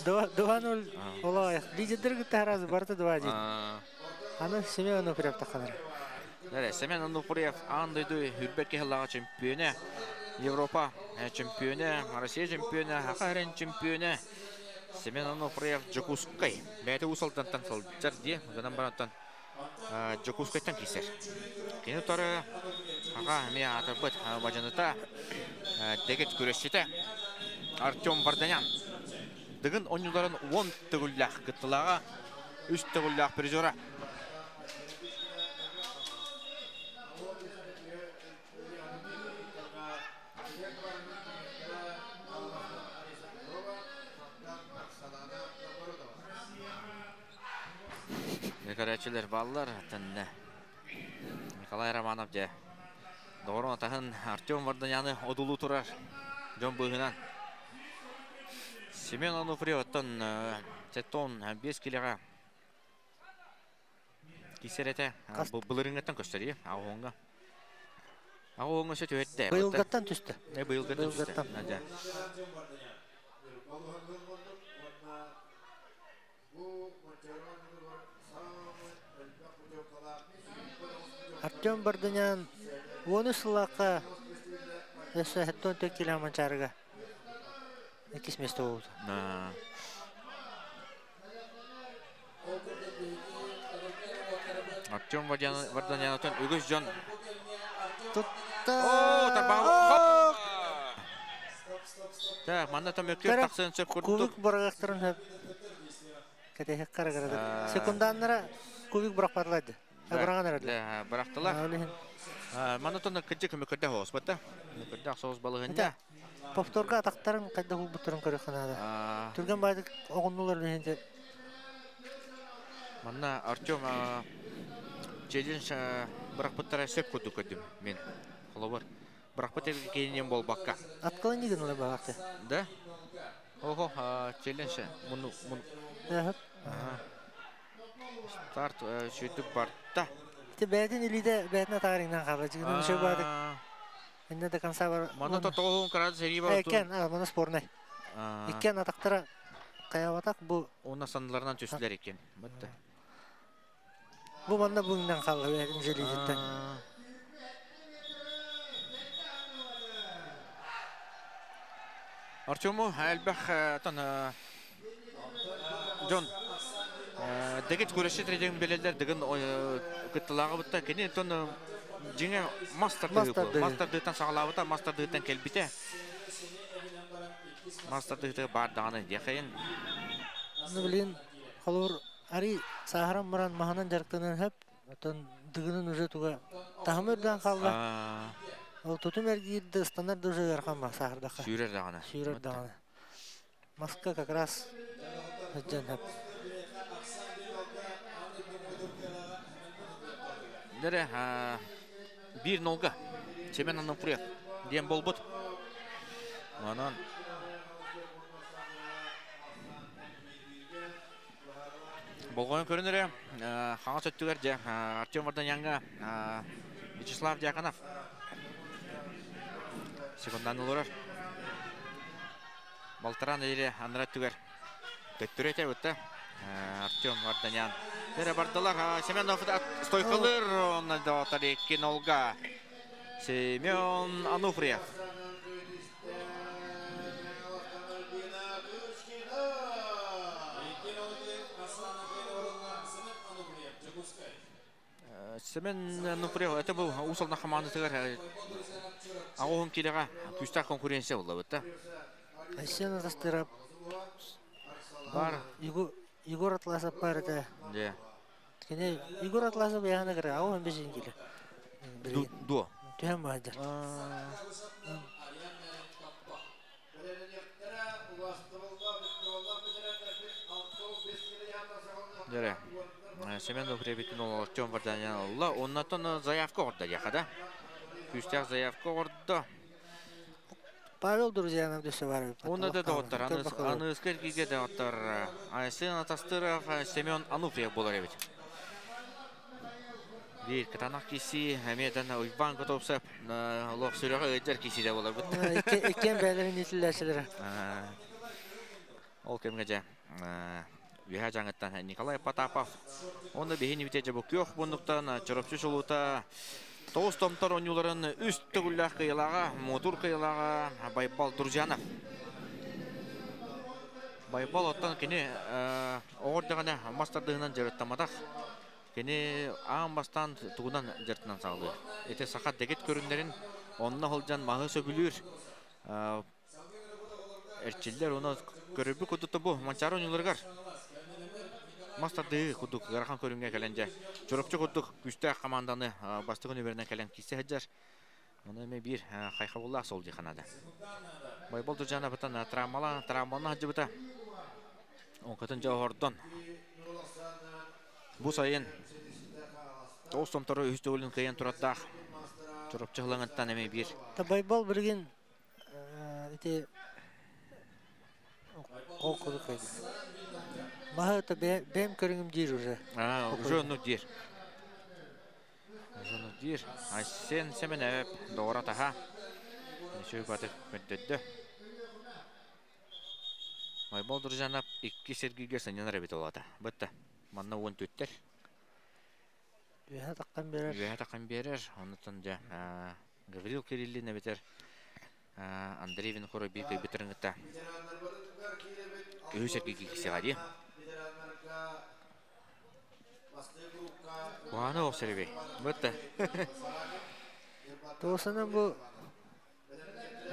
2-0 ола. Лидердер кытта сразу барда 2-1. Аны Семен Онуфриев тахханар. Семен Онуфриев аан дойду үрбэт киһилааҕа чемпионэ, Европа чемпионэ, Россия чемпионэ, Хаха эрэн чемпионэ Семен Онуфриев Дьокуускай. Бэйэтэ Уус Алдантан сылдьар дии, гынан барантан Дьокуускайтан киирсэр. Кини утары Хаха эмиэ аатырбыт бадьаныта, дэгит күрэсчитэ Артем Варданян. Дыгын оонньууларын 10 төгүллээх кыттылааҕа, 3 төгүллээх призера. Көрөөччүлэр бааллар тэннэ. Николай Романов дьэ доҕорун атаһын Артем Варданяны одулуу турар дьон быыһынан. Семен Онуфриев оттон 75 килоҕа киирсэр этэ. Былырыыҥҥыттан көстөр аҕыһоҥҥа. Аҕыһоҥҥа өссө түһэттэ. Быйылгаттан түстэ. Быйылгаттан түстэ. Артем Барданян 13 сыллаахха өссө 74 кило манчаарыга иккис место буолбута. Артем Варданянатан үгүс дьон. Тутта. О, тарбаҕа. Так, манна там өккөр тахсан сөп курдук. Кубик бырагактарын хөп. Кэтехек карагарада. Секунданнара кубик быракпатлайды. Быраган эрэллэр. Да, бырахтылар. Манна тон кыджы көмөкөрдө хоос батта. Көмөкөрдө соус балыгында. Повторга атактарын кайда булбуттарын көрө ханада. Түргөн байдык огоннулар бихинде. Манна Артем челлендж быракпыттара сөп курдук көрдүм мен. Холобор. Быракпыт кейинен болбакка. Отклонение гынулар багакты. Да? Ого, челлендж муну муну. Старт сүйтүп барда. Те бәдин илиде бәдин атарыңнан калды. Жигинен шө бардык. Инде до конца бар. Мана то тоғын карады сери бар. Экен, мана спорный. Иккен атактара каябатак бу. Она санларынан төстүлөр экен. Бытты. Бу манда буңнан калды бәдин желидиттен. Артему элбэх тон Джон дегет көрөшө тренинг белелер деген кыттылага бутта кени тон жиңе мастер мастер дытан сагалабыта мастер дытан келбите мастер дыты бар даганы дехайын. Ну блин, холор ари сахарам муран маханан жарктанан хеп отон дыгынын уже туга тахмырдан калла. Ол тутум эргиирде стандарт уже ярхама сахардака. Сүйрер даганы. Сүйрер даганы. Маска как раз жан хеп. Дере бир нолга Семен Ануфриев диэн болбут. Онон Болғойын көрінірі, қаңа сөттігер же Артем Варданянға Вячеслав Дьяконов секундан олорор. Балтаран эре андыра түгер. Төттүрете өтті. Артем Варданян. Дере бардылар. Семенов стойкалыр. Онна Олга. Семен Ануфриев. Семен Ануфриев, это был усал на команду тыгар. Ағуын келеға күстақ конкуренция болды бітті. Айсен Атастырап. Бар. Егор Атласов бар это. Да. Кене Егор Атласов яғына кірі, ағуын бешін келе. До. Түйен байды. Дере. Семен Ануфриев ол Артем Варданян олла. Оннатон заявка орда яқада. Күстәк заявка орда. Павел Друзьянов дөсө бар. Онда да доттар. Аны ыскер киге доттар. Айсен Атастыров, Семен Ануфриев болар эбит. Бир кытанак киси, әмеден Иван Котовсов, лох сүрәгә өҗәр киси дә болар бит. Иккен бәлерин итиләшеләр. Ол кемгә жа? Виха жаңыттан Николай Потапов. Оны бихини бите жабык yok бундуктан чоропчу шулута. Тоғыз томтар ойнуларын үст түгілләқ кыйлаға, мотур кыйлаға Байбал Друзьянов. Байбал оттан кені оғырдығына мастардығынан жарыттамадақ. Кені аң бастан туғынан жартынан сағылы. Эте сақат дегет көріндерін онына холжан мағы сөбілір. Эрчиллер оны көрібі күдіті бұ манчары ойнуларғар. Мастарды кудук гарахан көрүнгө кәленже. Чоропчу кудук күстәк команданы бастыгын үберинен кәлен кисе хаджар. Оны эме бир хайха булла сол диханада. Байбол Туржана бутан травмала, травманы хаджыбыта. Онкатын жаһордон. Бу сайын тоғыз томтору үстө өлүн кыйын тураттах. Чоропчу хылаңыттан эме бир. Та Байбол билген ити кол кайды. Маха это бэм көрүңүм дир уже. А, уже ну дир. Уже ну дир. Айсен Семенев дора таха. Нешөй батык көдөддө. Майбол Дружанап икки сергиге санянар бит олата. Бытта. Манна он төттер. Үһә таққан берер. Үһә таққан берер. Онутан жа Гаврил Кириллин битер. Андрей Винокуров бир битергитта. Үһә сергиге кисегади. Куһаҕана ох сэрибэй. Бытта. Туосанан бу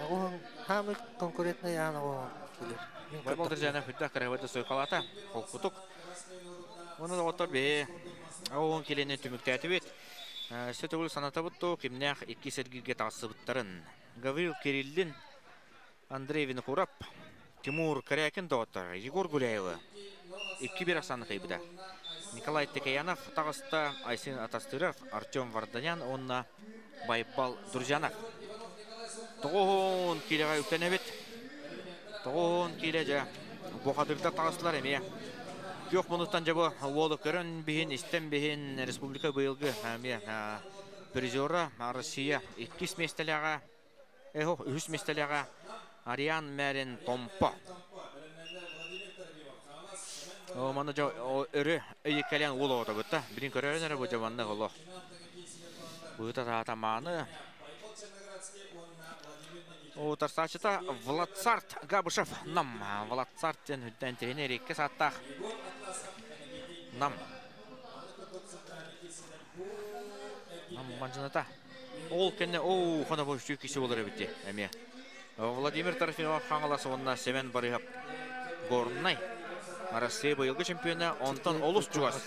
оҕуһун хаамый конкурентный аан оҕуһун килер. Байбал Дыржанов үрдэх кыраһыбыты суйхалата. Холкутук. Оны доҕоттор биһи оҕуһун килини түмүктээтибит. Сөтөгүл санатабыт тоо кимнээх икки сэргиргэ тахсыбыттарын. Гаврил Кириллин, Андрей Винокуров, Тимур Корякин доҕоттор, Егор Гуляевы икки бир ахсааны кыйбыта. Николай Текеянов таҕыста, Айсен Атастыров, Артем Варданян уонна Байбал Друзьянов. Тоҕуһун киилэҕэ үктэнэбит. Тоҕуһун киилэ дьэ бухатырдар таҕыстылар эмиэ. Күөх мунуттан дьэ бу уолу көрөн биһин, истэн биһин республика быйылгы эмиэ призера Россия иккис миэстэлээҕэ Эхо үһүс миэстэлээҕэ Ариан Мэрин Томпо. Маны дьэ өрө ыйыккалыан уол оҕото бытта. Билин көрөрөн эрэ бу дьэ маннык олох. Быыта таата мааны. Утарсааччыта Владсарт Габышев Нам. Владсарт диэн үрдэн тиһини эрикке сааттаах Нам. Нам мандьыната. Ол кэннэ оо хана бу үчүгэй киһи буолар эбит дии эмиэ. Владимир Трофимов Хаҥалас уонна Семен Барыһап Горнай Россия быйылгы чемпиона, онтон олус чугас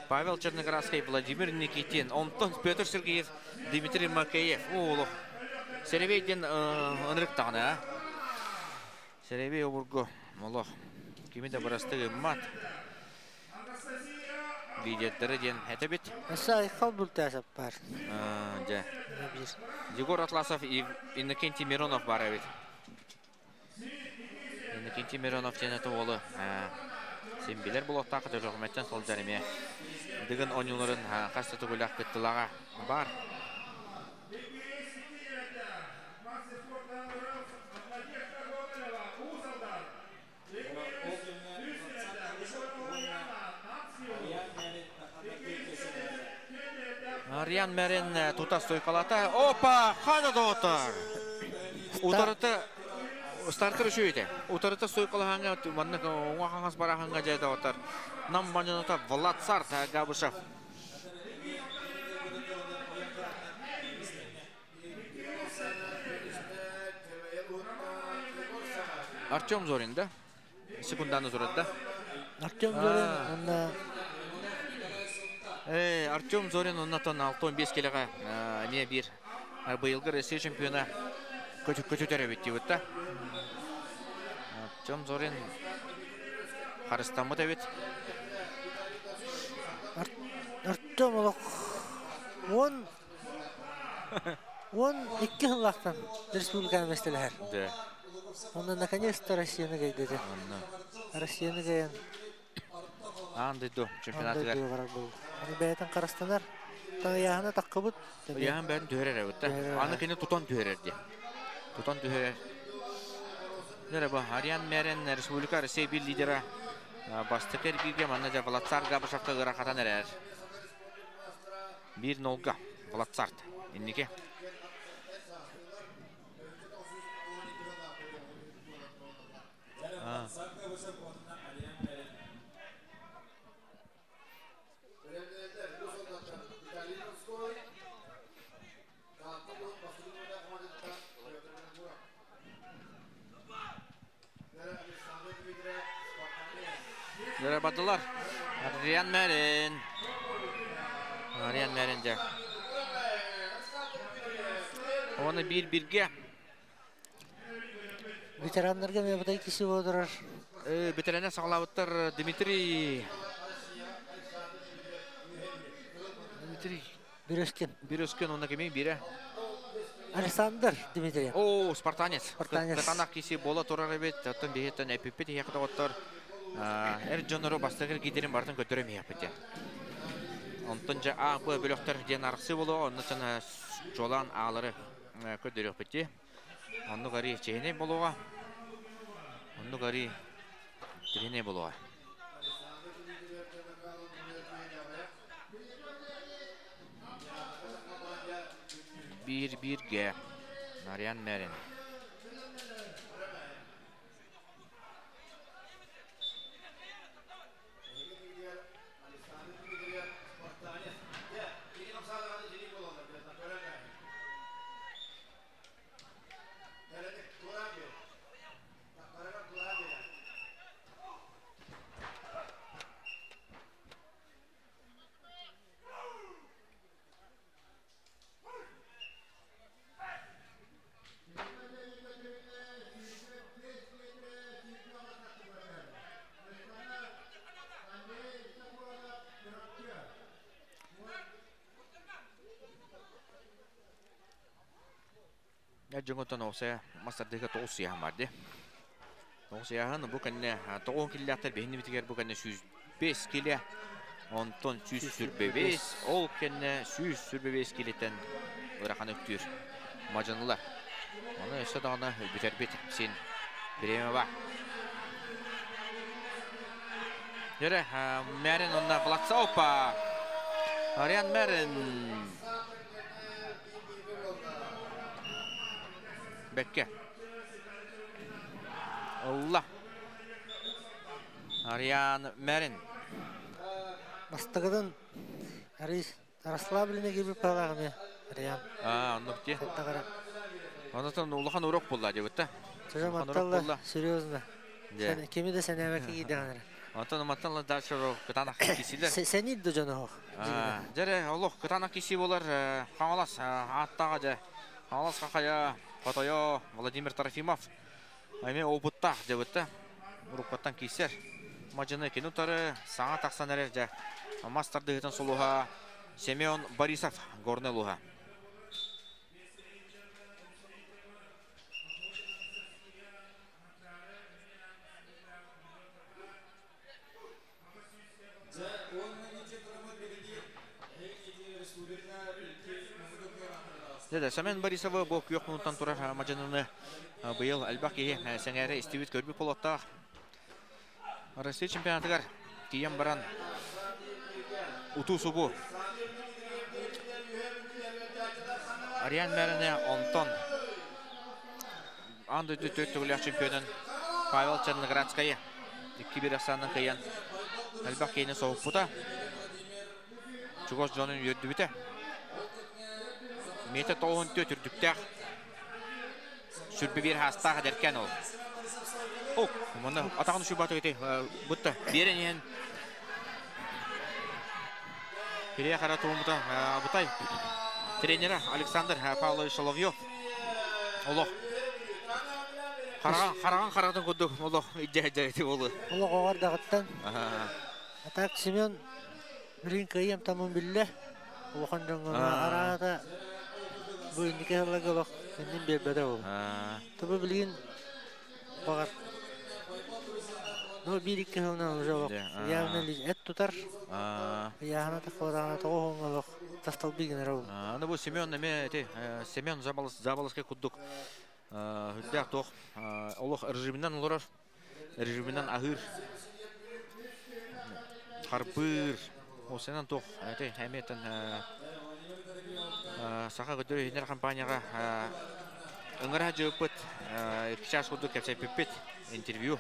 Павел Черноградский, Владимир Никитин, онтон Петр Сергеев, Дмитрий Макеев. Оо, Серебей диэн ынырык даҕаны, а? Серебей обургу, олох, кими да бырастыы гыммат. Лидердэрэ диэн этэбит. Өссө Айхал Бултасов баар. Дьэ. Егор Атласов, Иннокентий Миронов баар эбит. Иннокентий Миронов диэн это уолу син билэр буолуохтаах Дьөкөмөттөн сылдьар эмиэ. Дыгын оонньууларын хас да төгүллээх кыттылаҕа баар. Ариан Мэрин тута стойкалата. Опа! Хана доҕоттор! Утарыта стартер үчүгэй Утарыта стойкалаһаҥҥа маннык уҥа хаҥас бараһаҥҥа дьэ доҕоттор. Нам маньоната Влад Сарт Габышев. Артем Зорин, да? Секунданы турар да? Артем Зорин онна Артем Зорин оннатон 6-15 келеға не бір быйылгы Россия чемпиона көтүтөр эбит диэбит да. Артем Зорин харыстаммыт эбит. Артем олох он 12 сыллаахтан республиканы местелэһэр. Да. Онно наконец-то Россияны кэйдэтэ. Россияны кэйэн Аан дойду чемпионатыгар. Барар был. Аны бэйэтин харастанар. Таяһына таккыбыт. Ыйаһын бэйэтин түһэрэр эбит да. Аны кини тутан түһэрэр диye. Тутан түһэрэр. Дere bu Ариан Мерен Республика Россия бир лидера бастакы эргииргэ манна дьэ Владсар Габышевка ыарахатан эрэр. Бир нолга Владсарт. Инники. Бардылар. Ариан Мерин. Ариан Мерин дьэ. Оны бир-бирге. Ветераннарга мен бұдай кisi бодурар. Ветераны сағалабыттар Дмитрий Дмитрий Березкин. Березкин онна кеме бире. Александр Дмитриев. О, спартанец. Спартанец. Кытанак киси бола турар эбит. Оттон биһиттен эпиппит иһэхэ доҕоттор. Эр дьоннору бастакы киидерин бартын көтөрөм иһэппит. Онтон жа А, Б бөлөхтөр диэн арахсы болуо, оннуттан жолан аалары көдөрүөхпүт. Оннук ари чехине болуға. Оннук ари чехине болуға. Бир-бирге. Нарьян Мерин. Эр дьоҥҥоттон оҕусайа мастардыга 9 сыйаһын бар дии. 9 сыйаһын бу кэннэ 9 киллээхтэр биһиннибитигэр бу кэннэ 105 киле, онтон 125, ол кэннэ 125 килетен ыарахан өктүүр мадьынылар. Оны өссө даҕаны бүтэрбит син бириэмэ бар. Дьэрэ, Мэрин онна Влакса опа! Ариан Мэрин Бэккэ. Ылла. Ариан Мэрин. Бастакыдан Арис расслабленный киби палаҕыны Ариан. А, оннук дии. Онотон улахан урок булла дебитта. Чажа матталла, серьезно. Кими да сэнээбэккэ киирдэҕинэ. Онтон матталла дальше кытаанах кисилер. Сэнир да дьоно хоох. Дьэрэ, олох кытаанах киси болар Хаҥалас ааттааҕа дьэ. Хаҥалас хахайа хотойо Владимир Трофимов эмиэ опыттаах дьэбитте. Уруккаттан киисэр. Мадьыны кини утары саҥа тахсан эрэр дьэ. Мас тардыһыытын сулуһа Семен Борисов Горнай улууһа. Дьэ, Семен Борисовы бу күөх мунуттан турар мадьыныны быйыл элбэх киһи сэҥээрэ истибит көрбүт болуоттаах. Россия чемпионатыгар тиийэн баран утуу-субу Ариан Мэрине онтон аан дойду төрт төгүллээх чемпионун Павел Черноградскайы 2-1 ахсаанынан кыайан элбэх киһини соһуппута. Чугас дьонун үөрдүбүтэ. Метр 94 үрдүктээх сүрбэ биир хаастаах эдэркээн ол. О, манна атаҕын үшүбаты ити бутта биэрэн иһэн Кирия хара туумута Абытай тренера Александр Павлович Соловьев олох хараҕан харатын курдук олох иддьэ ити болу. Олох оҕордаҕыттан. А так Семен билин кыайыам тамын биллэ. Улахан дьоҥҥо араата бу инники сылларга олох иннин биэрбэтэ ол. Тобу билигин баҕар ну биир-икки сылынан уже олох явно эт тутар. Ыйааһына таххалараана тоҕо уһуҥ олох тасталбый гынар ол. Аны бу Семен эме эти Семен Заболоцкай курдук үрдээх туох олох режиминэн олорор режиминэн аһыыр харбыыр осенан туох эти эметен саха көтөр иһинэр компанияҕа ыҥыра дьыыппыт икки чаас курдук кэпсэппиппит интервью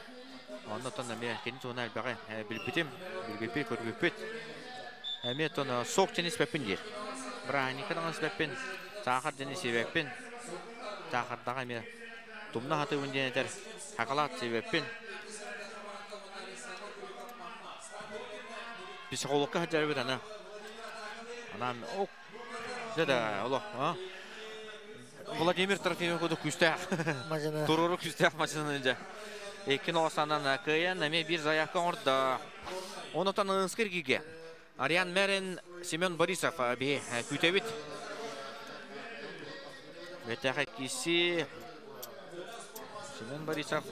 оннотон эмиэ кини туһунан элбэҕи билбитим билбиппит көрбүппүт эмиэ тон сок дьэн испэппин диир бырааһынньыкка даҕаны испэппин саахар дьэн сиэбэппин саахардаҕа эмиэ тумна хатыыбын диэн этэр хакалаат сиэбэппин психологка сылдьарбыт аны анаан ок дьэ да олох Владимир Трофимов курдук күүстээх туруору күүстээх машинаны дьэ икки ноҕосанан кыайан эмиэ биир заявка оҥордо. Онутан Ынскыр гиге Ариан Мерин Семен Борисов биһи күүтэбит. Бэтээхэ киси Семен Борисов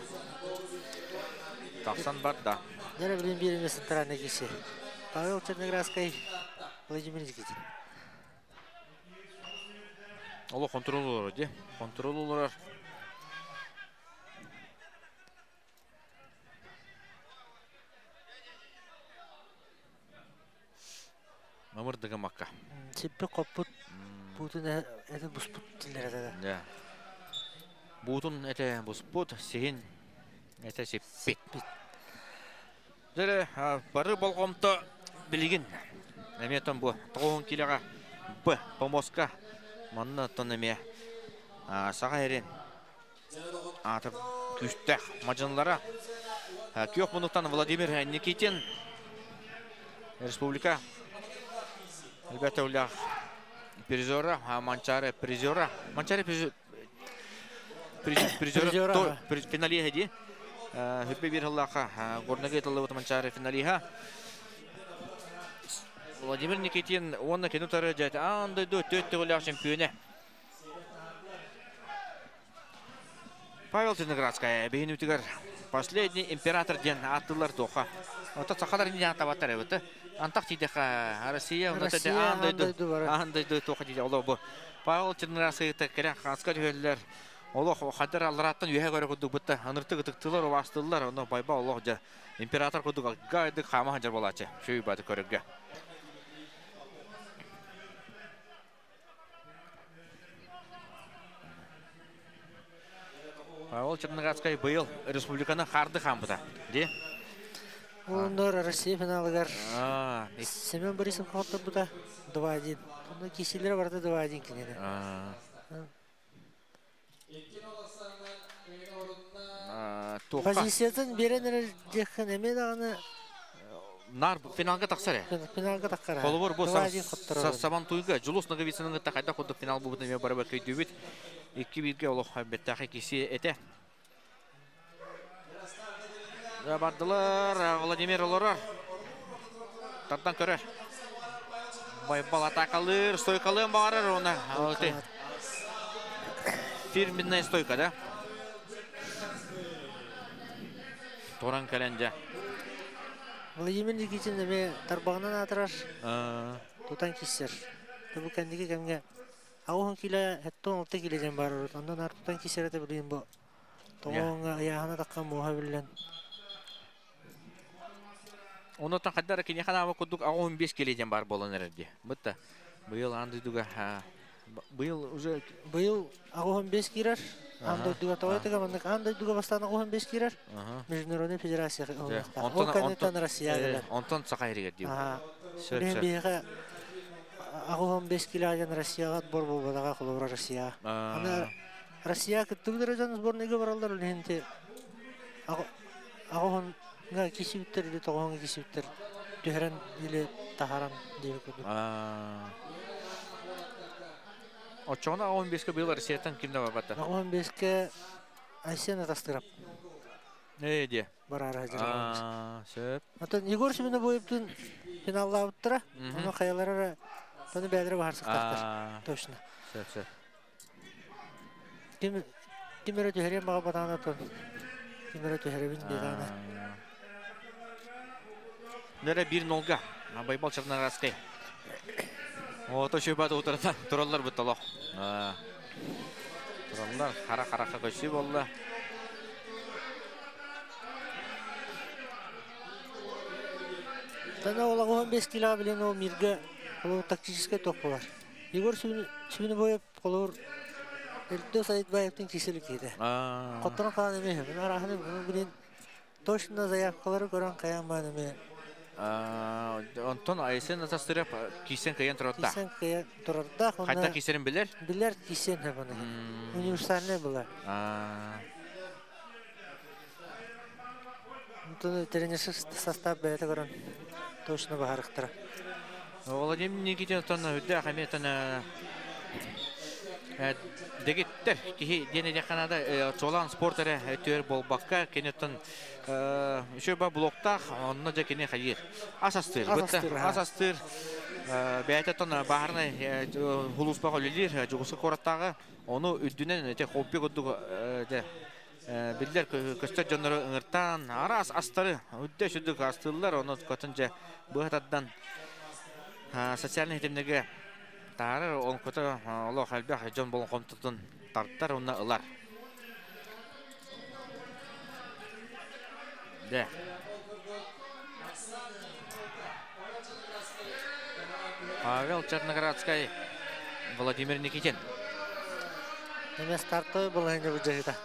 тахсан барда. Дьэ билин биир эмэ центральный киси. Павел Черноградскай, Владимир Никитин. Олох контрол олорор дии. Контрол олорор. Мамырдыгы макка. Сиппи хоппут буутун эти буспут тиллер этэ. Да. Буутун эте буспут, сиһин эте сиппит. Дьэ, бары болҕомто билигин эмиэ тон бу 90 килоҕа Б помоска манна тон эмиэ саха эрин аатыр күүстээх мадьынлара күөх мунуктан Владимир Никитин республика ребята улях призера Манчары призера Манчары призера финалиһа дии Хүппе бир хыллаха Горнага ытыллыбыт Манчары финалиһа Владимир Никитин уонна кини утары дьэ аан дойду төрт төгүллээх чемпионэ. Павел Черноградская биһин үтүгэр последний император диэн ааттыылар туоха. Ото сахалар инни табаттар эбит. Антах тиидэхэ Россия аан дойду аан дойду туоха диде оло бу. Павел Черноградская кэрэ хаска түһөллөр. Олох хадыр аллараттан үһэ көрө курдук бытта аныртык ытыктылар убастылар оно байба олох жа император курдук гайды хама ханжар болачы. Шүй баты көрөргө. Павел Черноградскай быйыл республиканы харды хамбыта. Де? Оннор Россия финалыгар Семен Борисов хотторбута 2-1. Онно кисилер барда 2-1 кинене. Позициятын берен дехен эме даганы нар финалга тахсар. Финалга тахсар. Холобор бу сабан туйга Жулус Наговицының тахайда кудук финал бу бутын барабар көйдүбүт. 2-1-ге олох беттахы киси эте. Бардылар Владимир олорор. Тардан көрөр. Байбал атакалыр, стойкалын барыр оны. Фирменная стойка, да? Торан кәләнде. Владимир Никитин эме тарбағынан атырар. Тутан киссер. Бу кәндиге кемге Ауһын киле хеттон алты киледен бар. Ондан ар тутан киссер эте билин бу. Тоңга аяғына таққан муха билен. Онотан каддар кини хана кудук агон 5 киледен бар болон эрди. Бутта быйыл андыдуга быйыл уже быйыл агон 5 кирер. Андыдуга тойтыга мындык андыдуга бастан агон 5 кирер. Международный федерация. Онтон Россия келер. Онтон сакайрыга дип. Сөп. Беге агон 5 килодан Россияга отбор болбадага колобра Россия. Аны Россия кыттыбыдыр жан сборныйга баралар ленте. Агон га кисиптер или тогонга кисиптер түһәрен или тахаран дип көдү. Очона 15-ке быйыл Россиядан кимде бар бата? 15-ке Айсен атастырап. Не де? Барар хазыр. Сөп. Атын Егор Семенов бойыптын финаллабыттыра. Оны каялары тоны бәдре барсыктар. Точно. Сөп, сөп. Ким кимере түһәрен бага батана тон. Кимере түһәрен бедана. Нере 1-0-га. Байбал Черноградский. Ото шөбәт отырда тураллар бутталох. Тураллар хара-харака көсү болду. Тана ола 15 кило билен ол мирге ол тактический топ болар. Егор сүнү боеп колор Элдо Саидбаевдин киселик кийди. Котторон калан эме. Мына арахны буну билен точно заявкалары көрөн каян бан эме. Онтон Айсен атастырып кисен кыян туратта. Кисен кыян туратта. Кайта кисерин билер? Билер кисен хабаны. Универсальный была. Онтон тренерский состав бәйте көрөн точно бахарыктыра. Владимир Никитин тон үдә хаметан дегиттер кихи дене деханада чолан спортере төр болбакка кенеттен еще ба блоктах онно же кене хайыр асастыр асастыр бәйтетон баарны хулуспа холилир жугусы кораттагы ону үдүнен те хобби кудук де биллер көстөр жоннору ыңыртан арас астары үддө сүдүк астылар ону көтөн же быһатадан социальный хитимнеге тары он көтө олох албах жон болон комтутун тарттар уна ылар. Де. Павел Черноградский, Владимир Никитин. Эме стартой был енді бұл жайда.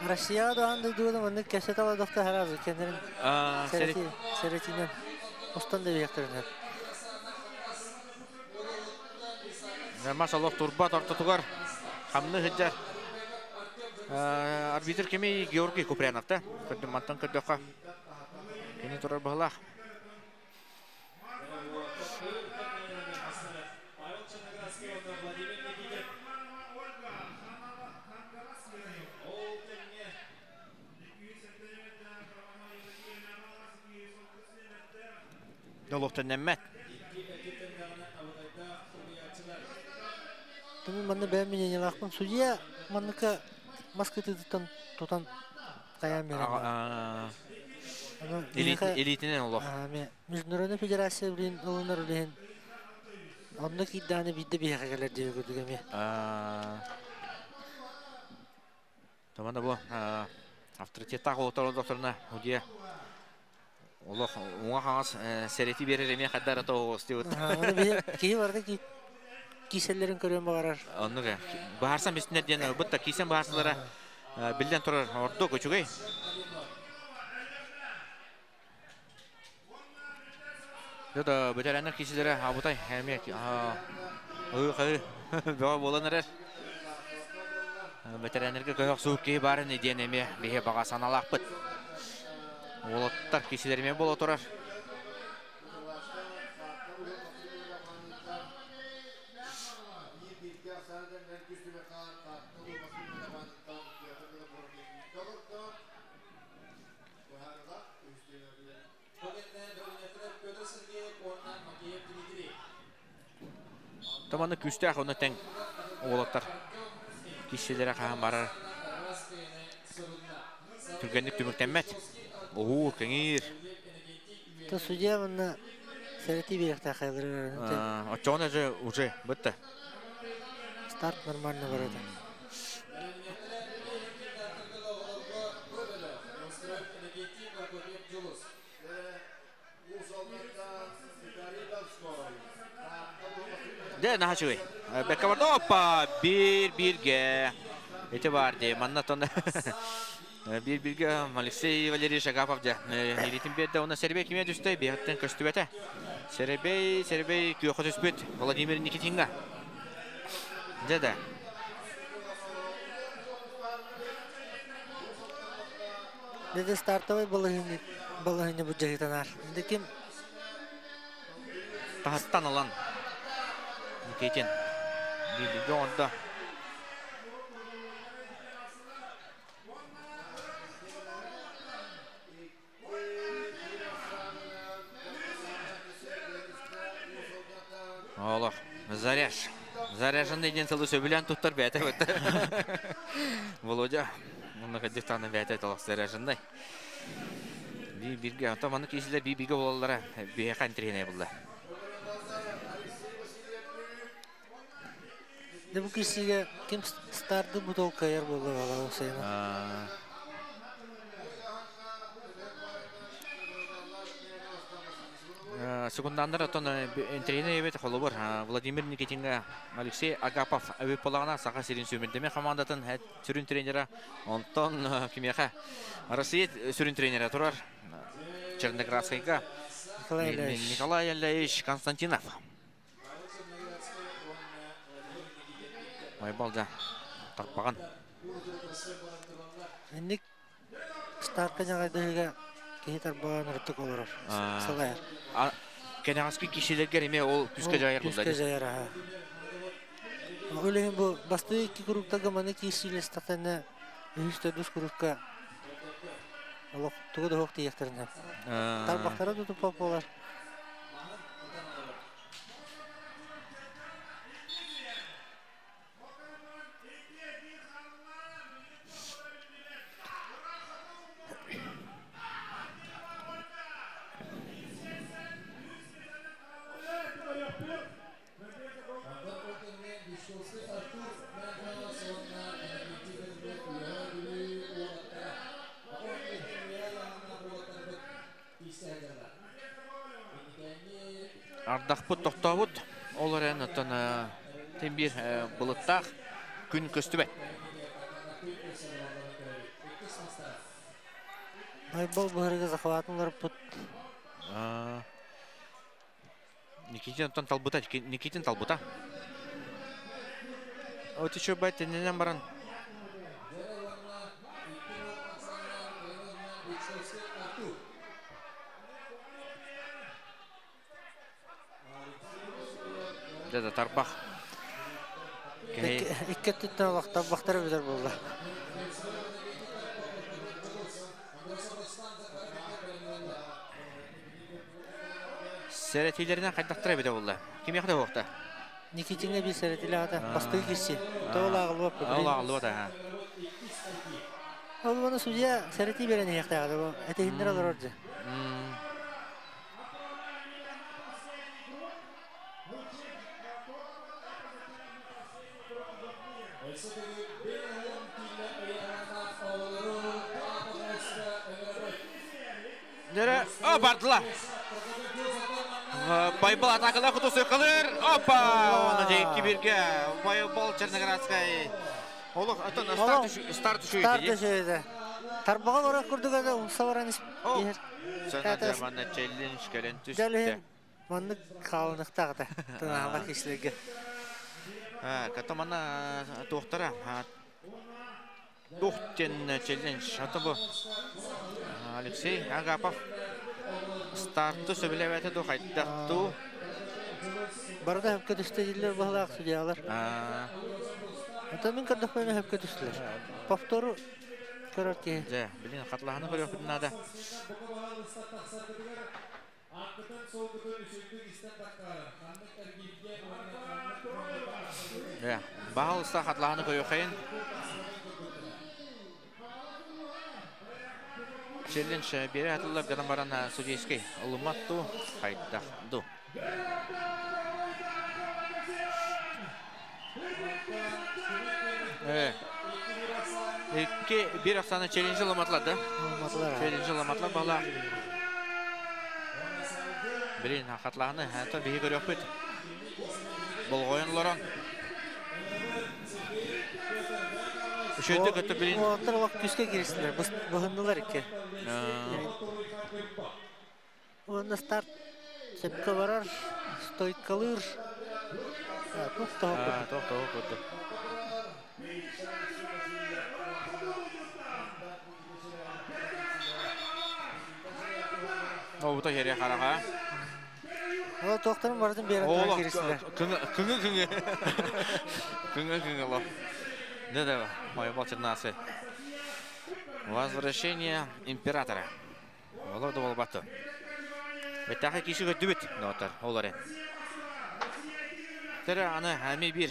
Россияда андай дүйдім, онды кәсет аладықта харазы, кендерін сәретінен остан деп ектірін. Масалов турба тортутугар, хамны хыджар. Арбитр кеми Георгий Куприянов та, көдді мантан көдді Кені тұрар бағылақ. Долуохтаннэммэт. Тумун манна бэйэм мнениелаахпын. Судья манныка мас кытыытыттан тутан хайаан биэрэн. Илиитинэн олох. Международная федерация билин ылынар үлэһин онно киирдэҕинэ биирдэ биһиэхэ кэлэр диэби курдук эмиэ. Томана бу авторитеттаах олохтор олохторуна удьуйа олох уҥа хаҥас сэрэти биэрэр эмиэ хайдара тоҕус диэбит. Киһи барыта кииселлерин көрүөн баҕарар. Оннук баарсан бистинер диэн бытта киисен баарсылара биллэн турар ордук үчүгэй. Да бөтөрөннөр киисилere абытай эмиэ ыы-хыы бөҕө буолан эрэр. Бэтэрээннэргэ көһөх суук киһи баарын диэн эмиэ биһи баҕа санаалаахпыт. Уолаттар киисилэр эмиэ буола турар. Таманы күүстээх онно тэҥ уолаттар киссилэрэ хаһан барар түргэнник түмүктэммэт. Уһуур, кэҥиир. То судья манна сэрэтии биэриэхтээх хайалары. Оччоҕуна же уже бытта. Старт нормально барыта. Дэ наһаа үчүгэй. Бэккэ барда. Опа! Биир бииргэ. Ити бар дии. Манна тон биир бииргэ Алексей Валерьевич Агапов дьэ илиитин биэрдэ. Уонна Сербей кимиэ түстэ? Биһаттан көстүбэтэ. Серебей, Серебей күөххэ түспүт Владимир Никитинга. Дьэ да. Дede стартовый балаһыны балаһыны бу дьаһытанар. Инде ким Таһыттан ылан Никитин бииргэ оҥордо. Олох заряж. Заряженный диэн сылы сөбүлээн туттар бэйэтэ бытта. Володя, онно кырдьык бэйэтэ толох заряженный. Биир-бииргэ, онтон маннык киһилэр биир-бииргэ буолаллара биһиэхэ интэриэһинэй буолла. Дьэ бу киирсиигэ ким старды бутол кыайар буолла буолла сайына. Секунданнар оттон интэриэһинэй эбит холобур Владимир Никитиҥҥа Алексей Агапов эбит буоллаҕына Саха сирин сүүмэрдэмэ хамаандатын сүрүн тренера онтон кимиэхэ Россия сүрүн тренерэ турар Черноградскайга Николай Ильич Константинов. Майбал да тарпаҕан. Инник стартка ньаҕайдыһыга киһи тарбаҕан ырытык олорор, салайар. Кэнэҕэски киһилэргэр эмиэ ол күүскэ дьайар буолла. Күүскэ дьайар аха. Ол иһин бу бастыы икки куруктарга маны киирсиилэстэхтэринэ үһүс төрдүс курукка олох тугу да суох тиийиэхтэрин сөп. Тарбахтара тутуппат буолар. Ардахпыт тохтообут, ол эрэн оттон тин биир былыттаах күн көстүбэт. Байбал быһарыга захватын олорпут. Никитин оттон талбыта, Никитин талбыта. Вот еще бай тенненен баран. Дьэ да тарбах. Икки өттүттэн олох тарбахтара бүтэр буолла. Сәрәтилеринен қайдақтыра бите болды. Ким яқта боқта? Никитинге bir сәрәтиле ата. Басты киши. Тола агылып. Ол ағылып ата. Ол оны судья сәрәти берен яқта ата. Этехиндер алар орды. Нере? О, бардылар. Байбал атакала кутусу кылыр. Опа! Оны жейки бирге. Байбал Черноградскай. Олох, атын старт түшүй. Старт түшүйді. Тарбаға ора күрдігі ұнса баран Сана жаманна челлендж келен түсті. Манны қалынықтағыда. Тынағыла кешілерге. Катамана тоқтара. Тухтен челлендж. Аты бұл Алексей Агапов. Стартты сөбіләвәті ду қайттақту. Барда хөпкө түсті дилер бағалақ судьялар. Ата мен көрдік қойма хөпкө түстілер. Повтору көрөр ки. Жа, білін қатлағаны көріп күтін. Жа, бағалыста қатлағаны көріп қайын. Челлендж бере атылып гынан баран судейский ылыматту қайттақты. Екі бір ақсаны челлендж ылыматлады. Челлендж ылыматлар бала. Білін ақатлағыны, әнті бейі көрек бүт. Болғойын Лоран. Үшөйді көтті білін. Оттар олақ күске керістілер, бұғындылар еке. Онда старт сепке барар, стойкалыр. Тоқтау Тоқтау көтті. Оута ере қараға. Ол тоқтарын бардын бері керістілер. Кыңы кыңы. Кыңы кыңы ло. Да-да, мой Чернасы. Возвращение императора. Волода Волбату. Беттахы киши көттүбүт, нотар, олары. Тәрі аны әме бір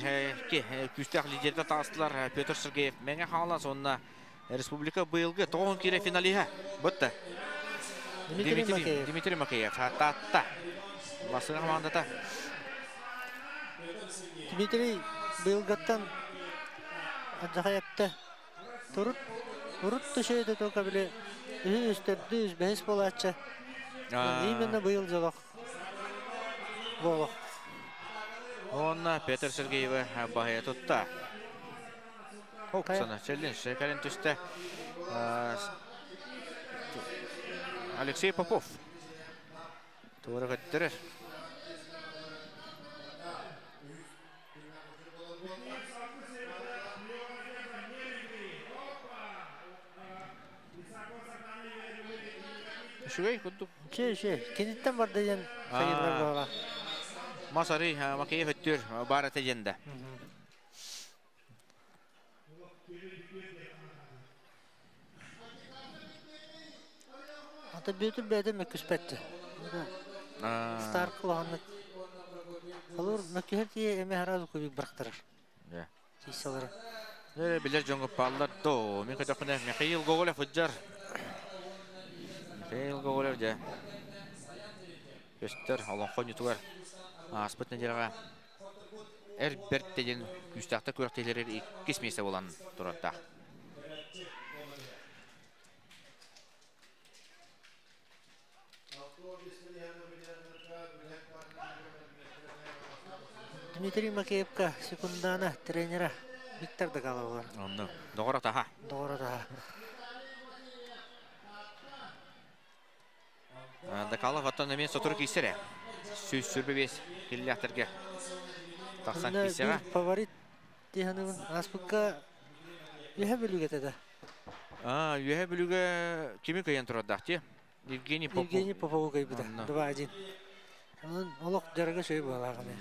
күстәк лидерді тағыстылар Петр Сергеев. Мәңе қағалан сонына республика быйылғы 9 келе финалиға. Бұтты. Дмитрий Макеев. Татта. Басыға командата. Дмитрий быйылгаттан Аджахаятта турут урут түшөйдө тока биле үстөрдү бес болачы. Именно быйыл жолок. Болок. Онна Петр Сергеева бахая тутта. Оксана челлендж кален түсті. Алексей Попов. Тура көттірір. Шүгей күттік. Ше, кенеттен бар деген сайырлар бала. Масари Макеев өттір бар әтегенді. Ата бөтір бәді мөкіспәтті. Стар қылағаны. Олар мөкіхер тие әме харазы көбік бірақтырыр. Кейсалары. Білер жоңғы паллар до. Мен көтөкіне Михаил Гоголев ұджар. Михаил Гоголев де. Көстер, Олонхо нютугар. Аспыт неделяға Эрберт деген күстәкті көріктелері иккис месте болан тұратта. Дмитрий Макеевка секундана тренера Виктор Дагалов. Онны. Доғыр атаға. Доғыр атаға. Дакалов аттан мен сотыр кейсері. Сөз сүрбе бес келләхтерге. Тақсан кейсеға. Фаворит деханығын аспыққа үйе бүліге тәді. Үйе бүліге кеме көйен тұрадақ те? Евгений Попов. Евгений Попов көйбіді. 2-1. Оның олық жарығы шөй болағыны.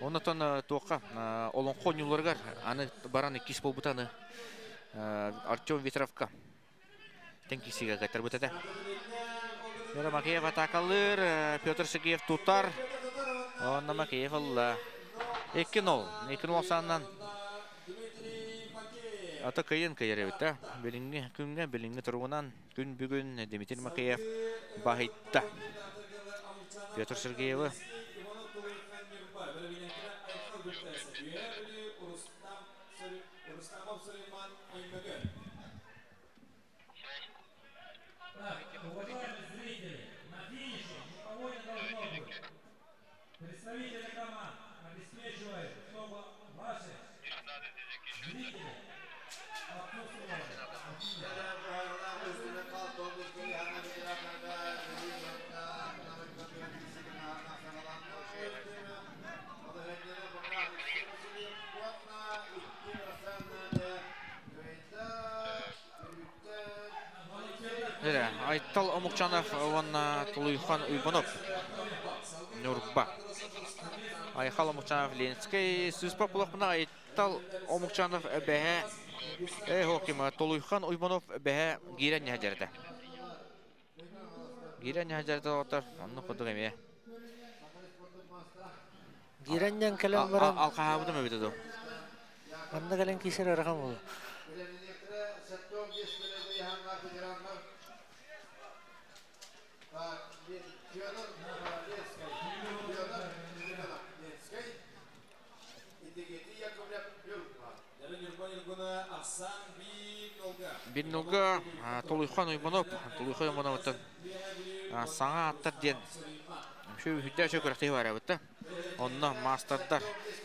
Онытон тоққа Олонхо нюларгар аны бараны кис болбутаны Артем Ветровка. Тен кисиге кайтар бутада. Петр Макеев атакалыр, Петр Сергеев тутар. Онна Макеев ылла. 2-0. 2-0 саннан. Ата кыйын кыйар эбит, Билиҥҥи күҥҥэ, билиҥҥи туругунан күн бүгүн Дмитрий Макеев баһыйда. Петр Сергеевы. Представители команд обеспечивают, чтобы ваши зрители отсутствовали. Айттал Омукчанов уонна Тулуйхан Уйбанов. Нюрба. Айхал Омукчанов Ленскэй сыспа булахпына Айттал Омукчанов бэһэ хокима Тулуйхан Уйбанов бэһэ гирен ньэһдерде. Гирен ньэһдерде отор онну кудук эмиэ. Гирен кэлэн баран алкаһаабытым эбит ду. Манна кэлэн кисер арахам болу. Бир нолга Толуйхан Уйбанов, Толуйхан Уйбановтан саҥа аттар диэн şu хүддә шө көрәхтей бар бит. Онно мастердар,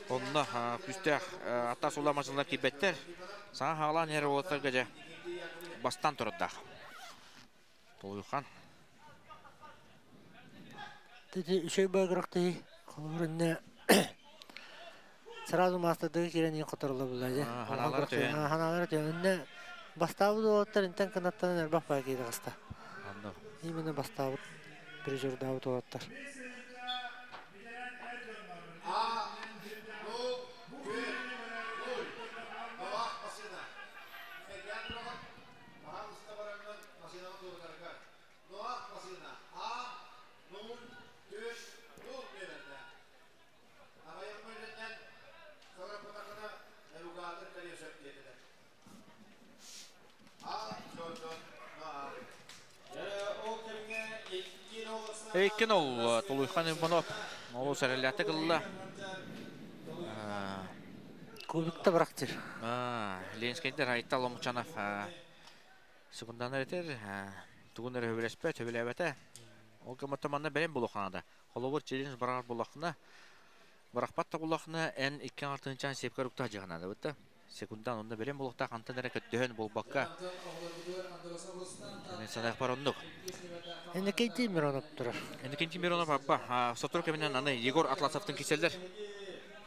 онно күстәх ата сула машиналар кибеттер. Саҥа хаалан ер олоттар гәҗә бастан турдах. Толуйхан. Тети үшөй багыракты холорунна сразу мастердыгы кирен ең которула булла же. Ханалар төйен. Ханалар төйен. Бастабы олоттар интен канаттан элбах баа кейде каста. Именно бастабы призердабы олоттар. Икки нол Тулуйхан Иванов. Ол сәреләті кылла. Кубикта барактыр. Ленскейдер Айтал Омучанов секунданар етер. Тугунар хөбелеспе, төбеләбәтә. Ол кыматтаманна бәрен булуханада. Холобур челлендж барар булахына. Барахпат та булахына эн иккен артынчан сепкер укта жыгынада бітті. Секундан онда берен булухта кантан әрі көттөһөн болбакка. Мен санайық бар ондук. Энекей Миронов турар. Энекей Миронов аппа. Сотур кеминен аны Егор Атласовтың киселдер.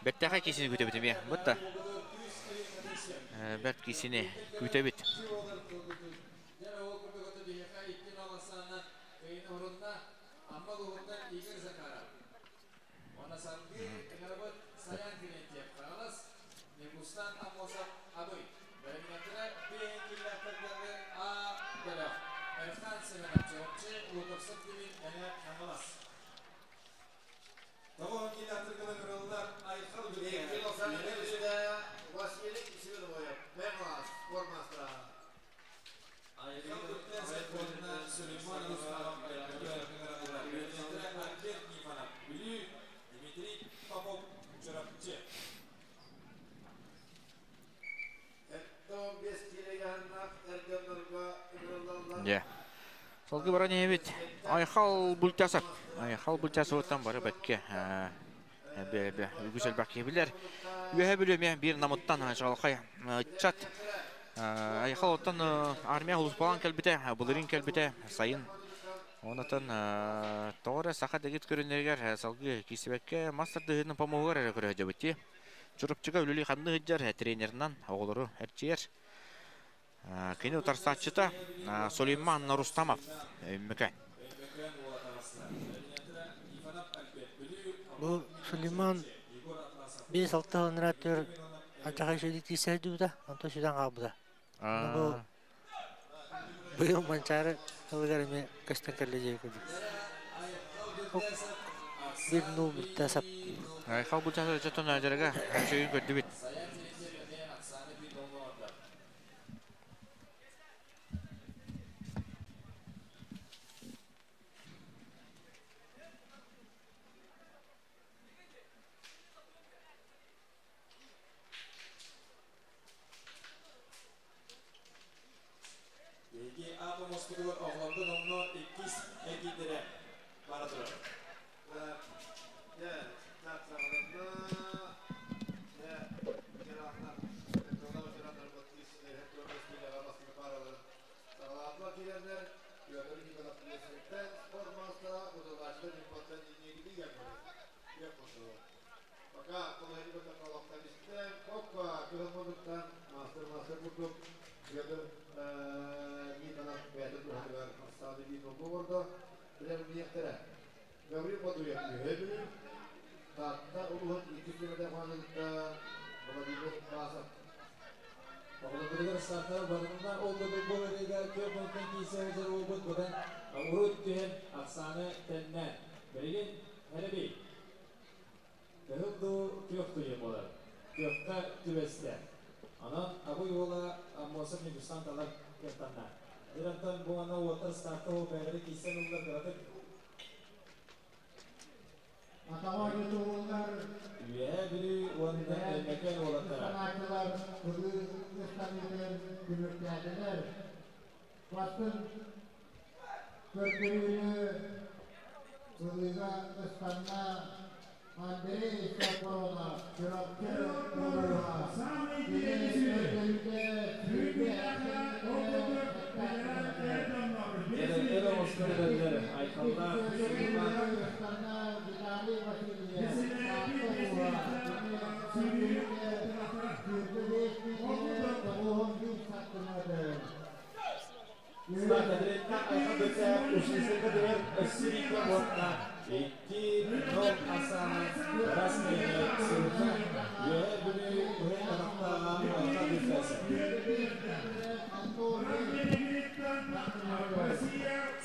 Беттәхә кисini күтә бит эме. Бутта. Бәт кисini күтә бит. Солгы баран ебит. Айхал Бультасов. Айхал Бультасов оттан бары бәкке. Бе үгүсел бәкке билер. Үһә бүлөмө бир намуттан жалқай чат. Айхал оттан армия улуспалан келбите, булырин келбите сайын. Онотон тоғыра саха дегит көрүнергер салгы кисибекке мастер дыһын помогар эрэ көрө жабытти. Чурупчуга үлүли ханны хыджар тренеринан оголору эрчиер. Кини утарсаачыта Сулейман Рустамов Өммөкөн. Бу Сулейман 5-6 хонратер ачахай шөйдү кисәдү да, анто шүдән кабыда. Бу быйыл манчары Ылыгар эмиэ көстөн кэллэ дии курдук. Биир нуу бүтэ сап. Айхал бу часы чотон ажарга шөйүн көрдүбүт. Биһиги аат оҥоспутугар оҕолорго номнуо иккис эргиирдэрэ бара турар. Оҕолорбутугар стартар барытына ол курдук бу ырыыга күөх мунтан киирсэ сылдьар уолбут быдан урут түһэн ахсааны тэннэ. Билигин Хэрэби кыһыл дуу күөх дуу диэн буолар. Күөххэ түбэстэ. Онон Абый уола Аммосов Ньургустан талар кыахтанна. Дьэ бу манна уоттар старта ол бэйэлэри киирсэн ыллар кыратык. Атаҕа оонньотууллар. Үөһээ Бүлүү уонна Өймөкөөн уолаттара. Ыстанааччылар кылыы ыстаныытын түмүктээтилэр. Бастыҥ көрдөрүүнү кылыыга ыстанна Андрей Сапронов, Чурапчы улууһа. Самый Кини интересный көрдөрүүтэ сүүрбэ Эл оҥостон эрэллэр Айхаллаах Сулуман ыстанна Виталий Васильев, Таатта улууһа. Кини көрдөрүүтэ 25 91 сантиметр. Старт Адретна Айхал Бөтсәев ушнесека дөрөр өссүрика уонна 2-0 асааны расмыйны сырытна. Үөһээ Бүлүү быһын атахтааҕа Айхал Бөтсәсэ.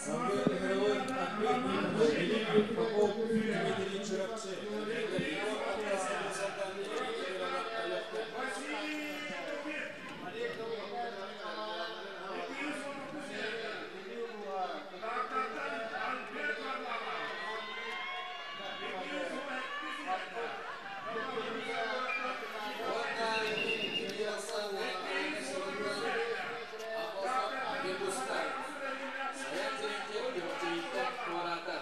Сангы ыҥырыбыт Альберт Никонов, Илин Попов Дмитрий Чурапчы, Егор Атласов Усалдан Иванов Алёхта. Уонна кини ахсаана сырытна Аммосов Ньургустан. Саян Терентьев Чурапчыйыттан туораата.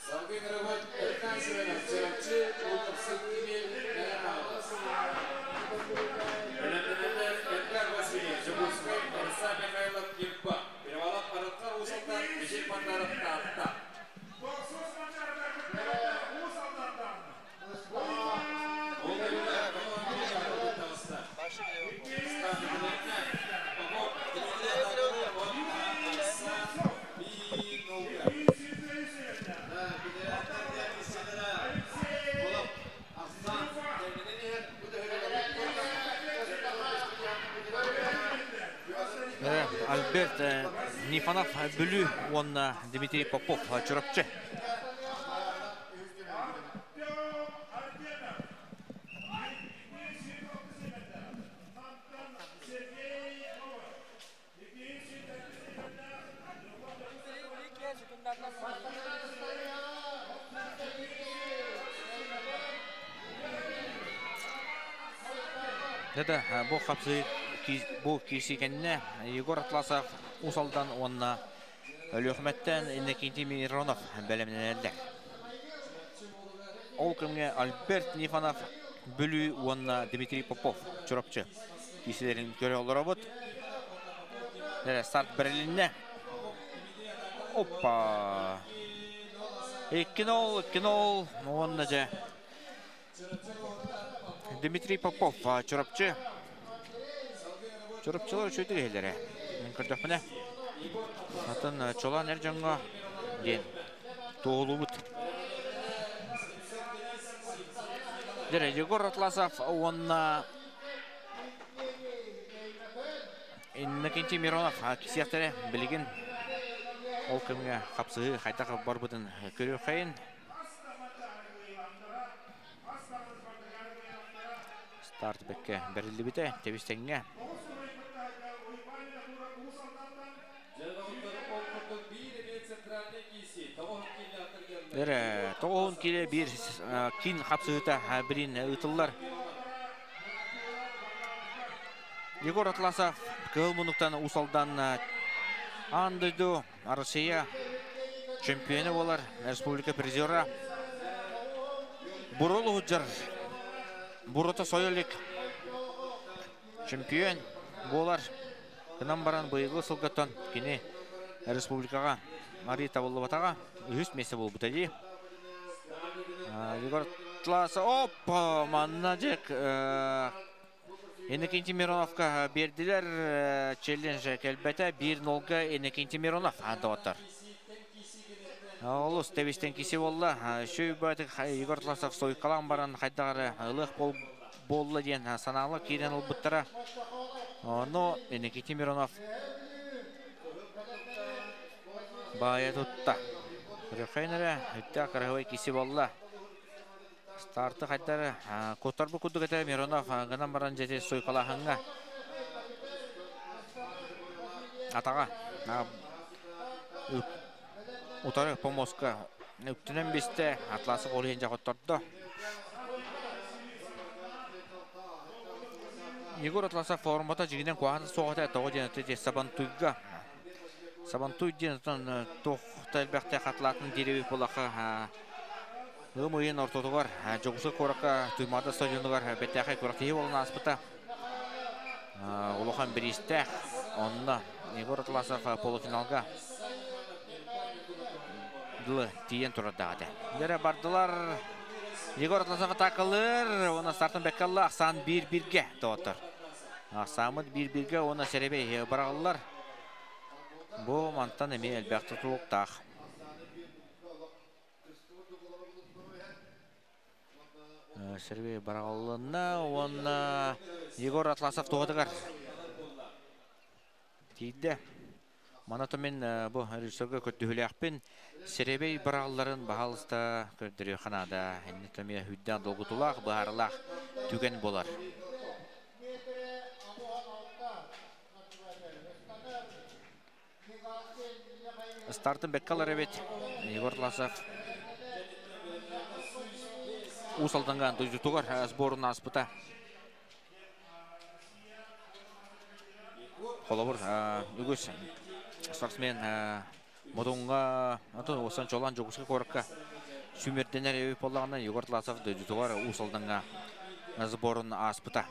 Салгыы ыҥырыбыт Эркан Семенов Чурапчы Улгапсыт Кимил Мэҥэ Хаҥалас. Бэлэмнэнэллэр Эдгар Васильев Дьокуускай, Эрса Михайлов Ньурба, Перевалов Арылхан Уус-Алдан, Мичил Мандаров Таатта. Ол кэмҥэ команда таҕыста. Старт Попов Дмитрий уонна Ахсан 1-0. Альберт Нифонов Бүлүү уонна Дмитрий Попов Чурапчы. Да, бу хапсы бу киси кенне Егор Атласов Усалдан уонна Өлүөхмэттэн Иннокентий Миронов бэлэмнэнэллэр. Ол кэмҥэ Альберт Нифонов Бүлүү уонна Дмитрий Попов Чурапчы киисилэрин көрө олоробут. Старт бэрилиннэ. Оппа! 2-0, 2-0 уонна же Дмитрий Попов Чурапчы. Чурапчылар үчүгэй иһэллэрэ. Мин көрдөхпүнэ. Атын чолоон эр дьоҥҥо диэн туоһулуубут. Дьэ, Егор Атласов уонна Иннокентий Миронов кисиэхтэрэ билигин ол кэмҥэ хапсыһыы хайдах барбытын көрүөххэйин. Старт бэккэ бэриллибитэ тэбис-тэҥҥэ. Эрэ, тоҕуһун киилэ биир киин хапсыһыыта билин ыытыллар. Егор Атласов кыһыл муннуктан Уус Алдан аан дойду Россия чемпиона буолар, республика призера. Бурул уһуджар Бурута сойо илик чемпион буолар. Гынан баран быйылгы сылгаттан кини республикаҕа Мария табыллыбатаҕа үһүс миэстэ буолбута дии. Егор Атласов, опа, манна дьэ Иннокентий Мироновка биэрдилэр челлендж кэлбэтэ 1-0-га Иннокентий Миронов доҕоттор. Олус тэбистэн киси буолла. Сүүбэтик Егор Атласов сойкалаан баран хайдах эрэ ылыах буолла диэн санаалар киирэн ылбыттара. Ону Иннокентий Миронов баайа тутта. Көрөххөйүн эрэ, үттээх кыраһыбай киси буолла. Старты хайдары куттарбыт курдук этэ Миронов гынан баран дьэти суйкалааһыҥҥа атаҕа утары помоска үктүнэн бистэ Атласов ол иһин дьэ Егор Атласов формата дьиҥинэн куһаҕан суох этэ тоҕо диэн этэ Сабантуйга Сабантуй диэн туох да элбэхтэ хатылаатын диэри буоллахха Ыам ыйын ортотугар Дьокуускай куоракка Туймаада стадионугар бэртээхэй күрэхтэһии буолан ааспыта. Улахан бириистээх. Онно Егор Атласов полуфиналга дылы тиийэн турардаах этэ. Дэрэ бардылар. Егор Атласов атаакалыыр. Уонна стартын бэккэ ылла. Ахсаан биир-бииргэ доҕоттор. Ахсааммыт биир-бииргэ уонна сэрэбэй быраҕыллар. Бу мантан эмиэ элбэх тутулуктаах. Сергей быраҕылынна уонна Егор Атласов туһатыгар тиийдэ. Манато мин бу режиссерга көрдөһүүлээхпин. Сэрэбэй быраҕылларын баһаалыста көрдөрүөххэ наада. Иннитэ эмиэ үрдээх долгутуулаах, быһаарылаах түгэн буолар. Стартын бэккэ ылар эбит Егор Атласов. Уус Алданга дойдутугар сборун ааспыта. Холобур, үгүс спортсмен Модуҥҥа, атын Уосан Чолан Дьокуускай куоракка сүүмэрдэнэр эбит буоллаҕына, Егор Атласов дойдутугар Уус Алданга сборун ааспыта.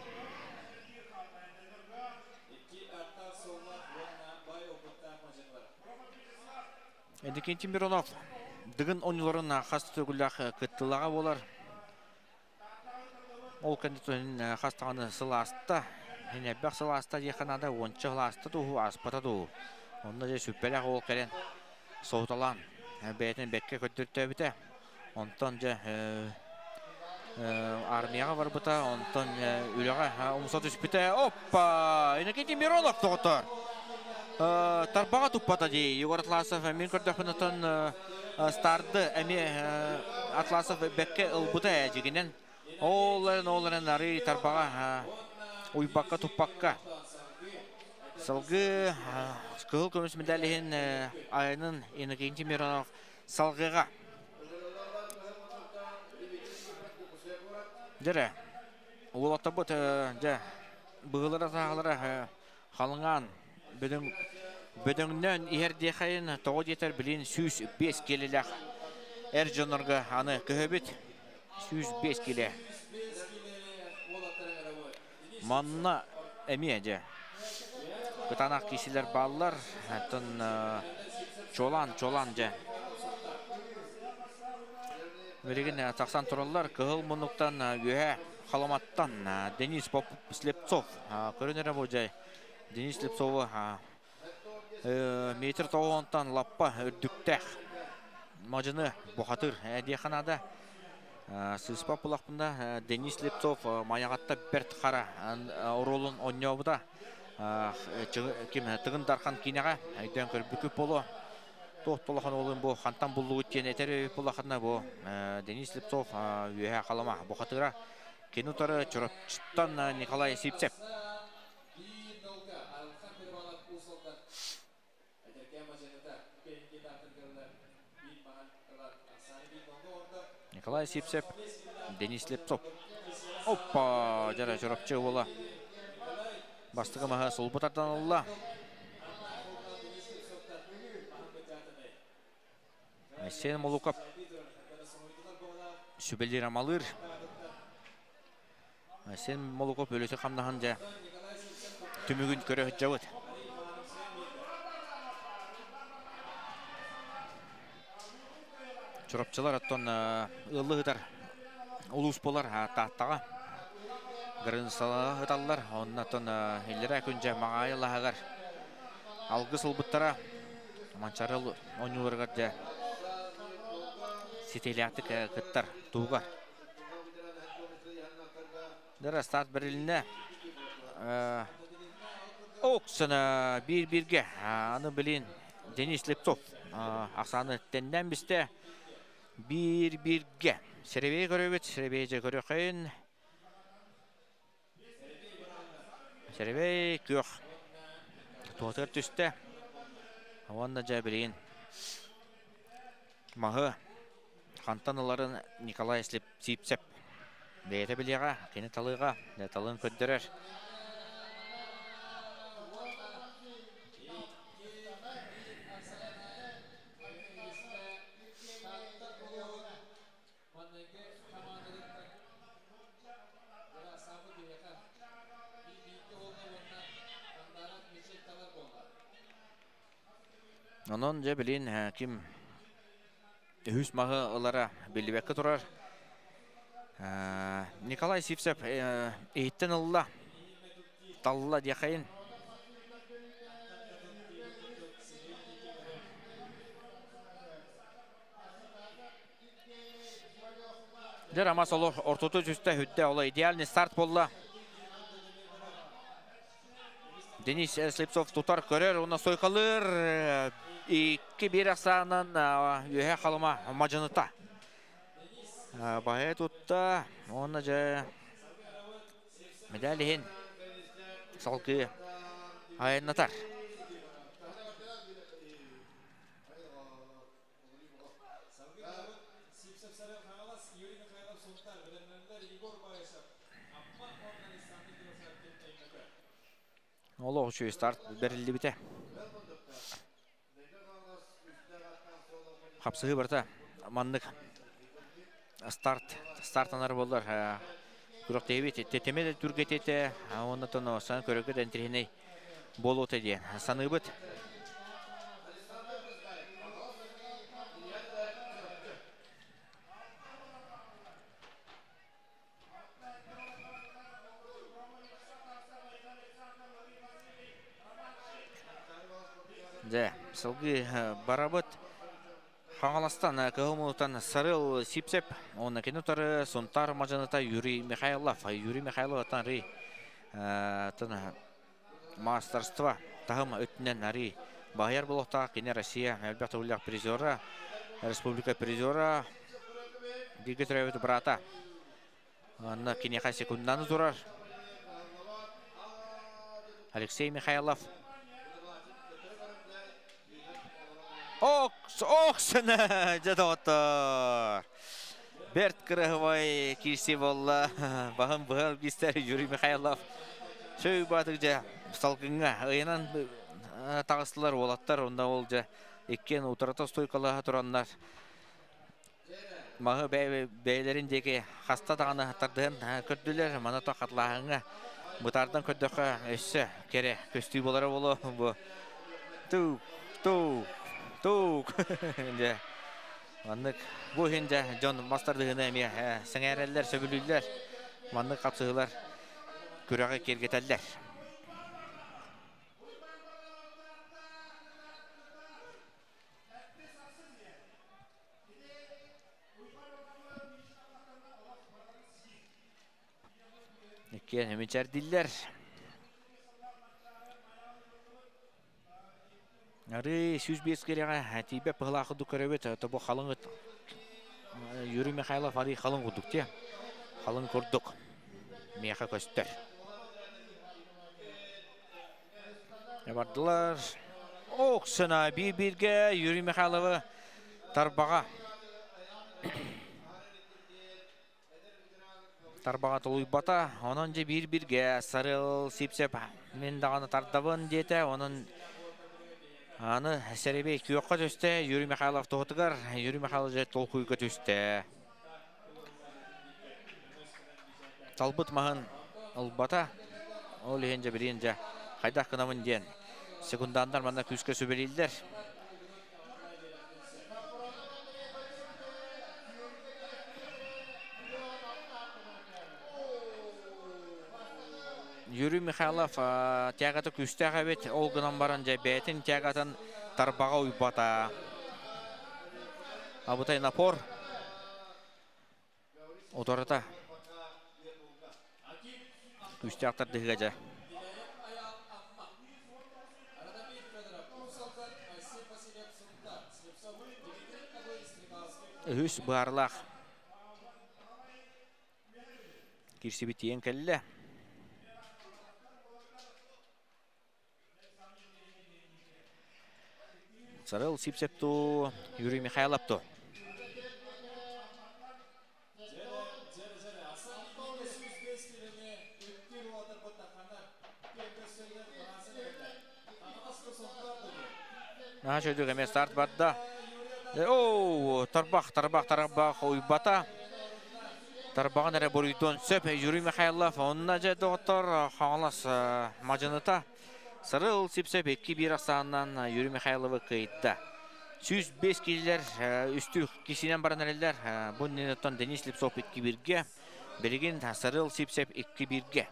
Иннокентий Миронов Дыгын оонньууларын хас төгүллээх кыттыылааҕа буолар. Ол кэнниттэн хас даҕаны сыл ааста. Элбэх сыл ааста диэххэ наада, уонча сыл ааста дуу, ааспата дуу. Онно дьэ сүппэлээх уол кэлэн соһуталаан бэйэтин бэркэ көрдөртөөбүтэ. Онтон дьэ армияҕа барбыта, онтон үлэҕэ умса түспүтэ. Оппа! Иннокентий Миронов доҕоттор! Тарбаҕа туппата дии Егор Атласов. Мин көрдөхпүнэ оттон старды эмиэ Атласов бэккэ ылбыта ээ дьигинэн. Ол эрэн, ол эрэн арый тарбаҕа уйбакка туппакка. Салгыы кыһыл көмүс медаль иһин айанын Иннокентий Миронов салгыга. Дьэрэ, уолаттарбыт дьэ быһыылара-сааһылара халыҥаан бөдөҥ бөдөҥнөөн иһэр диэхэйин тоҕо диэтэр билин 105 киилэлээх эр дьоннорго аны көһөбүт 105 киилэ. Манна эмиэ дьэ кытаанах киисилэр бааллар. Оттон чуолаан чуолаан дьэ билигин тахсан тураллар. Кыһыл муннуктан үөһэ Халыматтан Денис Слепцов көрөн эрэ бу дьэ Денис Слепцову метр тоҕуонтан лаппа үрдүктээх мадьыны бухатыр диэххэ наада. Сыыспат булахпында Денис Слепцов Майаҕатта Бэрт Хара оруолун оонньообута. Ким Тыгын Дархан киинэҕэ өйдөөн көрбүкү боло. Туох толохон олун бу хантан буллугут диэн этэр булахатына бу Денис Слепцов үөһэ Халыма бухатыра. Кини утары Чурапчыттан Николай Сивцев. Николай Сивцев, Денис Слепцов. Оппа, жара Чурапчы буола. Бастыгы маһы сулбу тардан ылла. Айсен Молуков сүбэлиир амалыыр. Айсен Молуков өлөтө хамнаһын дьэ түмүгүн көрө сылдьабыт. Чурапчылар оттон ыаллы ыытар улуус буолар Тааттаҕа Грынсалаҕа ыталлар. Оннотон иллэрээ күн дьэ Маҕаайы лаһыгар алгыс ылбыттара. Манчары оонньууларыгар дьэ ситиилээхтик кыттар туһугар. Дара старт бэрилиннэ. Оксана биир-бииргэ. Аны билин Денис Слепцов ахсааны тэннээн бистэ. Биир-бииргэ. Серебей көрөбүт, Серебей же көрөкөйүн. Серебей күөх туһатыгар түстэ. Уонна дьэ билигин маһы хантан ыларын Николай Сипцев бэйэтэ билиэҕэ, кини талыаҕа, талын көрдөрөр. Онон дьэ билин ким үһүс маһы ылара биллибэккэ турар. Николай Сивцев иһиттэн ылла, талла диэхэйин. Дьэ Рамас олох ортоту түстэ хүттэ, ол идеальный старт буолла. Денис Слепцов тутар көрөр, уонна сойкалыыр. 2-1 ахсаанынан үөһэ Халыма мадьыныта. Баһы тутта, уонна дьэ медаль иһин салгыы айаннатар. Олох үчүгэй старт бэриллибитэ. Хапсыһыы барыта маннык старт стартанар буоллар күрэхтэһиибит тэтимэ да түргэтиэтэ уонна сан көрөргө да интэриэһинэй буолуо диэн саныыбыт. Дьэ, сылгы барабыт. Хаҥаластан Кыһыл Мунутан Сарыл Сипсеп, уонна кини утары Сунтаар мадьаныта Юрий Михайлов. Юрий Михайлов аттан мастерство таһым өттүнэн ари баһыйар буолуохтаах. Кини Россия элбэх төгүллээх призера, республика призера, бииргэ төрөөбүт быраата. Онно киниэхэ секунданы турар. Алексей Михайлов. Окс, оксана, дьэ доҕоттор. Бэрт кыраһыбай киирсии буолла. Баһын быһа илгистэр Юрий Михайлов. Сөй баатык дьэ салгыҥҥа ыйанан таҕыстылар уолаттар. Онно ол дьэ иккиэн утарыта стойкалаһа тураннар маһы бэйэлэрин диэки хаста даҕаны тардыһан көрдүлэр. Маны то хатылааһыҥҥа бытаардан көрдөххө өссө кэрэ көстүү буолара буолуо бу. Тук, тук, тук. Дьэ, маннык бу иһин дьэ дьон мас тардыһыыны эмиэ сэҥээрэллэр, сөбүлүүллэр. Маннык хапсыһыылар күрэҕи киэргэтэллэр. Иккиэн эмичэрдиллэр. Ары 105 кереға тибе пыһылаах курдук көрөбүт, тобу халыҥ Юрий Михайлов ары халыҥ курдук те. Халыҥ курдук. Меха көстөр. Бардылар. Оксана bir-birге Юрий Михайловы тарбаға. Тарбаға толуйбата. Онон же bir-birге Сарыл Сипсеп мен дағаны тардабын дете. Онон аны Сәребей күйоққа түсті. Юрий Михайлов тоғытыгар. Юрий Михайлов же толқуйға түсті. Талбыт мағын ылбата. Ол ехенже бірінже қайдақ қынамын ден. Секундандар мана күске сөбелейлер. Юрий Михайлов тягаты күстәҕэ эбит, ол гынан баран дьэ бэйэтин тягатын тарбаҕа уйбата. Абытай напор. Утарыта. Күстәэх тардыһыга дьэ. Үһүс быһаарылаах киирсибит тиийэн кэллэ. Сарыл Сипсепту Юрий Михайловту. Наһаа чөйдүк эмиэ старт барда. О, тарбах, тарбах, тарбах уйбата. Тарбаҕын эрэ буруйдуон сөп Юрий Михайлов. Онно дьэ доҕоттор Хаҥалас мадьыныта Сарыл Сипсеп 2-1 ахсаанынан Юрий Михайловы кыайда. 105 киилэр үстүү кисинэн баран эрэллэр. Бу инниттэн Денис Липцов 2-1-ге. Билигин Сарыл Сипсеп 2-1-ге.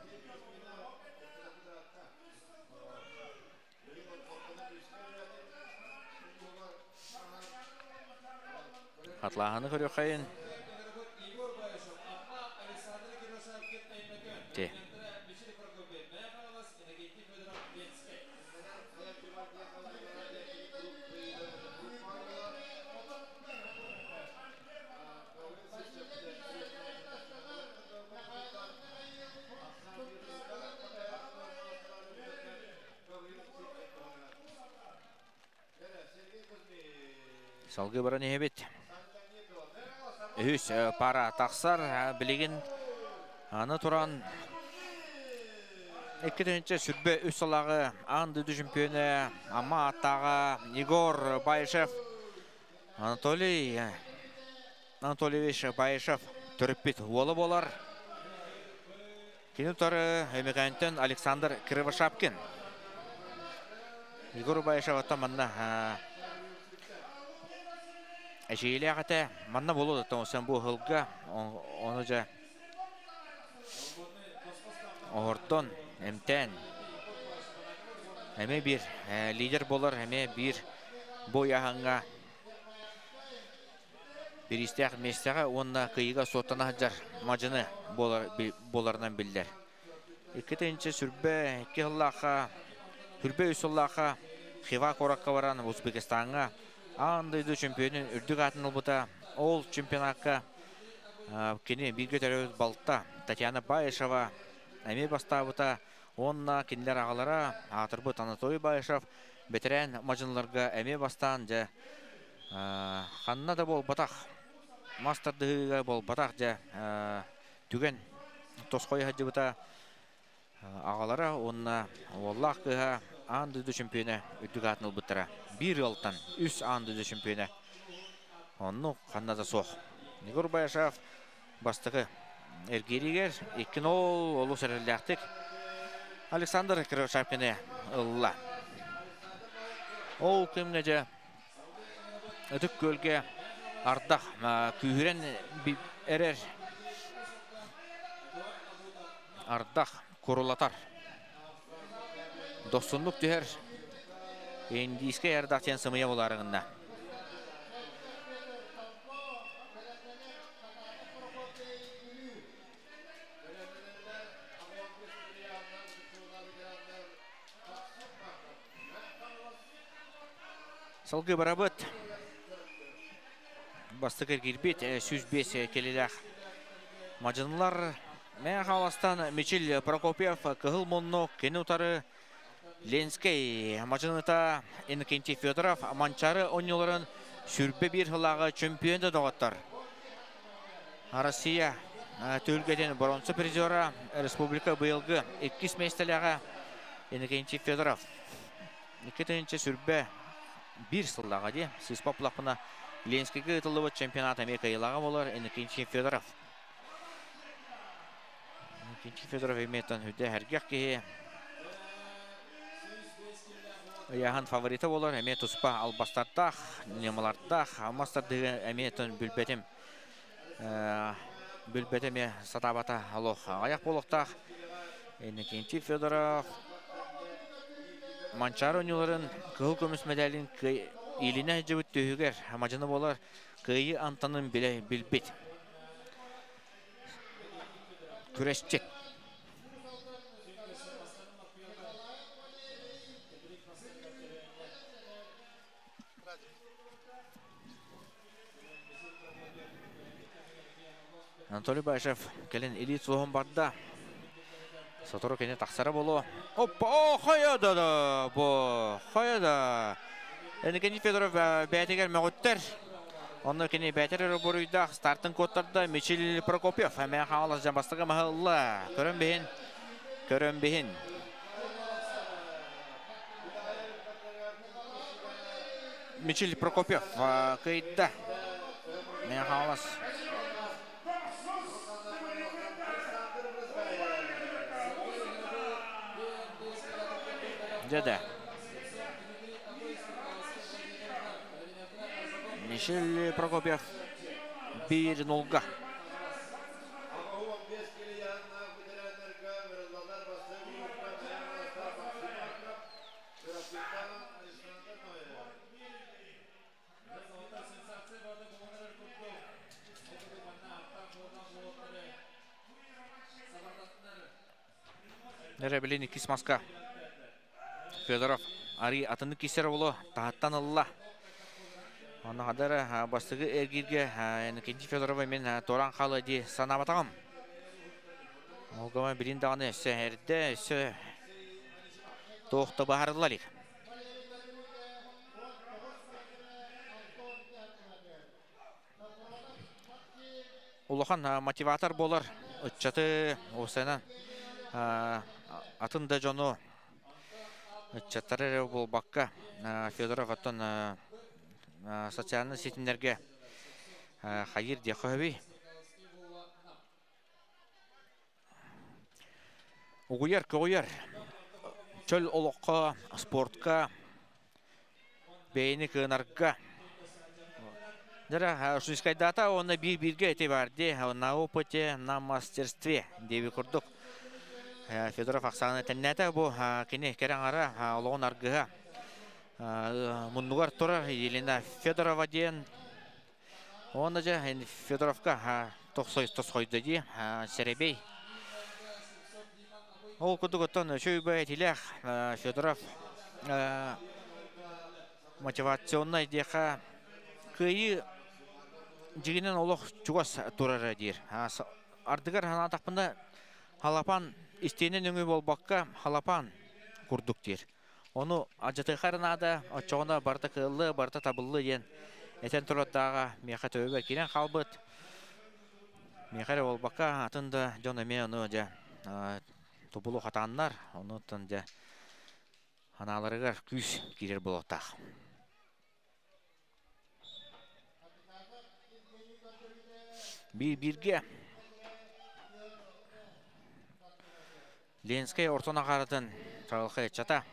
Хатлааһыны көрүөххэйин. Те. Салгыы баран иһэбит. Үһүс пара тахсар билигин аны туран 2023 сыллааҕы аан дойду чемпиона Амма аттааҕа Егор Баишев Анатолий Анатольевич Баишев төрөппүт уола буолар. Кини утары Өймөкөөнтөн Александр Кривошапкин. Егор Баишев оттон манна эчиилээх этэ. Манна буолуо да sen бу ыһылга ону дьэ оһордон, эмтээн эмиэ биир лидер буолар, эмиэ биир бу ыйааһыҥҥа бириистээх миэстэҕэ уонна кыйыга суоттана сылдьар мадьыны буолар, буоларынан биллэр. 2022 сыллаахха, 23 сыллаахха Хива куоракка баран Узбекистаҥҥа аан дойду чемпионун үрдүк аатын ылбыта. Ол чемпионакка кини бииргэ төрөөбүт балта Татьяна Баишева эмиэ бастаабыта. Уонна кинилэр аҕалара аатырбыт Анатолий Баишев бэтэрээн мадьыныларга эмиэ бастаан дьэ ханна да буолбатах, мас тардыһыыга буолбатах дьэ түгэн тосхойо сылдьыбыта. Аҕалара уонна уоллаах кыыһа аан дойду чемпиона үрдүк аатын ылбыттара. Биир ыалтан үс аан дойду чемпиона. Оннук ханна да суох. Егор Баишев бастакы эргииригэр 2-0 олус эрэллээхтик Александр Кривошапкины ылла. Ол кэмҥэ дьэ Ытык Күөлгэ ардах күүһүрэн эрэр ардах курулатар. Дохсуннук түһэр индийскэй ардах диэн сымыйа булаарыгынна. Салгыы барабыт. Бастакы киирбит 105 килилээх мадьынылар Мэҥэ Хаҥаластан Мичил Прокопьев кыһыл муннук кини утары Ленскэй мадьыныта Иннокентий Федоров Манчаары оонньууларын 21 сыллааҕы чөмпүйүөн доҕоттор. Россия түһүлгэтин боронсу призера, республика быйылгы иккис миэстэлээҕэ Иннокентий Федоров. 2021 сыллааҕа дии сыыспа булахпына Ленскийгэ ыытыллыбыт чемпионат эмиэ кыайыылааҕа буолар Иннокентий Федоров. Иннокентий Федоров эмиэ үрдэ сэргэх киһи. Ыйааһын фаворита буолар, эмиэ туспа албастардаах, ньымалардаах, мастардыгы эмиэ билбэтим. Билбэтим эмиэ сатаабата олох аҕыйах буолуохтаах. Иннокентий Федоров Манчаары оонньууларын кыһыл көмүс мэдээлин илинэ сылдьыбыт түһүгэр мадьыны буолар кыайыы амтанын билэ билбит күрэсчит. Анатолий Баишев кэлин илии суоһун барда. Сотору кини тахсара буолуо. Оппа, о, хайа да да, бу, хайа да. Энникени Федоров бэйэтигэр мөҕүттэр. Онно кини бэйэтэр эрэ буруйдаах стартын куоттарда Мичил Прокопьев. Эмээ Хаҥалас дьан бастакы маһы ылла. Көрөн биһин, көрөн биһин. Мичил Прокопьев кыйда. Мэҥэ Хаҥалас. Дьэ да. Мишель Прокопьев 1-0-га. Эрэ билин иккис маска Федоров арый атыннык киирсэр буолуо таһыттан ылла. Онно хадара бастакы эргииргэ Иннокентий Федорова мен туораан хаалыа дии санаабатаҕым. Ол гынан билин даҕаны өссө эрдэ, өссө туох да баһарылла илик. Улахан мотиватор буолар ыччаты уопсайынан атын да дьону ыччаттары эрэ буолбакка Федоров оттон социальнай ситимнэргэ хайыыр диэххэ сөбүй. Угуйар, көҕүйэр чөл олоххо, спортка, бэйэни кыанарга. Дьэ, Шуйскайдаата уонна биир-бииргэ ити баар дии, на опыте, на мастерстве диэби курдук. Федоров ахсааны тэннээтэ бу кини кэрэ аҥара олоҕун аргыһа муннугар турар Елена Федорова диэн. Уонна дьэ Федоровка тосхойдо дии сэрэбэй. Ол курдук оттон үчүгэй этилээх Федоров мотивационнай диэхэ кыайыы дьигинэн олох чугас турара диир. Ардыгар санаатахпына халапаан истиэнэ нөҥүө буолбакка халапаан курдук диир. Ону алдьатыахха эрэ наада, оччоҕуна барыта кыаллыа, барыта табыллыа диэн этэн турардааҕа миэхэ төбөбөр киирэн хаалбыт. Миэхэ эрэ буолбакка, атын да дьон эмиэ ону дьэ тобулу хатааннар, онуттан дьэ анааларыгар күүс киирэр буолуохтаах. Биир-бииргэ Ленскэй орто наҕаратын чаҕылхай ыччата.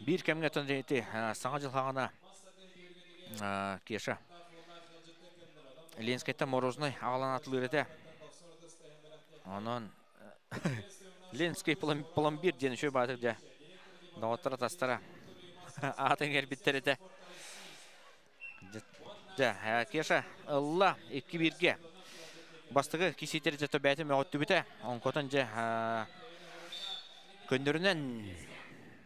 Биир кэмҥэ ити Саҥа дьыл хаҕана Кеша Ленскэйтэн мороженай аҕалан атылыыр этэ. Онон Ленский пломбир диэн үчүгэй баатыр дьэ. Доҕоттор атастара аатын иҥэрбиттэр этэ. Дьэ, Кеша ылла 2-1-гэ. Бастакы кисиитэр дьэ бэйэтин мөҕүттүбүтэ. Онкотон дьэ Көннөрүнэн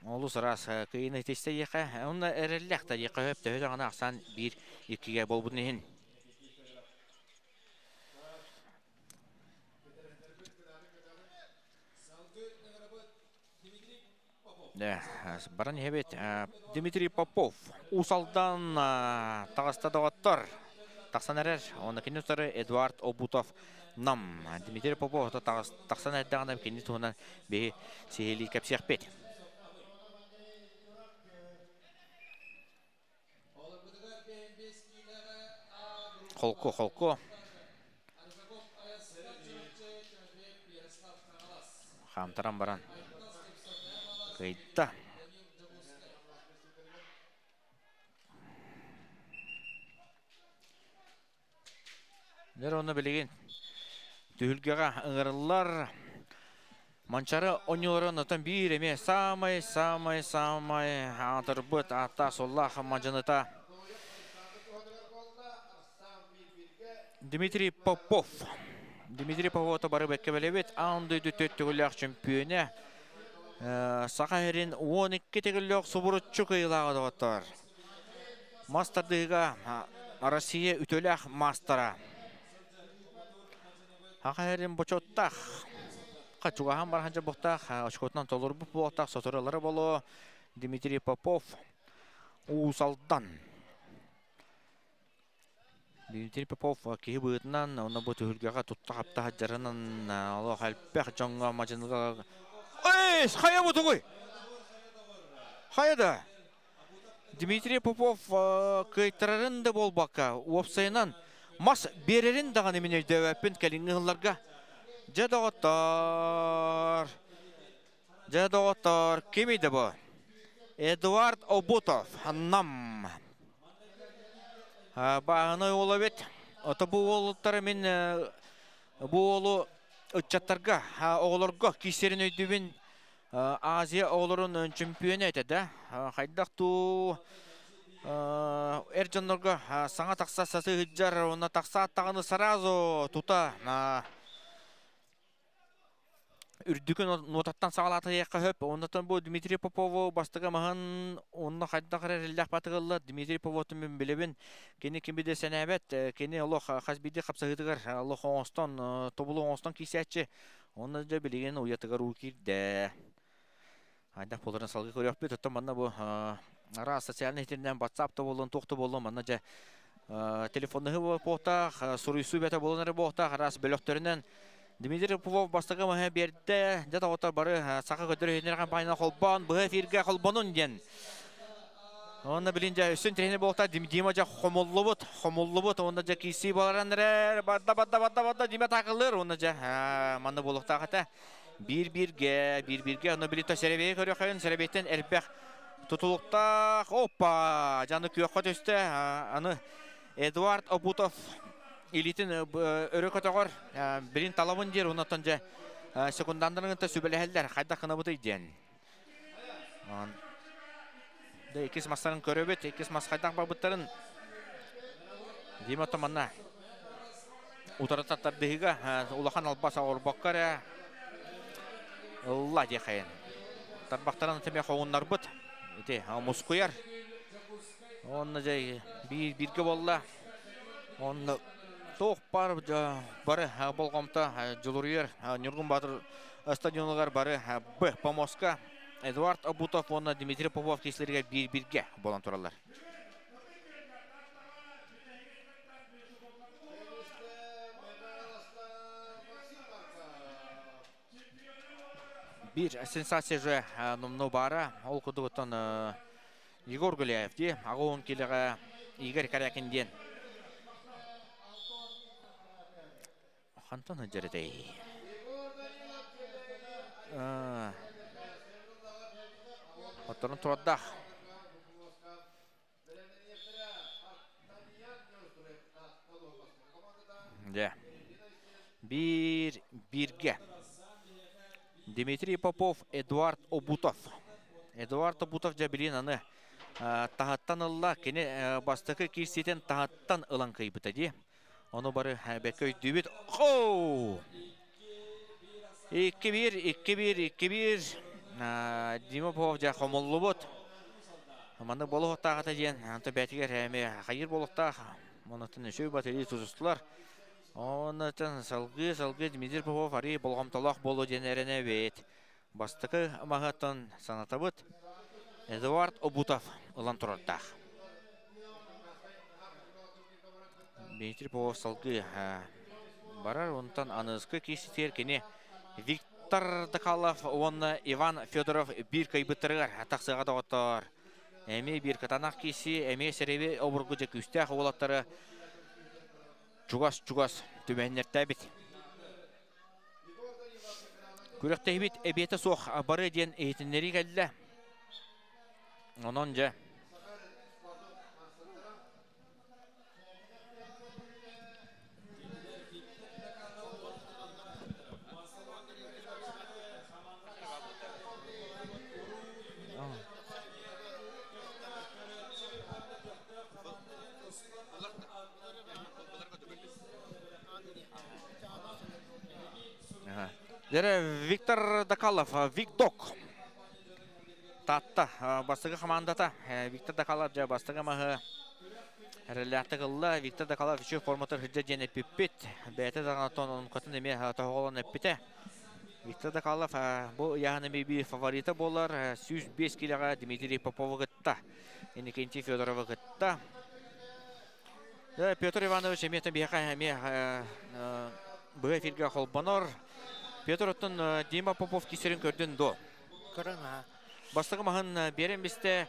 олус ыраас кыйыны итистэ диэхэ, онно эрэллээх да диэхэ сөп, төһө даҕаны ахсаан 1-2-гэ буолбутун иһин. Баран иһэбит. Дмитрий Попов Уус Алдан таҕыста доҕоттор. Тахсан эрэр. Онно кини утары Эдуард Обутов Нам. Дмитрий Попов тахсан эрдэҕинэ кини туһунан биһи сиһилии кэпсиэхпит. Холку, холку. Хаамтаран баран кыйда. Дьэр онно билигин түһүлгэҕэ ыҥырыллар Манчары оонньууларын оттон биир эмиэ саамай саамай саамай аатырбыт ааттаах суоллаах мадьыныта Дмитрий Попов. Дмитрий Попов бары бэккэ билэбит. Аан дойду төрт төгүллээх чөмпүйүөнэ. Саха сирин 12 төгүллээх субуруччу кыайыылааҕа доҕоттор. Мас тардыһыыга Россия үтүөлээх маастара. Саха сирин бочуоттаах чугаһаан баран дьобуохтаах, очкотунан толорбут буолуохтаах соторулара боло Дмитрий Попов Уус Алдан. Дмитрий Попов киһи быһыытынан онно бу түһүлгэҕэ тутта-хапта сылдьарынан олох элбэх дьоҥҥо мадьыныга Эй, хайа бу тугуй? Хайа да? Дмитрий Попов кыайтарарын да буолбакка, уопсайынан мас биэрэрин даҕаны мин өйдөөбөппүн кэлиҥҥи сылларга. Дьэ доҕоттоор, дьэ доҕоттоор, кимий да бу? Эдуард Обутов, Нам. Бааһынай уол эбит. Ото бу уолуттары мин бу уолу ыччаттарга, оҕолорго киирсэрин өйдүүбүн. Азия оҕолорун чөмпүйүөнэ этэ да. Хайдах туу эр дьоннорго саҥа тахса сатыы сылдьар уонна тахсаат даҕаны сразу тута үрдүкү нуотаттан саҕалаата диэххэ сөп. Оннотон бу Дмитрий Попову бастакы маһын онно хайдах эрэ эрэллээх батыгылла Дмитрий Поповтун мин билэбин. Кини кими да сэнээбэт. Кини олох хас биирдии хапсаһыытыгар олох оҥостон, тобулу оҥостон киирсээччи. Онно дьэ билигин уйатыгар уу киирдэ. Хайдах буоларын салгыы көрүөхпүт. Оттон манна бу араас социальнай ситимнэн WhatsApp да буоллун, туох да буоллун, манна дьэ телефоннаһыы буолуохтаах, суруйсуу бэтэ буолан эрэ буолуохтаах, араас бөлөхтөрүнэн Дмитрий Попов бастакы маһы биэрдэ. Дьэ доҕоттор бары саха көтөр иһиннэр компанияны холбоон, быһа эфиргэ холбонун диэн. Онно билин дьэ өссө интэриэһинэй буолуохтаах. Дима дьэ хомуллубут, хомуллубут. Онно дьэ киирсии буоларан эрэр. Барда, барда, барда, барда. Дима таакыллыыр. Онно дьэ манна буолуохтаах этэ. Биир-бииргэ, биир-бииргэ. Онно билин то сэрэбиэйи көрүөххүн. Сэрэбиэйтэн элбэх тутулуктаах. Опа! Дьаны күөххэ түстэ. Аны Эдуард Обутов илиитин өрө көтөҕөр. Билин талабын диир. Оннотон дьэ секунданнарын кытта сүбэлэһэллэр. Хайдах гынабытый диэн. Да иккис мастарын көрөбүт, иккис мас хайдах барбыттарын Дима манна утары тардыһыыга улахан албас оҥорбокко эрэ ылла диэхэйин. Тарбахтарын тэмэ хоһуннарбыт. Ити мускуйар. Онно дьэ биир бииргэ буолла. Онно туох баар бары болҕомто дьулуруйар Ньургун Баатыр стадионугар бары Б помоска Эдуард Обутов уонна Дмитрий Попов киислэригэр биир-бииргэ буолан тураллар. Биир сенсация же номно баара. Ол курдугуттан Егор Гуляев дии. Аҕа килэҕэ Игорь Корякин диэн. Хантан сылдьар этэй? Отторун турардаах. Дьэ. Биир бииргэ. Дмитрий Попов, Эдуард Обутов. Эдуард Обутов дьэ билин аны таһыттан ылла. Кини бастакы киирсиитин таһыттан ылан кыйбыта дии. Ону бары бэккэ өйдүүбүт. Хоу! 2-1, 2-1, 2-1. Дима Попов дьэ хомуллубут. Маннык буолуохтаах этэ диэн, онто бэйэтигэр эмиэ хайыыр буолуохтаах. Онуттан үчүгэй батырыы тутустулар. Онуттан салгыы салгыы Дмитрий Попов арыый болҕомтолоох буолуо диэн эрэнэбит. Бастакы маһыттан санатабыт. Эдуард Обутов ылан турардаах. Дмитрий Попов салгыы барар. Онтон аныгыскы киирситигэр кини Виктор Докалов уонна Иван Федоров биир кыайбыттарыгар тахсыаҕа доҕоттоор. Эмиэ биир кытаанах киирсии, эмиэ сэрэби обургу дьэ күүстээх уолаттары чугас-чугас түбэһиннэртээбит. Күрэхтэһиибит эбиэтэ суох бары диэн иһитиннэрии кэллэ. Онон дьэ Дьэ, Виктор Докалов, Викдок. Таатта бастакы хамаандата Виктор Докалов дьэ бастакы маһы эрэллээхтик ылла. Виктор Докалов үчүгэй форматыгар сылдьар диэн эппиппит. Бэйэтэ даҕаны онкатын эмиэ тоһоҕолоон эппитэ. Виктор Докалов бу ыйааһын эмиэ биир фаворита буолар. 105 киилэҕэ Дмитрий Поповы кытта, Иннокентий Федоровы кытта. Петр Иванович эмиэ биһиэхэ эмиэ быһа эфиргэ холбонор. Петр оттон Дима Попов кисерин көрдүн дуо? Көрөн аха. Бастакы маһын биэрэн бистэ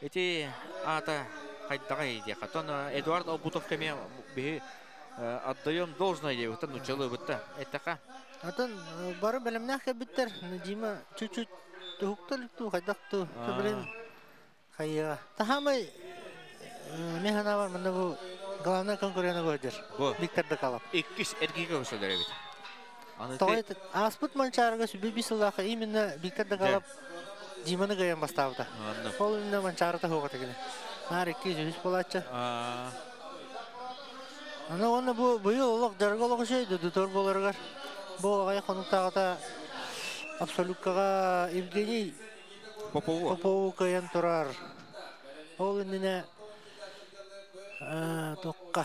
ити аата хайдаҕай диэхэ. Оттон Эдуард Албутов кэмиэ биһи отдаем должное диэбиттэн нуччалыы бытта эттэхэ. Атын бары бэлэмнээх кэлбиттэр. Дима чуть-чуть туһуктал туу хайдах туу. Блин хайыаҕа. Таһаамай мен санаабар манна бу главный конкурент көрдөр. Бу. Виктор Докалов. Иккис эргиигэ көсөлөр эбит. Аны Тоҕо ааспыт Манчаарыга сүбэ биир сыллаахха именно Виктор Докалов Диманы кыайан бастаабыта. Ол иннинэ Манчаарыта суох этэ кини. Наар икки үс буолааччы. Аны уонна бу быйыл олох дьарыга олох үчүгэй додутор буоларыгар бу аҕай хонуктааҕыта абсолюткаҕа Евгений Попову. Попову кыайан турар. Ол иннинэ туохха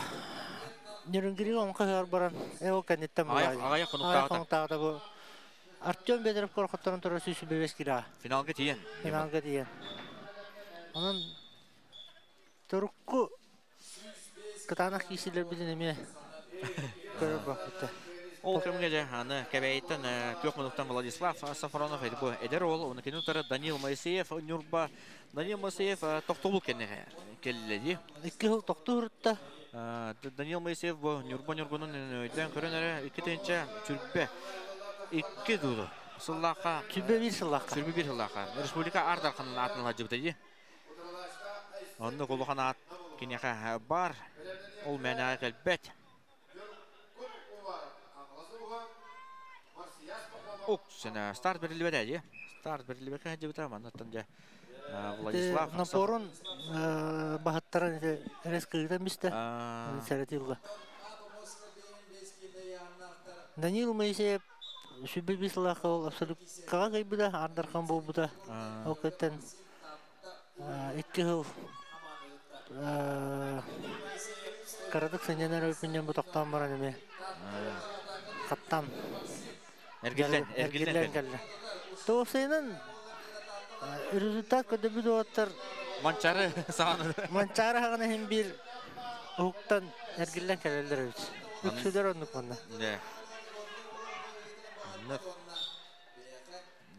Нерюнгрига онко ыһар баран ол кэнниттэн Аҕыйах хонуктааҕыта. хонуктааҕыта бу Артем Бедров корхотторон турар 105 килоҕа. Финалга тиийэн. Финалга тиийэн. Онон турукку кытаанах киирсиилэрбитин эмиэ көрөр буолбута. Ол кэмҥэ дьэ аны Кэбээйиттэн күөх муннуктан Владислав Сафронов бу эдэр уол, уонна кини утары Данил Моисеев Ньурба. Данил Моисеев тохтобул кэннэ кэллэ дии. Икки сыл тохтуу сырытта. Данил Моисеев бу Ньурба Ньургунун өйдөөн көрөн эрэ икки тыһыынча сүрбэ икки дуу сыллаахха Сүрбэ биир сыллаахха. Сүрбэ биир сыллаахха республика Аар Дарханын аатын ылдьыбыта дии. Оннук улахан аат киниэхэ бар. Ол мээнэҕэ кэлбэт. Ук, сена старт берилибэт дии. Старт берилибэккэ сылдьыбыта. Маннаттан дьэ Владислав Напорун баһыттаран ити резко бистэ. Сэрэтилла. Данил Моисеев сүбэ биир сыллаахха ол абсолюткаҕа кыайбыта, Аар Дархан буолбута. Ол кэнниттэн икки сыл кыратык сынньанар өйпүннэн бу тохтоон баран эмиэ хаттаан эргиллэн эргиллэн кэллэ. Тоҕусайынан результат көрдөбүт уолаттар Манчары саҕана Манчары саҕана иһин биир уһуктан эргиллэн кэлэллэр эбит. Үксүлэр оннук манна. Оннук.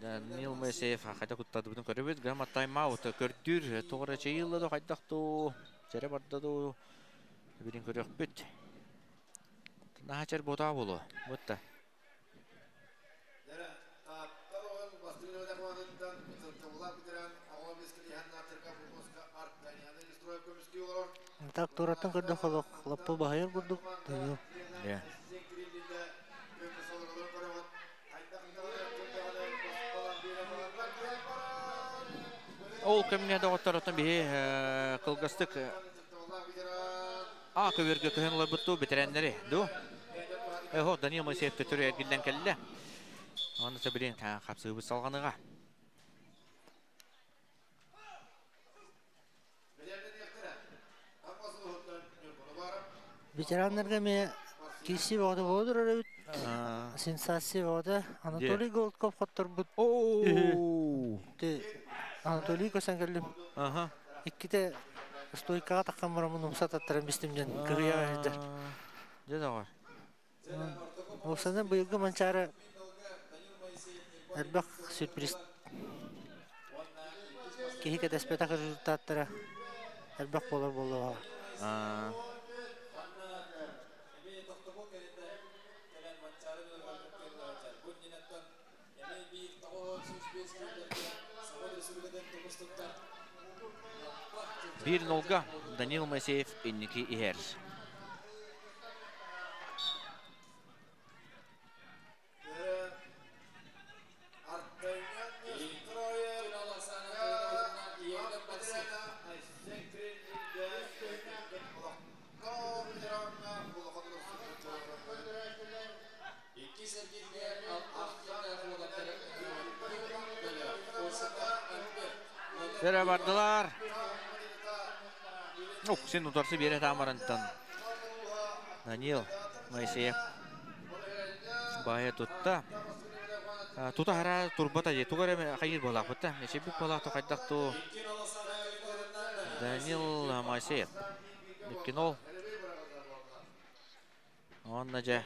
Данил Моисеев хайда куттадыбытын көрөбүт. Грамма тайм-аут көрдүүр. Тоҕо эрэ чэйиилла да хайдах дуу, чэрэ барда дуу билин көрүөхпүт. Наһаа чэр буотаа буолуо. Бутта. Так тураттан көрдөххө олох лаппа баһыйар курдук. Данил. Ол кэмҥэ доҕотторуттан биһи кылгастык А көбүөргэ көһөн ыларбыт дуу бэтэрээннэри дуу? Эһо Данил Моисеев төтөрү эргиллэн кэллэ. Аны сөбүлээн хапсыыбыт салҕаныга. Ветераннарга ме киси боҕото боодур эбит. Сенсация боҕото. Анатолий Голодков хотторбут. Оо. Анатолий көсөн кэллим. Аха. Икките стойкаға таққан барамын умса таттаран бистим ден кырыя сылдьар. Дьэ доҕор. Олсаны быйылгы Манчаары элбэх сюрприз киһи кэтэспэтэх результаттара элбэх буолар буоллаҕа. 1-0 Данил Моисеев инники иһэр. Сэрэ бардылар. Ох, сен утарсы бере тамарынтан. Данил Моисеев бая тутта. Тута хара турбата же. Тугар хайыр болақ бұтта. Неше бүк болақ тоқайдақ ту. Данил Моисеев. Иккинол. Онна же.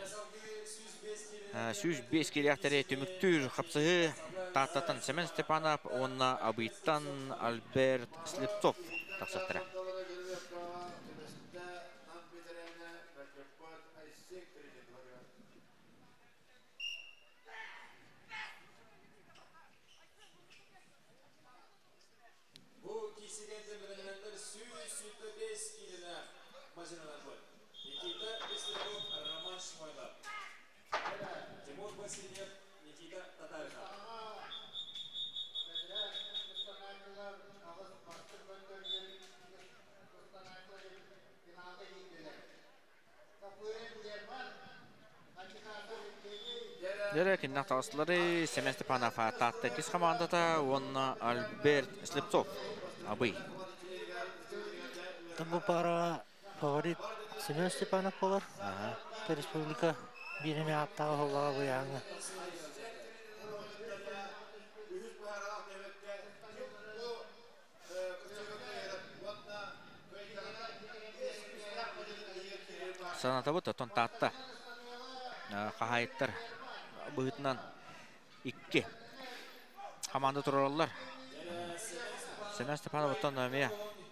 105 келяқтары түміктүр қапсығы Тааттаттан Семен Степанов, онна Абыйттан Альберт Слепцов тақсақтыра. Дәрі киннақ тағысылары Семен Степанов Таатта кис командата, онна Альберт Слепцов Абый. Бу пара фаворит Семен Степанов болар. Республика биреме аттағы холлаға бұяңы. Санатабыт, отон Таатта қахайттар бұғытынан 2 команда тураллар. Семен Степанов оттон ме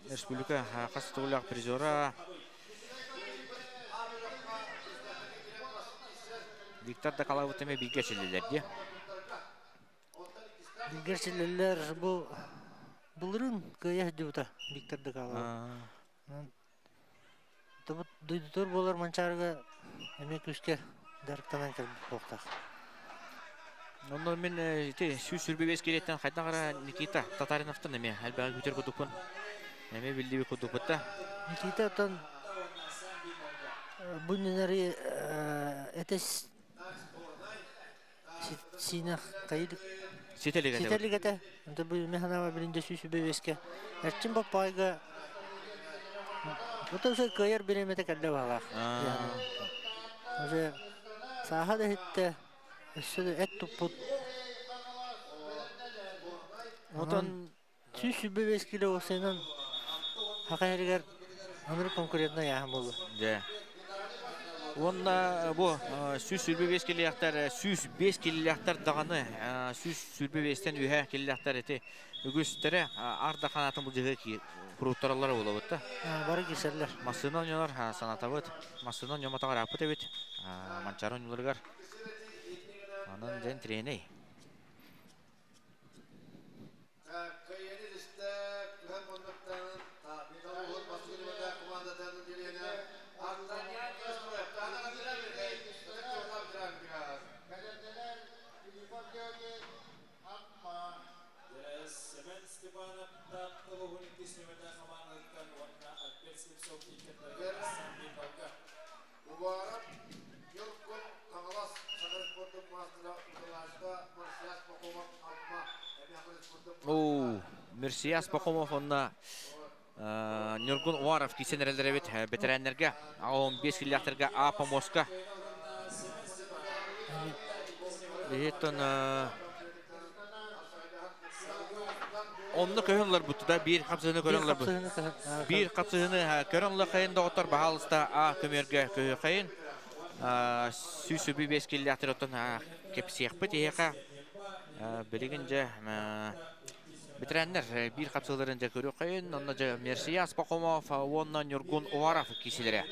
республика қасы туғылақ призера Виктор Дакалавы теме билге челелер де. Билге челелер бұл бұлырын кыя дебута Виктор Дакалавы. Дойдутор болар Манчарыга эме күске дарктанан кэлбит буолуохтаах. Онно мен ити сүүс сүрбебес кереттен хайдан қара Никита Татариновтан эме әлбәҕи күтер кудукпун. Эме билдиби кудукпутта. Никита оттон бу ненери этес сина кайдык Сителигете. Сителигете. Онто бу механава билинде сүүс сүрбебеске. Эрчин баппайга Ото уже кыйар биремете кэллэ баалаах. Уже сааха да хитте өссө да эт туппут. Отон 125 кило осенан хакайригер аныр конкурентна яхан болду. Же. Онна бу 125 килияқтар, 105 килияқтар дағаны, 125-тен үйә килияқтар эти үгүстере арда канатын бу жыгы куруттаралар болобут да. Бары кисерлер. Массына ойнолор санатабыт. Массына ойноматагар апыт эбит. Манчар ойнолоргар. Анан ден треней. Оу, Мерсияс Пахомов онна Ньургун Уаров киирсэн эрэллэр эбит бэтэрээннэргэ 15 киллээхтэргэ А помоска. Биһиттэн онно көһөн ылар буттуда биир хапсыһыны көрөн ылар биир хапсыһыны көрөн ылар хайын доҕоттор баһаалыста А көмүөргэ көһүөхайын 105 киллээхтэр оттон кэпсиэхпит иһиэхэ билигин дьэ Бэтэрээннэр биир хапсыыларын дьэ көрүөххэйин, онно дьэ Мерсияс Пахомов уонна Ньургун Уваров киисилэрэ.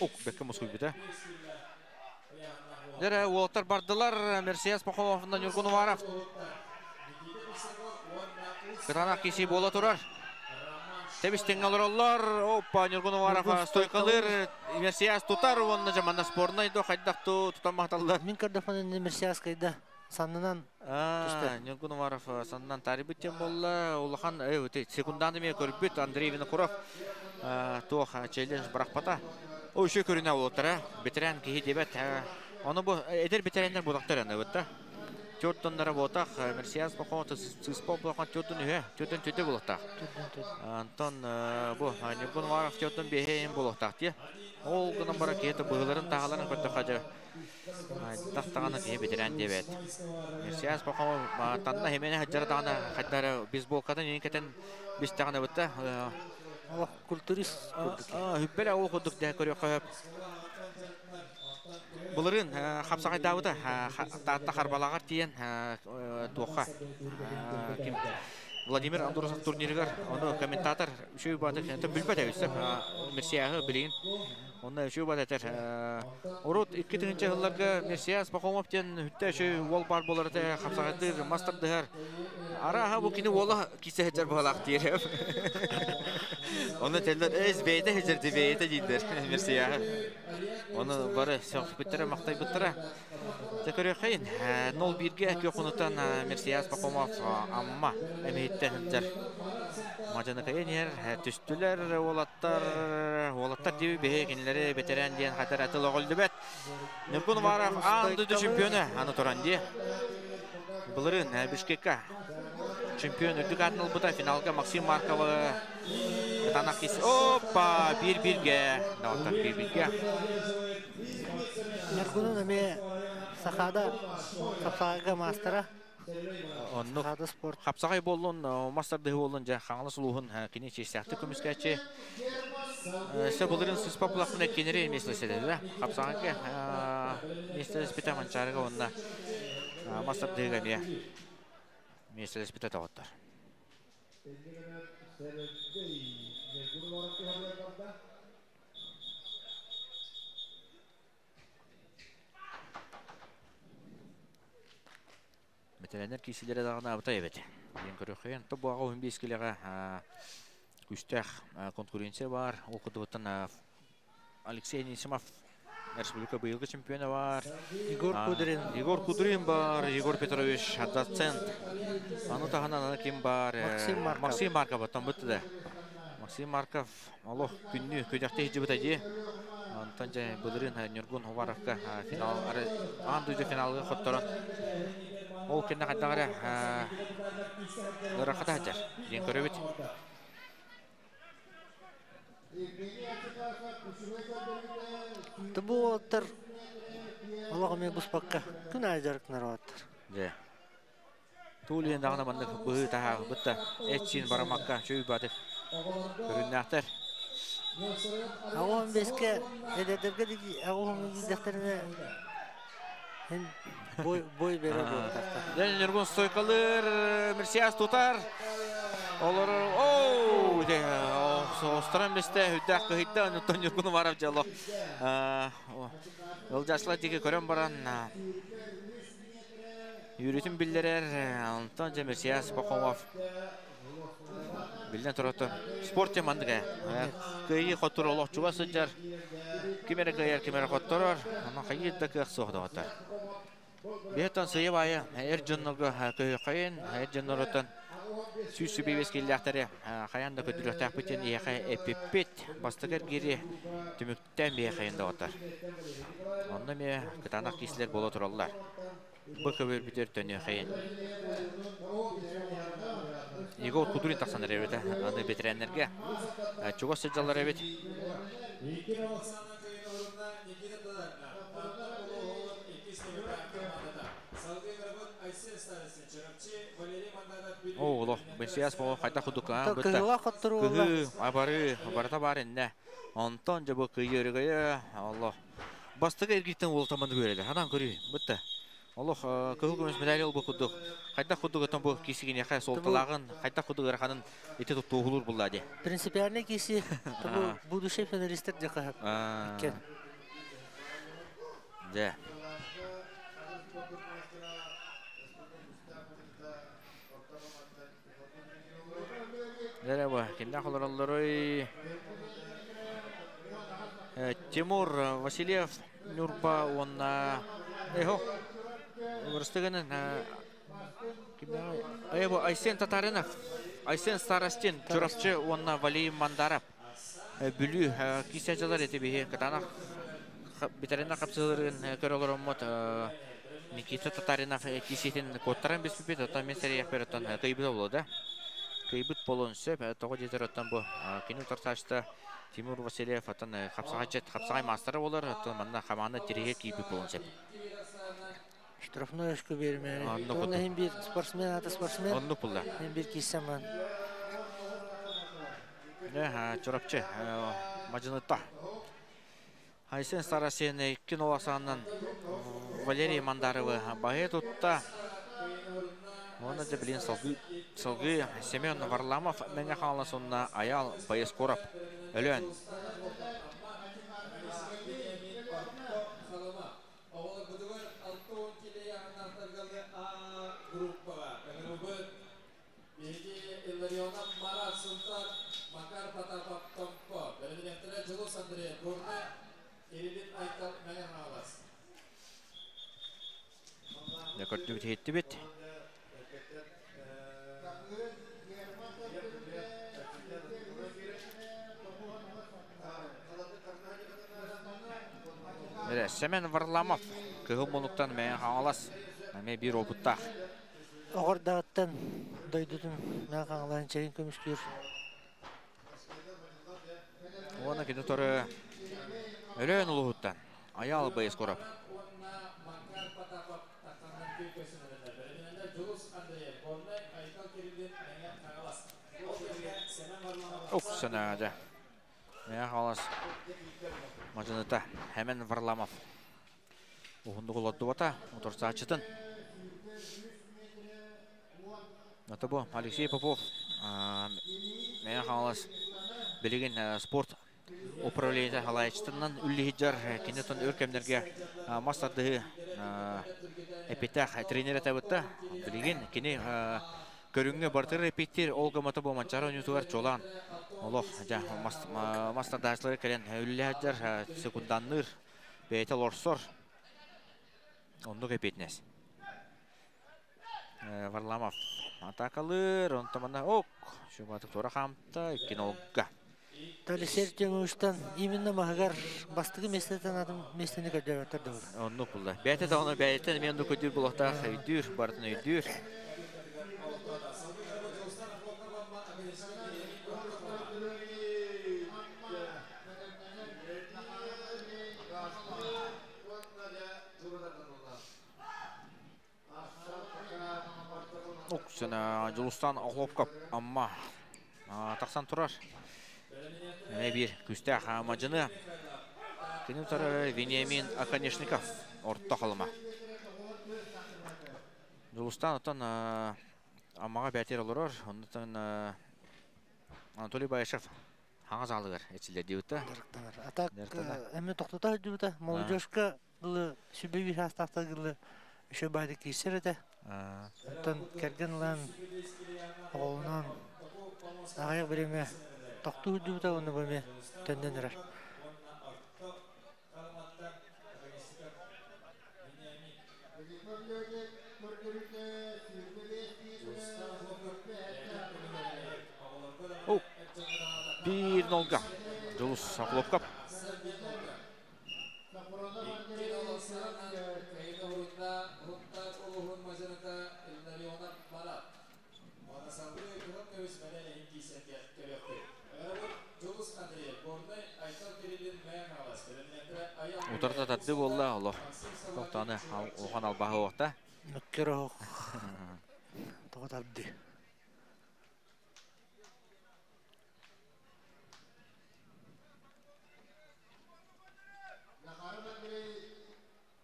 Ук, бэккэ мускуйбута. Дэрэ уолаттар бардылар Мерсияс Пахомов уонна Ньургун Уваров. Кытаанах киси буола турар. Тэбис-тэҥҥэ олороллор. Опа, Ньургун Уваров стойкалыыр. Мерсияс тутар уонна жаманна спорнай до хайдах ту тутан махталлар. Мин көрдөхпүнэ Мерсияс кайда саннынан түстэ. Ньургун Уваров саннынан таарыйбыт диэн буолла. Улахан секундааны эмиэ көрбүт Андрей Винокуров туох челлендж бырахпата. О, еще көрүнэ уолаттара. Бэтэрээн киһи диэбэт. Ону бу эдэр бэтэрээннэр буолахтар аны Төрт тоннара буотах, Мерсияс Пахомов сыспа буолахан төртөн үһэ, төртөн төдө буолуохтаах. Антон бу Ньургун Уваров төртөн биэһэ буолуохтаах дии. Ол гынан баран киһи быһыыларын таһаларын көрдөххө дьэ тахтаҕына киһи бэтэрээн диэбэт. Мерсияс Пахомов танна химене хаджара даҕаны хайдары бейсболкатын иин кэтэн бистэҕинэ бытта. Олох культурист курдук. Хүббэлэ ол курдук дэ көрүөххэ Былырыын хапсаҕайдаабыта Таатта Харбалааҕар тиийэн туохха ким Владимир Андросов турнирыгар ону комментатор үчүгэй баатыр билбэт эбит Мерсияһы билигин онно үчүгэй баат этэр урут 2000 сылларга Мерсияс Пахомов диэн хүттэ үчүгэй уол баар буолар этэ хапсаҕайдыыр мас тардыһар арааһа бу кини уола кисе сылдьар быһалаах диир онно этэллэр эс бэйэтэ сылдьар бэйэтэ дииллэр Мерсияһы Оны бары сөхпүттэрэ, махтайбыттара. Дьэ көрүөххэйин. 0-1-ге күөх хонуттан Мерсияс Пахомов Амма эмиһиттэн сылдьар. Мадьаныкайын иһэр түстүлэр уолаттар. Уолаттар диби биһи кинилэри бэтэрээн диэн хатар атыл оҕоллубэт. Ньургун Уваров аан дойду чемпиона аны туран дии. Былырыын Бишкекка чемпион үрдүк аатын ылбыта. Финалга Максим Марковы Кытаанах кис. Опа! Биир-бииргэ. Доҕоттор биир-бииргэ. Ньургунун эмиэ Сахаада хапсаҕайга маастара. Оннук. Сахаада спорт. Хапсаҕай буоллун, мас тардыһыы буоллун, дьэ, Хаҥалас улууһун кини чиэстээхтик көмүскээччи. Өссө былырыын сыспа булахпына кинири миэстэлэсэтэ да. Хапсаҕайга миэстэлэспитэ Манчаарыга уонна мас тардыһыыга эмиэ миэстэлэспитэ доҕоттор. Бэтэрээннэр киирсиилэрэ даҕаны абытай эбит. Диэн көрүөххэйэн. То буаҕа уһун биэс килэҕэ күүстээх конкуренция баар. Ол курдугуттан Алексей Анисимов республика быйылгы чемпиона бар. Егор Кудрин. Егор Кудрин бар, Егор Петрович доцент. Аны таһынан аны ким бар? Максим Марков. Максим Марков оттон бытты да. Максим Марков олох күннүү күдэхте хиджибыта дии. Онтон дьэ былырыын Ньургун Уваровка финал аан дойду финалыгар хотторон ол кэннэ хайдах эрэ ыарахата сылдьар диэн көрөбүт. Бу уолаттар олох эмиэ буспакка күн аайы дьарыктанар уолаттар. Дьэ. Туулиен даҕаны маннык быһыы таһаарбыт да эт-сиин барамакка чүй баатык көрүннээхтэр. Аҕа бэскэ эдэрдэргэ аҕа диэхтэринэ бой бой бере буолтахта. Дьэ Ньургун стойкалыыр, Мерсиас тутар. Олор оу остаран бесте хүддээх кыһыйда онтон Ньургун Уваров дьоло. Ылдьаслар диэки көрөн баран үөрүүтүн биллэрэр. Онтон дьэ Мерсиас Пахомов биллэн турар спорт диэн маннык ээ. Кыайыы хотторор олох чугас сылдьар. Ким эрэ кыайар, ким эрэ хотторор. Онон хайыыр да кыах суох доҕоттор. Биһиттэн сыйа баайы эр дьоннорго көһүөххэйин, эр дьоннорутан 125 киилэлээхтэри хайаан да көрдөрүөхтээхпит диэн эһиэхэ эппиппит. Бастакы эргиири түмүктээн биһиэхэ доҕоттор. Онно эмиэ кытаанах киисилэр буола тураллар. Бу көбүөрбүтүгэр төнүөххэйин. Егор Кудурин тахсан эрэр эбит аны бэтэрээннэргэ чугас сылдьаллар эбит. Оо, олох, бэнсиас боо хайдах курдук бытта. Кыһыы, абары, барыта баар иннэ. Онтон дьэ бу кыйыырыгайа, олох. Бастакы эргиттэн уолтаманы көрөлөр. Ханан көрүү, бытта. Олох кыһыл көмүс медаль ылбыт курдук. Хайдах курдук отон бу киисигиниэхэ суолталааҕын, хайдах курдук ыараханын ити туттууһулуур булла дии. Принципиальный киси, бу будущий финалистер дьэ хаһап. Иккен. Дьэ. Дьэ бу кимнээх олороллоруй? Тимур Васильев Ньурба уонна Эхо Вырыстыгынан кимнээҕий? Айсен Татаринов, Айсен Старостин, Чурапчы уонна Валерий Мандаров. Бүлүү киисээччилэр ити биһи кытаанах бүтэринэ хапсыһыыларын көрө олороммут Никита Татаринов киисиитин куоттаран биспиппит, оттон мин сэрэйэхпэр оттон кыйбыт буолуо да. Кыйбыт буолуон сөп, тоҕо диэтэр оттон бу кини утарсааччыта Тимур Васильев оттон хапсаҕайчыт, хапсаҕай маастара буолар, оттон манна хамаанда тириһэ киирбит буолуон сөп. Штрафной очко биэрмээри. Онно иһин биир спортсмен ата спортсмен. Оннук булла. Иһин биир киирсэн Чурапчы мадьынытта. Айсен Старосин икки ноласаанынан Валерий Мандаровы баһы тутта. Уонна да билин салгыы Семен Варламов Мэҥэ Хаҥалас уонна Айаал Боескоров Өлөөн. Биһиги Илларионов Марат Сунтар, Макар Потапов Томпо, бэрэдирээктэрэ Дьулус Андреев Горнай, Кириллин Айтал Мэҥэ Хаҥалас. Дьэ көрдүбүт иһиттибит. Сэмэн Варламов Кыһыл Мунуктан Мэҥэ Хаҥалас эмиэ биир уопуттаах. Оҕордоҕуттан дойдутун Хаҥалаһын чэйин көмүскүүр. Уонна кини торы Өлөөн улууһуттан Айаал Боескоров. Уксана дьэ. Мэҥэ Хаҥалас мадьыныта Хэмэн Варламов уһундук олордубата утарсааччытын. Ата бу Алексей Попов Мэҥэ Хаҥалас билигин спорт управлениета халаайчытынан үллиһидьар кини отон өр кэмнэргэ мас тардыһыы эппиттээх тренер этабытта. Билигин кини көрүҥҥэ бартыр эппиттир ол гымата бу Манчаары оонньуутугар чуолаан олох дьэ мас тардааччылары кэлэн үллэһэдьэр секунданныыр бэйэтэ олорсор оннук эппиэтинэс. Варламов атакалыыр, онтон манна ок, Шуматов туора хаамта, икки нолга. Талисер Тимуштан именно маһыгар бастакы миэстэтин атын миэстэни көрдөөбөттөр да буолар. Оннук булла. Бэйэтэ да ону бэйэтэ эмиэ оннук өйдүүр буолуохтаах, өйдүүр, барытын өйдүүр. Уксана Дьулустан Охлопков Амма тахсан турар. Эмиэ биир күүстээх мадьыны. Кини утары Вениамин Оконешников орто халыма. Дьулустан оттон Аммаҕа бээтир олорор. Оннуттан Анатолий Баишев хаҥас аалыгар эчиллэр диэбитэ. Дьарыктанар. А так эмне тохтото сылдьыбыта. Молодежка дылы сүбэ биир саастаахтар дылы еще баайда киирсэр этэ. Оттон кэргэн ылан оҕолонон аҕыйах бириэмэ тохтуу сылдьыбыта уонна бу эмиэ төннөн эрэр. 1-0-га. Дьулус Охлопков. Утарыта тардыы буолла олох. Тохтоны улахан албаһы уохта. Мөккөр оһох. Тоҕо тардыы. Захаров Андрей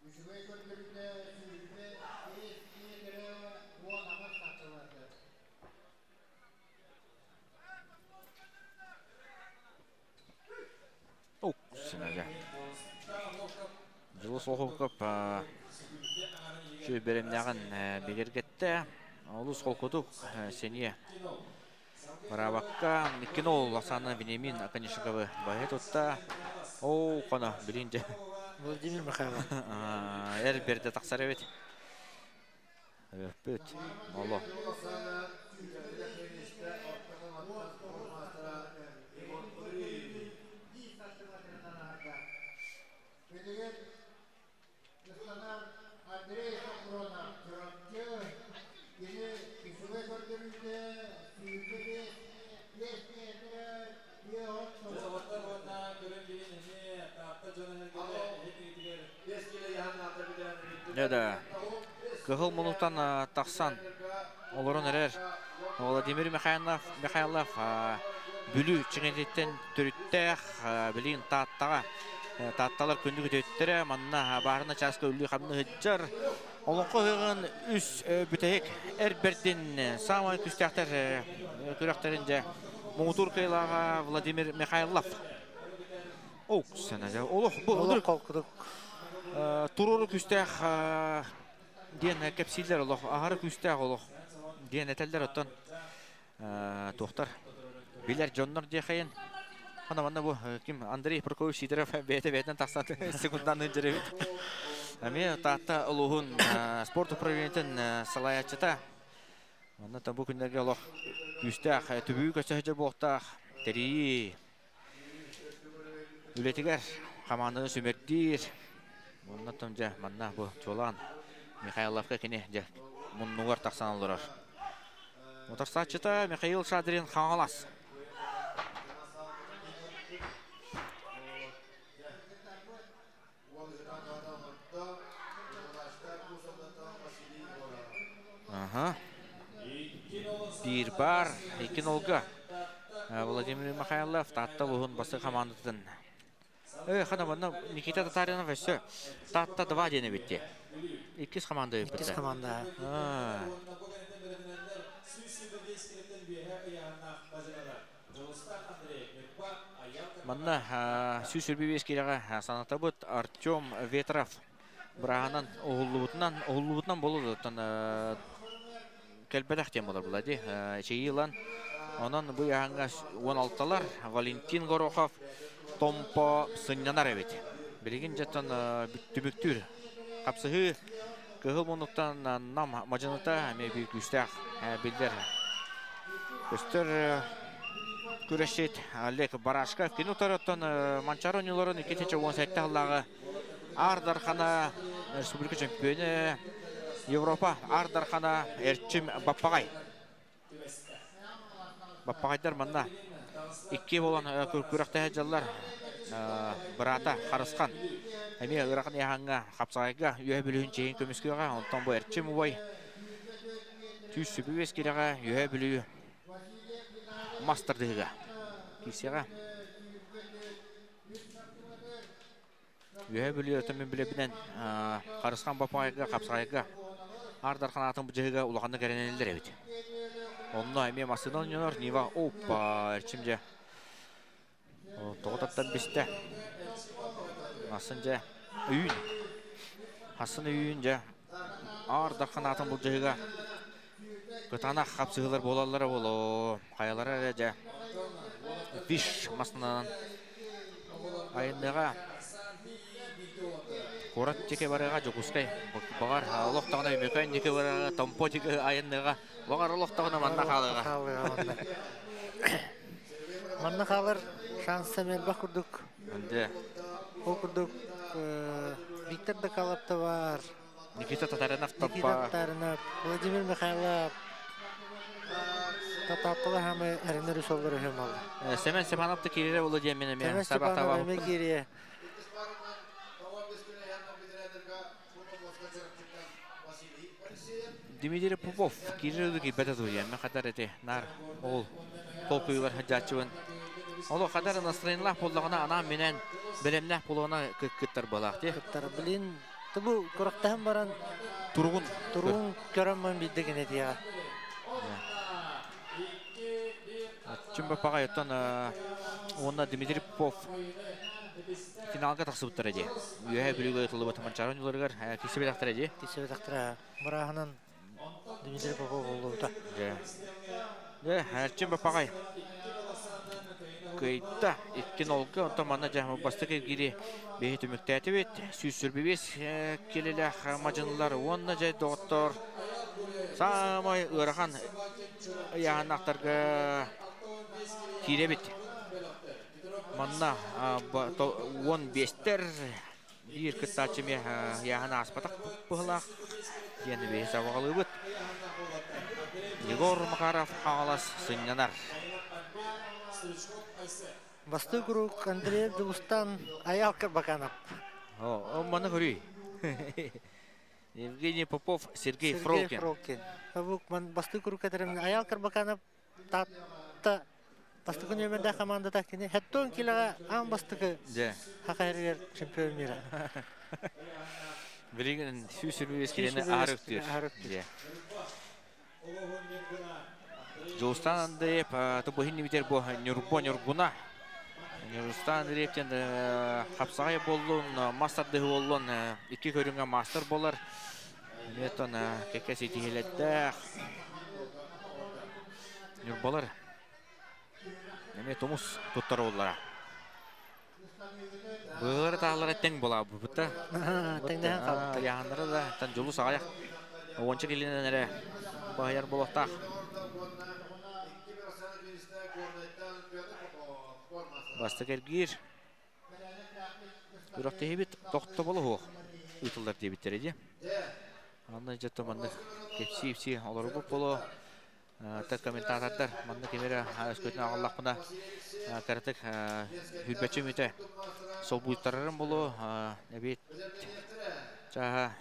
үчүгэй көрдөрүүтэ 25 миэтэрэ 18 сантиметр. О, синәжә. Дьулус Охлопков үчүгэй бэлэмнээҕин бигэргэттэ. Олус холкутук сэниэ Барабакка 2-0 Оксана Вениамин Оконешниковы баһы тутта. Оо, қона, билин же. Владимир Михайлов. Эр берде тахсар эбит. Өппүт. Оло. Билигин ыстанар Андрей Сопронов Чурапчы кини үчүгэй көрдөрүүтэ 25 миэтэрэ 49 Дьэ да, кыһыл мунуктан тахсан олорон эрэр Владимир Михайлов, Михайлов Бүлүү чиҥэтиттэн төрүттээх билигин Тааттаҕа Таатталар күндү күтүөттэрэ манна баарына чааска үллүү хамны сылдьар. Олоҥхо ыһыаҕын үс бүтэһик эр бэрдин саамай күүстээхтэр күрэхтэрин дьэ муҥутуур кыайыылааҕа Владимир Михайлов. О, сэнэ олох бу Олох холкутук. Туруору күүстээх диэн кэпсииллэр олох, аһары күүстээх олох диэн этэллэр оттон туохтар билэр дьоннор диэхэйин. Хана манна бу ким Андрей Прокопьевич Сидоров бэйэтэ бэйэтинэн тахсан секундан ыдьырыбит. Эмиэ Таатта улууһун спорт управлениетын салайааччыта. Манна бу күннэргэ олох күүстээх түбүү көсө сылдьар буолуохтаах тэрийии үлэтигэр хамаанданы сүмэрдиир. Оннотон дьэ манна бу чуолаан Михайловка кини дьэ муннугар тахсан олорор. Утарсааччыта Михаил Шадрин Хаҥалас. Ага. Биир бар, 2-0-га. Владимир Михайлов Таатта улууһун бастакы хамаандатын. Э, хана манна Никита Татаринов өссө Таатта 2 диэн эбит. Иккис команда Иккис эбит. команда. А. Манна 125 килоҕа санатабыт Артем Ветров быраһынан уһуллубутунан уһуллубутунан болуттан кэлбэтэх диэн болар була ди эчэйии онон бу ыйааһыҥҥа 16-лар Валентин Горохов Томпо сынньанар эбит. Билигин дьэттэн түмүктүүр хапсыһыы кыһыл муннуктан Нам мадьыныта эмиэ биир күүстээх биллэр көстөр күрэсчит Олег Барашков кини утарыттан Манчаары оонньууларын 2017 сыллааҕы Аар Дархана республика чемпионы Европа Аар Дархана Эрчим Баппаҕай. Баппаҕайдар манна икки буолан күрэхтэһэ дьаллар быраата Харысхан эмиэ ыарахан ыйааһыҥҥа хапсаҕайга үөһэ Бүлүүһүн чиһин көмүскүөҕэ онтон бу Эрчим убай 125 киилэҕэ Үөһэ Бүлүү мас тардыһыга киирсиэҕэ. Үөһэ Бүлүү өтөн мин билэбинэн Харысхан Баппаҕайга хапсаҕайга Аар Дархан аатын быдьаһыга улаханнык эрэнэллэр эбит. Онно эмиэ массыына оонньонор Нива опа Эрчим дьэ тоҕо таттан бистэ. Асын дьэ өйүүн. Асын өйүүн дьэ Аар Дархан аатын былдьаһыга кытаанах хапсыһыылар буолаллара буолуо. Хайалара эрэ дьэ Виш массыынанан айанныаҕа куорат диэки барыаҕа Дьокуускай баҕар олох даҕаны Өймөкөөн диэки барыаҕа Томпо диэки айанныаҕа баҕар олох даҕаны манна хаалыаҕа. Хаалыаҕа манна. Манна хаалар шанса элбэх курдук. Дьэ. Ол курдук Виктор Докалов та бар. Никита Татаринов Никита Татаринов, Владимир Михайлов. Татааттала хамы эренер үсоллар өһөм алла. Семен Степанов та кирире болу диэн мен эме Семен Степанов эме кирире. Дмитрий Попов кирире кийбете туйя. Мен хатар эти нар ол толкуйгар хаджачыбын. Оло хатар настроениялах боллоҕуна анаан минэн бэлэмнээх болуона кыттар балаах ти. Кыттар билин бу курактаһан баран туругун туругун көрөммөн бидде гене диya. Чүмбэ паҕай оттон уонна Дмитрий Попов финалга тахсыбыттара дии. Үөһэ Бүлүүгэ ытыллыбыт Манчаары оонньууларыгар киксибэтэхтэрэ дии. Киксибэтэхтэрэ. Мырааһынан Дмитрий Попов буллубута. Дьэ. Дьэ, Эрчим Бапаҕай кыайда 2-0-га, онтон манна дьэ бастакы эргиири биһи түмүктээтибит. 125 килэлээх мадьынылар уонна дьэ доҕоттор саамай ыарахан ыйааһыннаахтарга киирэбит. Манна 15-тер биир кыттааччы эмиэ ыйааһын ааспатах быһылаах диэн биһи сабаҕалыыбыт. Егор Макаров Хаҥалас сынньанар. Бастыы куруук Андрей Дьулустан Айаал Баканов. О, маны көрүй. Евгений Попов, Сергей Фролкин. Фролкин. Бу бастыы куруук этерим Айаал Карбаканов Таатта бастакы нүөмэрдээх командата кини 70 килоҕа аан бастакы хахайрыгар чемпион мира. Билигин 125 килени аһар өктүр. Дьулустан Андреев тубуһин нибитер бу Нюрбо Нюргуна. Нюрустан Андреевтен хапсаҕай боллун, мас тардыһы боллун, икки көрүҥҥэ мастер болар. Эметон кэккэ ситиһилэрдээх. Ньурбалар эмиэ тумус туттар уоллара. Быылары тааллара тэҥ буолаабыта. Тэҥнэһэн хаалбыттар. Яһаннара да тан дьулус аҕайах уонча килинэн эрэ баһыйар буолуохтаах. Бастакы эргиир. Күрэхтэһиибит тохтоболо суох ыытыллар диэбиттэрэ дии. Анна дьэ маннык кэпсии-ипсии олорбут буолуо. Так комментатордар манна ким эрэ өскөтүн аҕаллахпына кыратык хүрбэччи мүтэ солбуйтарарым буолуо. Эбиэт чааһа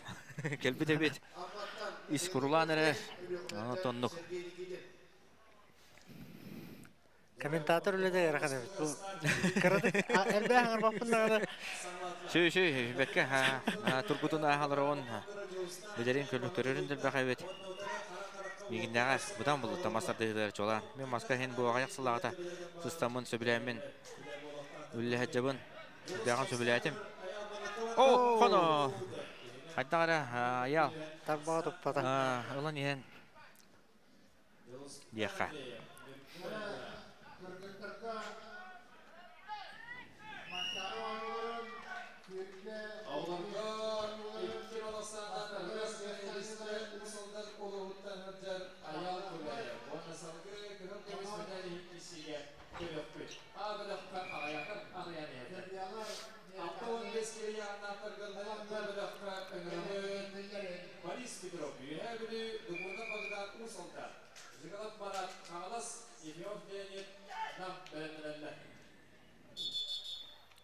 кэлбит эбит. Ис курулаан эрэр. Оннук. Комментатор үлэтэ ыарахан эбит. Бу кыратык элбэх аҥарбаппын даҕаны. Сүй сүй бэккэ тургутун ааһалар билэрин көрөрүн дэлбэх эбит. Мигиннэҕэ быдан буллута мас тардыһыылар чуолаан. Мен маска иһин бу аҕыйах сыллааҕыта сыстаммын сөбүлээммин үллэһэдьабын үрдээҕин сөбүлээтим. О, хоно! Хайдах эрэ аял. Тарбаҕа туппата. Ылан иһэн диэххэ.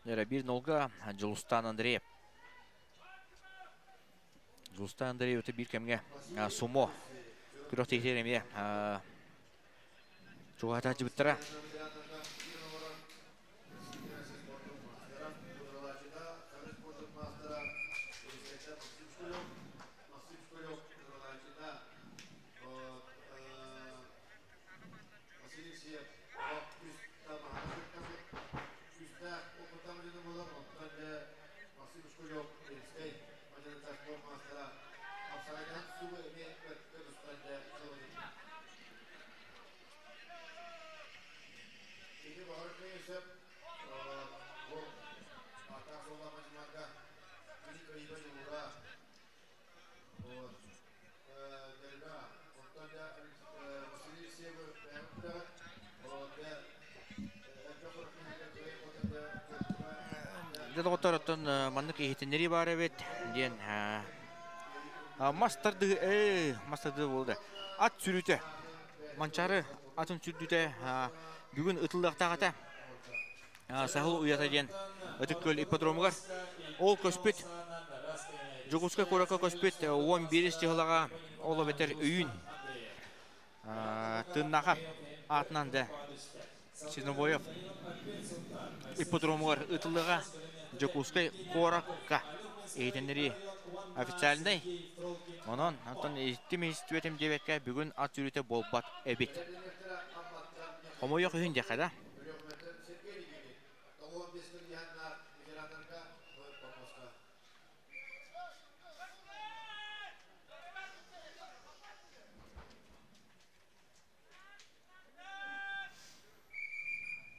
Эрэ 1-0-га Дьулустан Андреев. Дьулустан Андреев өтө биир кэмҥэ сумо күрэхтэһиитигэр эмиэ чугаһатааччыбыттара. Дьэ доҕоттор, оттон маннык иһитиннэрии баар эбит диэн мас тардыы ээ мас тардыы буолда. Ат сүрүтэ. Манчаары атын сүрдүтэ бүгүн ытыллыахтаах этэ. Саһыл уйата диэн Ытык Күөл ипподромугар. Ол көспүт Дьокуускай куоракка көспүт 11 чыһылаҕа ол эбэтэр өйүүн Тыыннаахап аатынан да Синобоев ипподромугар ыытыллыаҕа Дьокуускай куоракка иһитиннэрии официальнай. Онон онтон иһиттим иһистибэтим диэбэккэ бүгүн ат сүүрүүтэ буолбат эбит. Хомойуох иһин диэххэ да.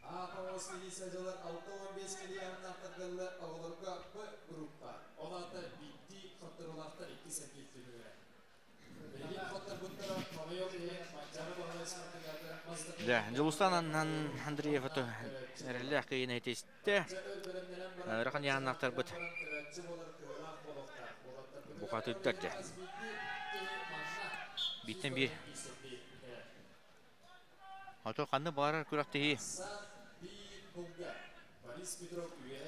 Аапа дьылар 65 миллиарднаахтаргалла оҕолорго Б группа, ол аата биирдии хотторуулаахтар икки сэргиир түмүгэ. Дьэ, Дьулустан Андреев эрэллээх кыйын этистэ. Ыарахан яаннаахтарбыт бухатыырдар дьэ. Бииртэн биир. Ото ханны баарар күрэхтэһии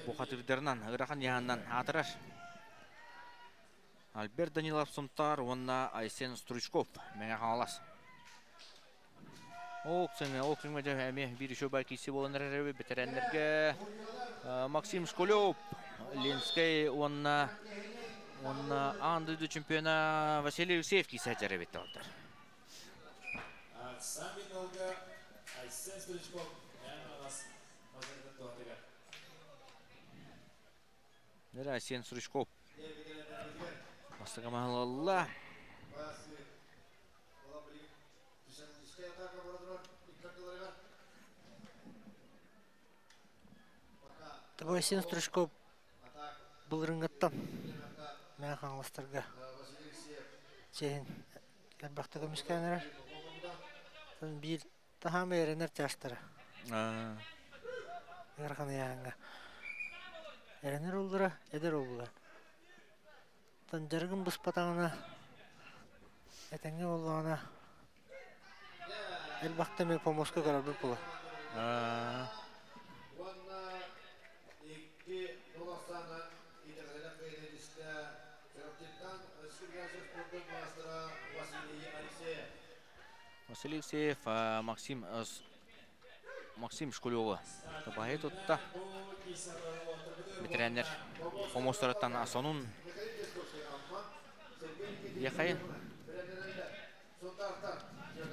бухатыырдарынан ыарахан яаннан аатырар. Альберт Данилов Сунтаар уонна Айсен Стручков Мэҥэ Хаҥалас. Ол сыҥа, ол күҥҥэ дьэ эмиэ биир үчүгэй киирсии буолан эрэр бэтэрээннэргэ Максим Шкулев, Ленскэй уонна уонна аан дойду чемпиона Василий Евсеев киирсэ сылдьар эбит доҕоттор. Айсен Стручков Мэҥэ Хаҥалас Айсен Стручков Бастакы маһылалла. Айсен Стручков былырыҥҥыттан Мэҥэ Хаҥаластарга чиэһин элбэхтик көмүскээн эрэр. Биир таһаама эрэнэр чаастара. Ыарахан ыйааһыҥҥа. Эрэнэр уоллара, эдэр уоллара. Оттон дьарыгын быспатаҕына, этэҥҥэ буоллаҕына, элбэхтэ эмэ помоска көрөрбүт буолар. Василий Алексеев, Максим Максим Шкулева табаһы тутта. Бэтэрээннэр хомуостарыттан сонун Яхайын.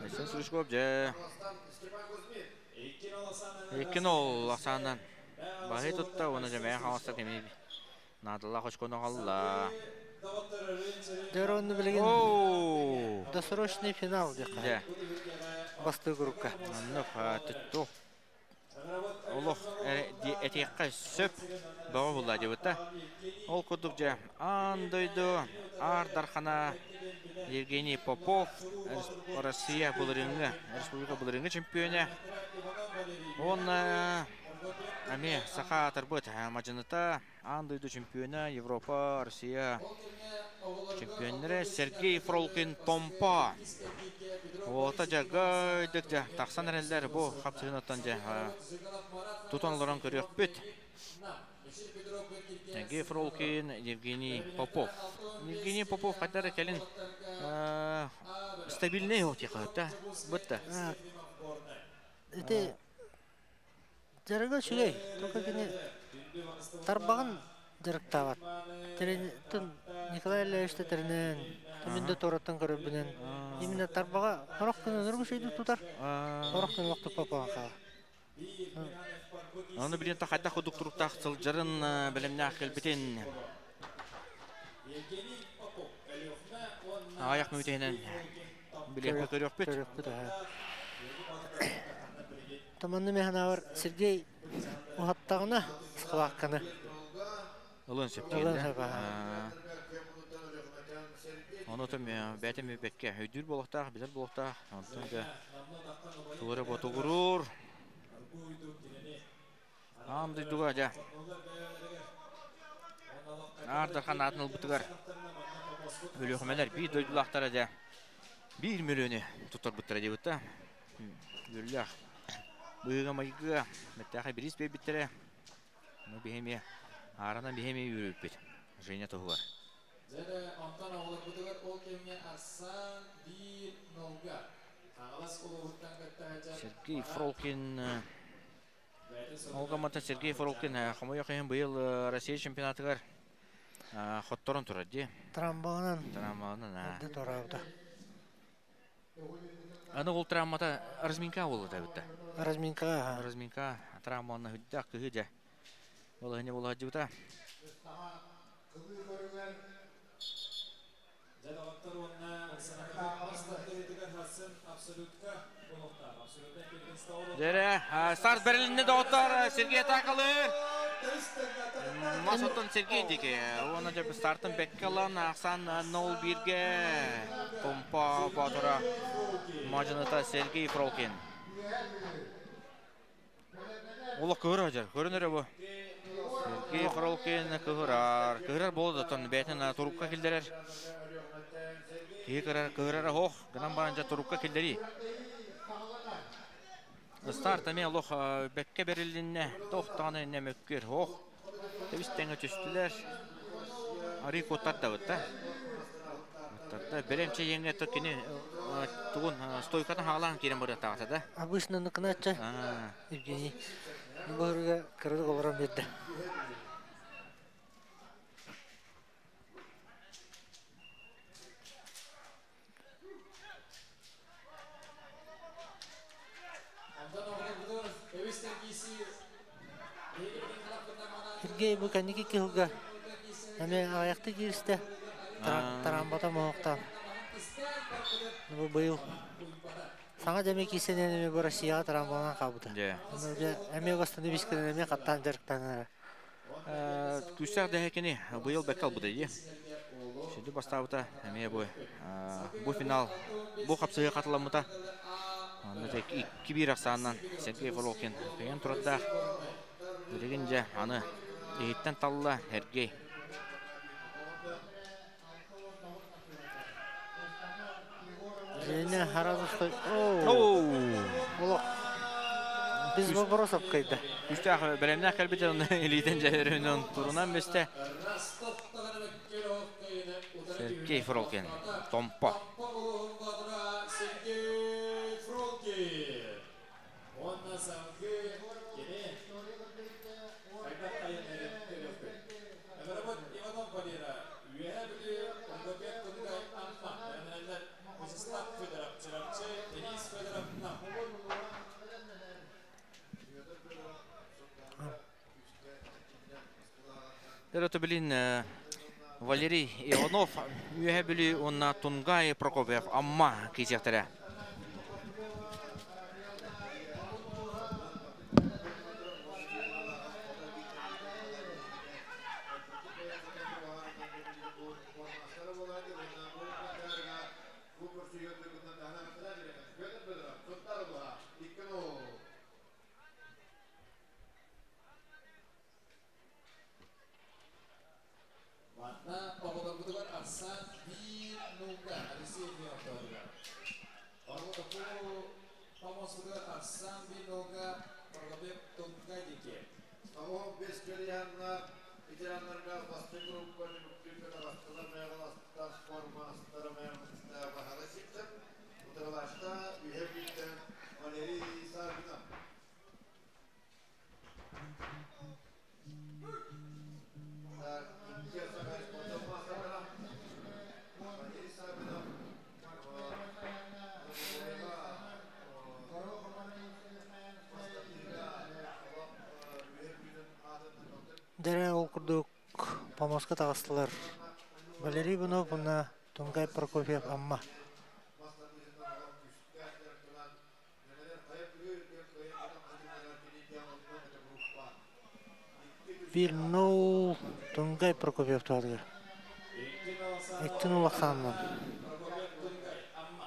Айсен Стручков дьэ 2-0 ахсаанынан баһы тутта уонна дьэ мэйэ хаҥаста кими Наадалаах очкону аҕалла. Дөрөөннү билигин досрочный финал диэххэ. Бастыы группа. Оннук тутту. Олох этиэххэ сөп бөҕө булла дебутта. Ол курдук дьэ аан дойду Аар Дархана Евгений Попов Россия былырыыҥҥы республика былырыыҥҥы чемпиона уонна эмиэ саха аатырбыт мадьыныта Аан дойду чемпиона, Европа, Россия чемпионнара Сергей Фролкин Томпо. Уота дьэ гайдык дьэ тахсан эрэллэр бу хапсыһынаттан дьэ тутан олорон көрүөхпүт. Сергей Фролкин, Евгений Попов. Евгений Попов хайдары кэлин стабильный отиха бытта. Ити Дьарыга үчүгэй, только кини тарбаҕын дьарыктаабат. Тун Николай Ильич тэринэн, мин да туораттан көрөрбүнэн, именно тарбаҕа сорох күн ынырык үчүгэйдик тутар, сорох күн олох туппаппаҕа хаалар. Ону билин та хайдах курдук туруктаах сылдьарын бэлэмнээх кэлбитин аҕыйах мүнүүтүнэн билиэхпит көрүөхпүт. Көрүөхпүт Таманны механавар Сергей уһаттаҕына схватканы ылын сөп ылын сөп Ону то бэйэтэ бэккэ өйдүүр буолуохтаах, билэр буолуохтаах. Онтон да тугу ботугуруур. Аан дойдуга дьэ. Аар Дархан аатын ылбытыгар Өлүөхүмэлэр биир дойдулаахтара дьэ 1 мөлүөнү туттарбыттара диэбитэ. Үөрүүлээх быһыыга-майгыга бэртээхэй бириис биэрбиттэрэ. Ну биһи эмиэ ааранан биһи эмиэ үөрүүппүт Женя туһугар. Дьэ, онтон оҕолорбутугар ол кэмҥэ Арсан 1-0-га Хаҥалас улууһуттан кытта сылдьар Сергей Фролкин. Ол гаммата Сергей Фролкин, хомойуох иһин, быйыл Россия чемпионатыгар хотторон турар дии. Травманан. Травманан. Эрдэ туораабыта. Аны ол травмата разминка буолла эбитте. Разминка. Разминка травманы хүддэх кыһы дьэ. Ол иһин буола сылдьыбыта. Дьэ, доҕоттор, уонна санатыы бастатыытыгар харсын абсолютка буолуохтаах. Абсолютнай первенство. Дьэрэ, старт бэрилиннэ, доҕоттор, Сергей атаакалыыр. Мас оттон Сергей диэки. Уонна дьэ стартын бэккэ ылан, ахсаан 0-1-ге Томпо Боотура мадьыныта Сергей Фролкин. Олох кыһыр ажар, көрөн эрэ бу. Сергей Фролкин кыһырар. Кыһырар буолду да бэйэтин турукка киллэрэр. Киһи кырар, кыһырара хоох, гынан баран дьэ турукка киллэрии. Старт эмиэ олох бэккэ берилинне, тохтоҕына инне мөккүөр хоох. Тэбис тэҥэ түстүлэр. Арый куоттардабыт да. Куоттарда. Бэлэмчэ иэҥҥэ то кини тугун стойкатын хаалаан киирэн барыахтаҕата да. Обычно ныкыначча Евгений. Бу кырдык олорон берді. Онтон оҕолорбутугар эбистен киисии Сергей бу кэнники кыһылга эмиэ аҕыйахта кииристэ. Тарамбата моһуохтаан. Бу быйыл саҥа дьэми киирсэнэн эмиэ бу Россияҕа тарамбаланан хаалбыта. Эмиэ восстановисканан эмиэ хаттаан дьарыктанара. Күүстээх дэһэкини быйыл бэккэ албыта дии. Сүдү бастаабыта эмиэ бу финал бу хапсыһыы хатыламмыта. Онно 2-1 ахсаанынан Сергей Фролкин кыайан турардаах. Билигин дьэ аны иһиттэн талла Сергей. Женя Харазовской. Олох. Без вопросов кайда. Күстээх бэлэмнээх кэлбит илиитин дьэһэринэн турунан бесте. Сергей Фролкин. Томпо. Сергей Фролкин. Онна салгыы кини хайдах айаннарын көрүөхпүт. Ыҥырабыт Иванов Валера, Үөһээ Бүлүү, Прокопьев Тунгай Амма, бэлэмнэнэллэр Вячеслав Федоров, Чурапчы, Денис Федоров, Нам. Дөрөтө билин Валерий Иванов, Үөһээ Бүлүү уонна Тунгай Прокопьев, Амма киисиэхтэрэ. Манна оҕолорбутугар Арсан 1-0-га Алексей Миотовыгар. Оргутоку помосбутугар Арсан 1-0-га Прокопьев Тунгай диэки. Того бес кэлиһанна ветераннарга бастыҥ группа түмүктүүр бастылар мэҕаластар формастара мэҕаласта баһала сиптер. Утарылашта Үөһээ Бүлүүттэн Валерий Саввинов. Так, икки саҕа маастардара Валерий Саввинов Дэрэ ол курдук помостка таҕыстылар. Валерий Иванов уонна Тунгай Прокопьев, Амма. 1-0 Тунгай Прокопьев туһатыгар. 2-0 ахсаанынан. Прокопьев Тунгай, Амма.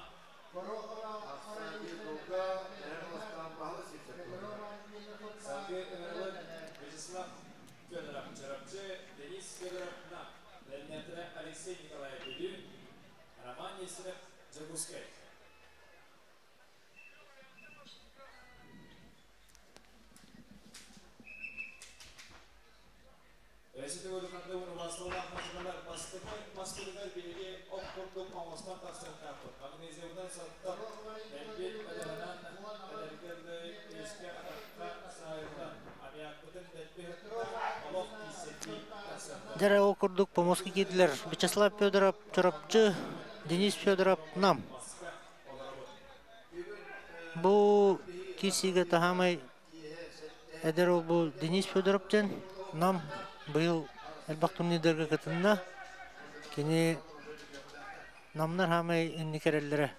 Салгыы ыҥырылын Вячеслав Федоров, Чурапчы, Денис Федоров, Нам. Дьэ ол курдук помостка киирдилэр Вячеслав Федоров, Чурапчы, Денис Федоров, Нам. Бу киирсиигэ таһаамай эдэр ол бу Денис Федоров диэн Нам быйыл элбэх турнирдарга кытынна. Кини Намнар хаамай инники эрэллэрэ.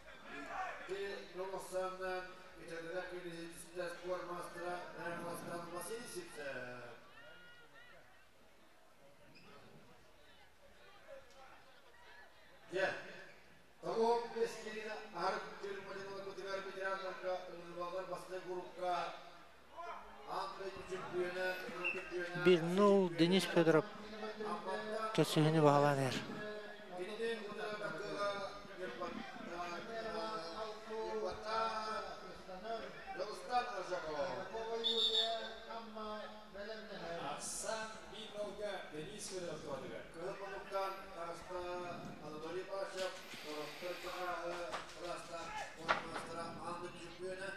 Бирнул Денис Федоров көрсүһүүнү баһылаан иһэр. Ахсаан биир нолга Денис Федоров туһатыгар. Кыһыл муннуктан таҕыста Анатолий Пашев, Сорохтор кынааһы кылаастаах маастара аан дойду чөмпүйүөнэ,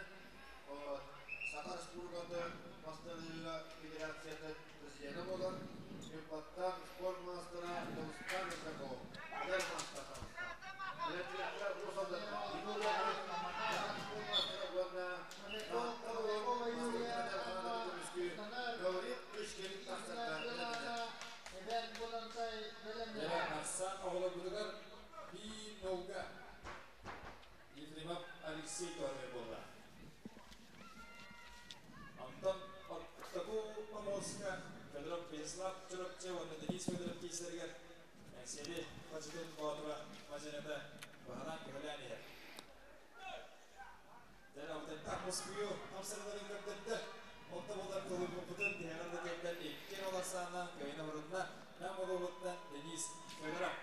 Саха Республикатын бастыҥыыга федерациятын президенэ буолар, Ньурбаттан спорт маастара Дьулустан Исаков, эдэр маастар таҕыста. Федерация Уус Алдантан Егор Иванов, Саха спорт маастара уонна Таатта улууһун бастыҥ хамаандатын көмүскүү Гаврил Кычкин тахсарга бэлэмнэнэр. Дьэ, Арсан оҕолорбутугар биир нолга Ефремов Алексей туһатыгар буолла. Онтон Оттоку Поморска Федоров Вячеслав Чурапчы уонна Денис Федоров киирсэригэр Эҥсиэли Хочотун Боотура мадьыныта баһылаан-көһүлээн иһэр. Дьэ, Алтайтаах мускуйу хамсаныларын көрдөрдө. Ол да буоллар тулуйбуппутун тиһэҕэр да тиэрдэн икки олорсаанан кыайын оборунна Нам улууһуттан Денис Федоров.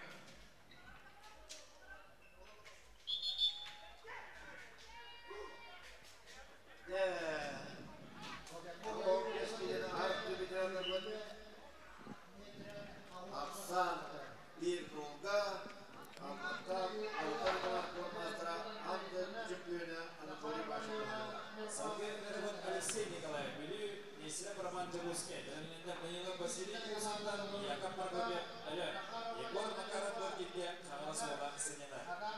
Ахсаан биир круга Алматтан Алтан маастара Анна чөмпүйүөнэ Анатолий Башев. Салгыы ыҥырабыт Алексей Николаев, Бүлүү, Нестеров Роман Дьабускай, Бэлэмнэннэр Данилов Василий Кирсантан, Яков Прокопьев, Өлөөн, Егор Макаров Горькийгэ Хаҥалас уола сынньанар. Саха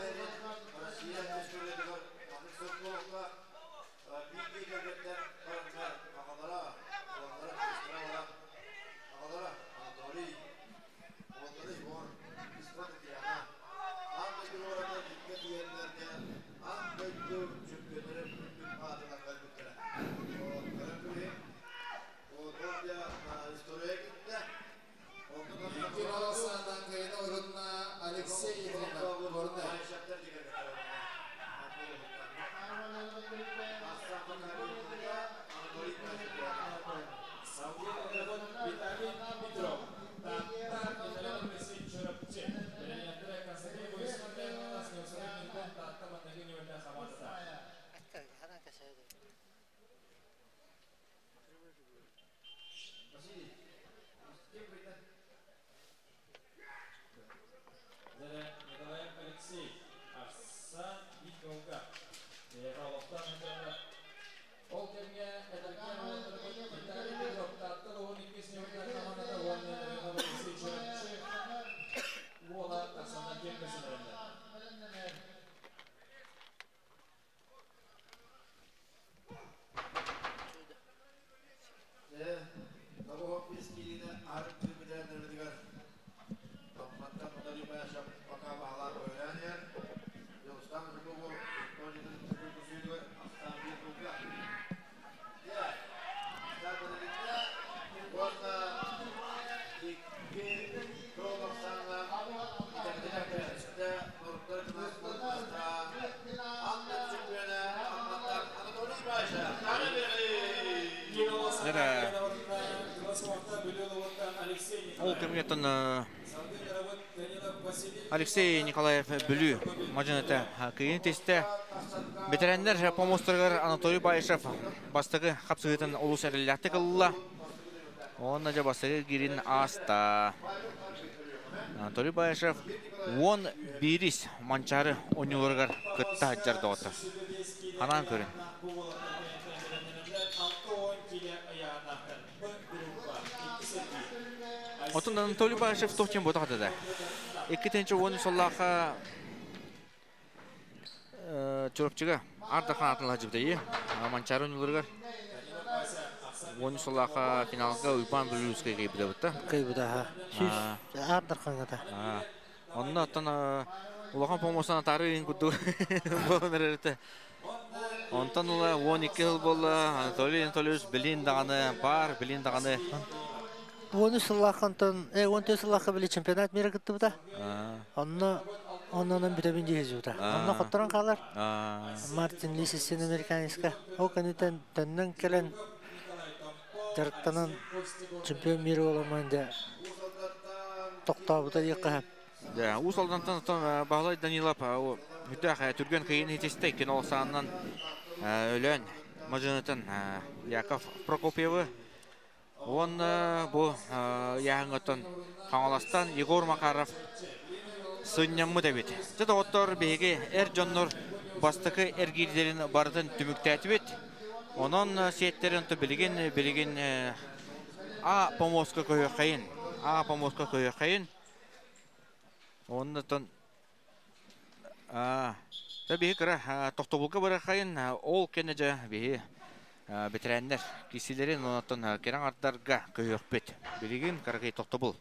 сирин Россия историятыгар маннык сордоохтор биирдии кэргэттэр бараннар аҕалара, уоллара, кыыстара баран аҕалара Анатолий, уоллара Егор, кыыспа Татьяна аан дойду уората бииргэ тиийэннэргэ аан дойду чөмпүйүөннэрин үрдүк аатынан кэлбиттэрэ. Көрөн кэбиһиҥ, Олдуоппия история киттэ. Икки баласаанан кыайыны урунна Алексей Ефремов, Горнай. Салгыы ыҥырабыт Виталий Петров, Таатта, Николай Алексеевич Чурапчы, Бэлэмнэннэрэ Константин Борисов Ньурсунов Ньургун Таатта манныгы ньүмэрдээх хамаандата. Дьэ, Николаев Алексей, Арсан Витьонга, бэйэҕэ олохтоох дьоно. Ол кэмҥэ эдэркээн уолаттарбыт Виталий Петров Таатта улууһун иккис ньүмэрдээх хамаандата уонна Данилов Алексей Чурапчы уола тахсаннар киэн көрсүнэрэллэр. Ол кэмҥэ Алексей Николаев Бүлүү мадьыныта кыйын тистэ. Бэтэрээннэр помостарыгар Анатолий Баишев бастакы хапсыһыытын олус эрэллээхтик ылла. Уонна дьэ бастакы киирин ааста. Анатолий Баишев 11 Манчаары оонньууларыгар кытта сылдьар доҕоттор. Ханаан көрүн. Отон Анатолий Башев тохтен ботақ да. 2010 сыллаахха Чурапчыга Ардахан атын лажыбдайы Манчары ойнуларыгар 10 сыллаахха финалга Уйбан Бүлүүскэй кыйбыта. Кыйбыта. Сүүс Ардархангата. Онно оттон улахан помосан атары курдук буолан эрэрте. Онтон ыла 12 жыл болла Анатолий Анатольевич билин даҕаны бар, билин даҕаны. 13 сыллаахтан, 14 сыллаахха били чемпионат мира кыттыбыта. Онно оннонон бүтөбүн дии. Онно хотторон хаалар. Мартин Лисисин американецка. Ол кэнниттэн төннөн кэлэн дьарыктанан чемпион мира боламан дьэ тохтообута диэххэ. Да, Уус Алдантан оттон Баһылай Данилов үтэх түргэн кыйын хитисте кино сааннан өлөн мажынытын Яков Прокопьевы. Он бу яһыңыттан Хаҥаластан Егор Макаров сынньаммыт эбит. Дьэ доҕоттор, биһиги эр дьоннор бастакы эргиирдэрин барытын түмүктээтибит. Онон сиэттерин билигин билигин А помоска көһүөххэйин. А помоска көһүөххэйин. Оннотон а та биһи кыра тохтобулга барахайын ол кэннэ дьэ биһи бэтэрээннэр кисилерин онотон кераң ардарга көһүөхпүт. Билигин каракай тохтобул.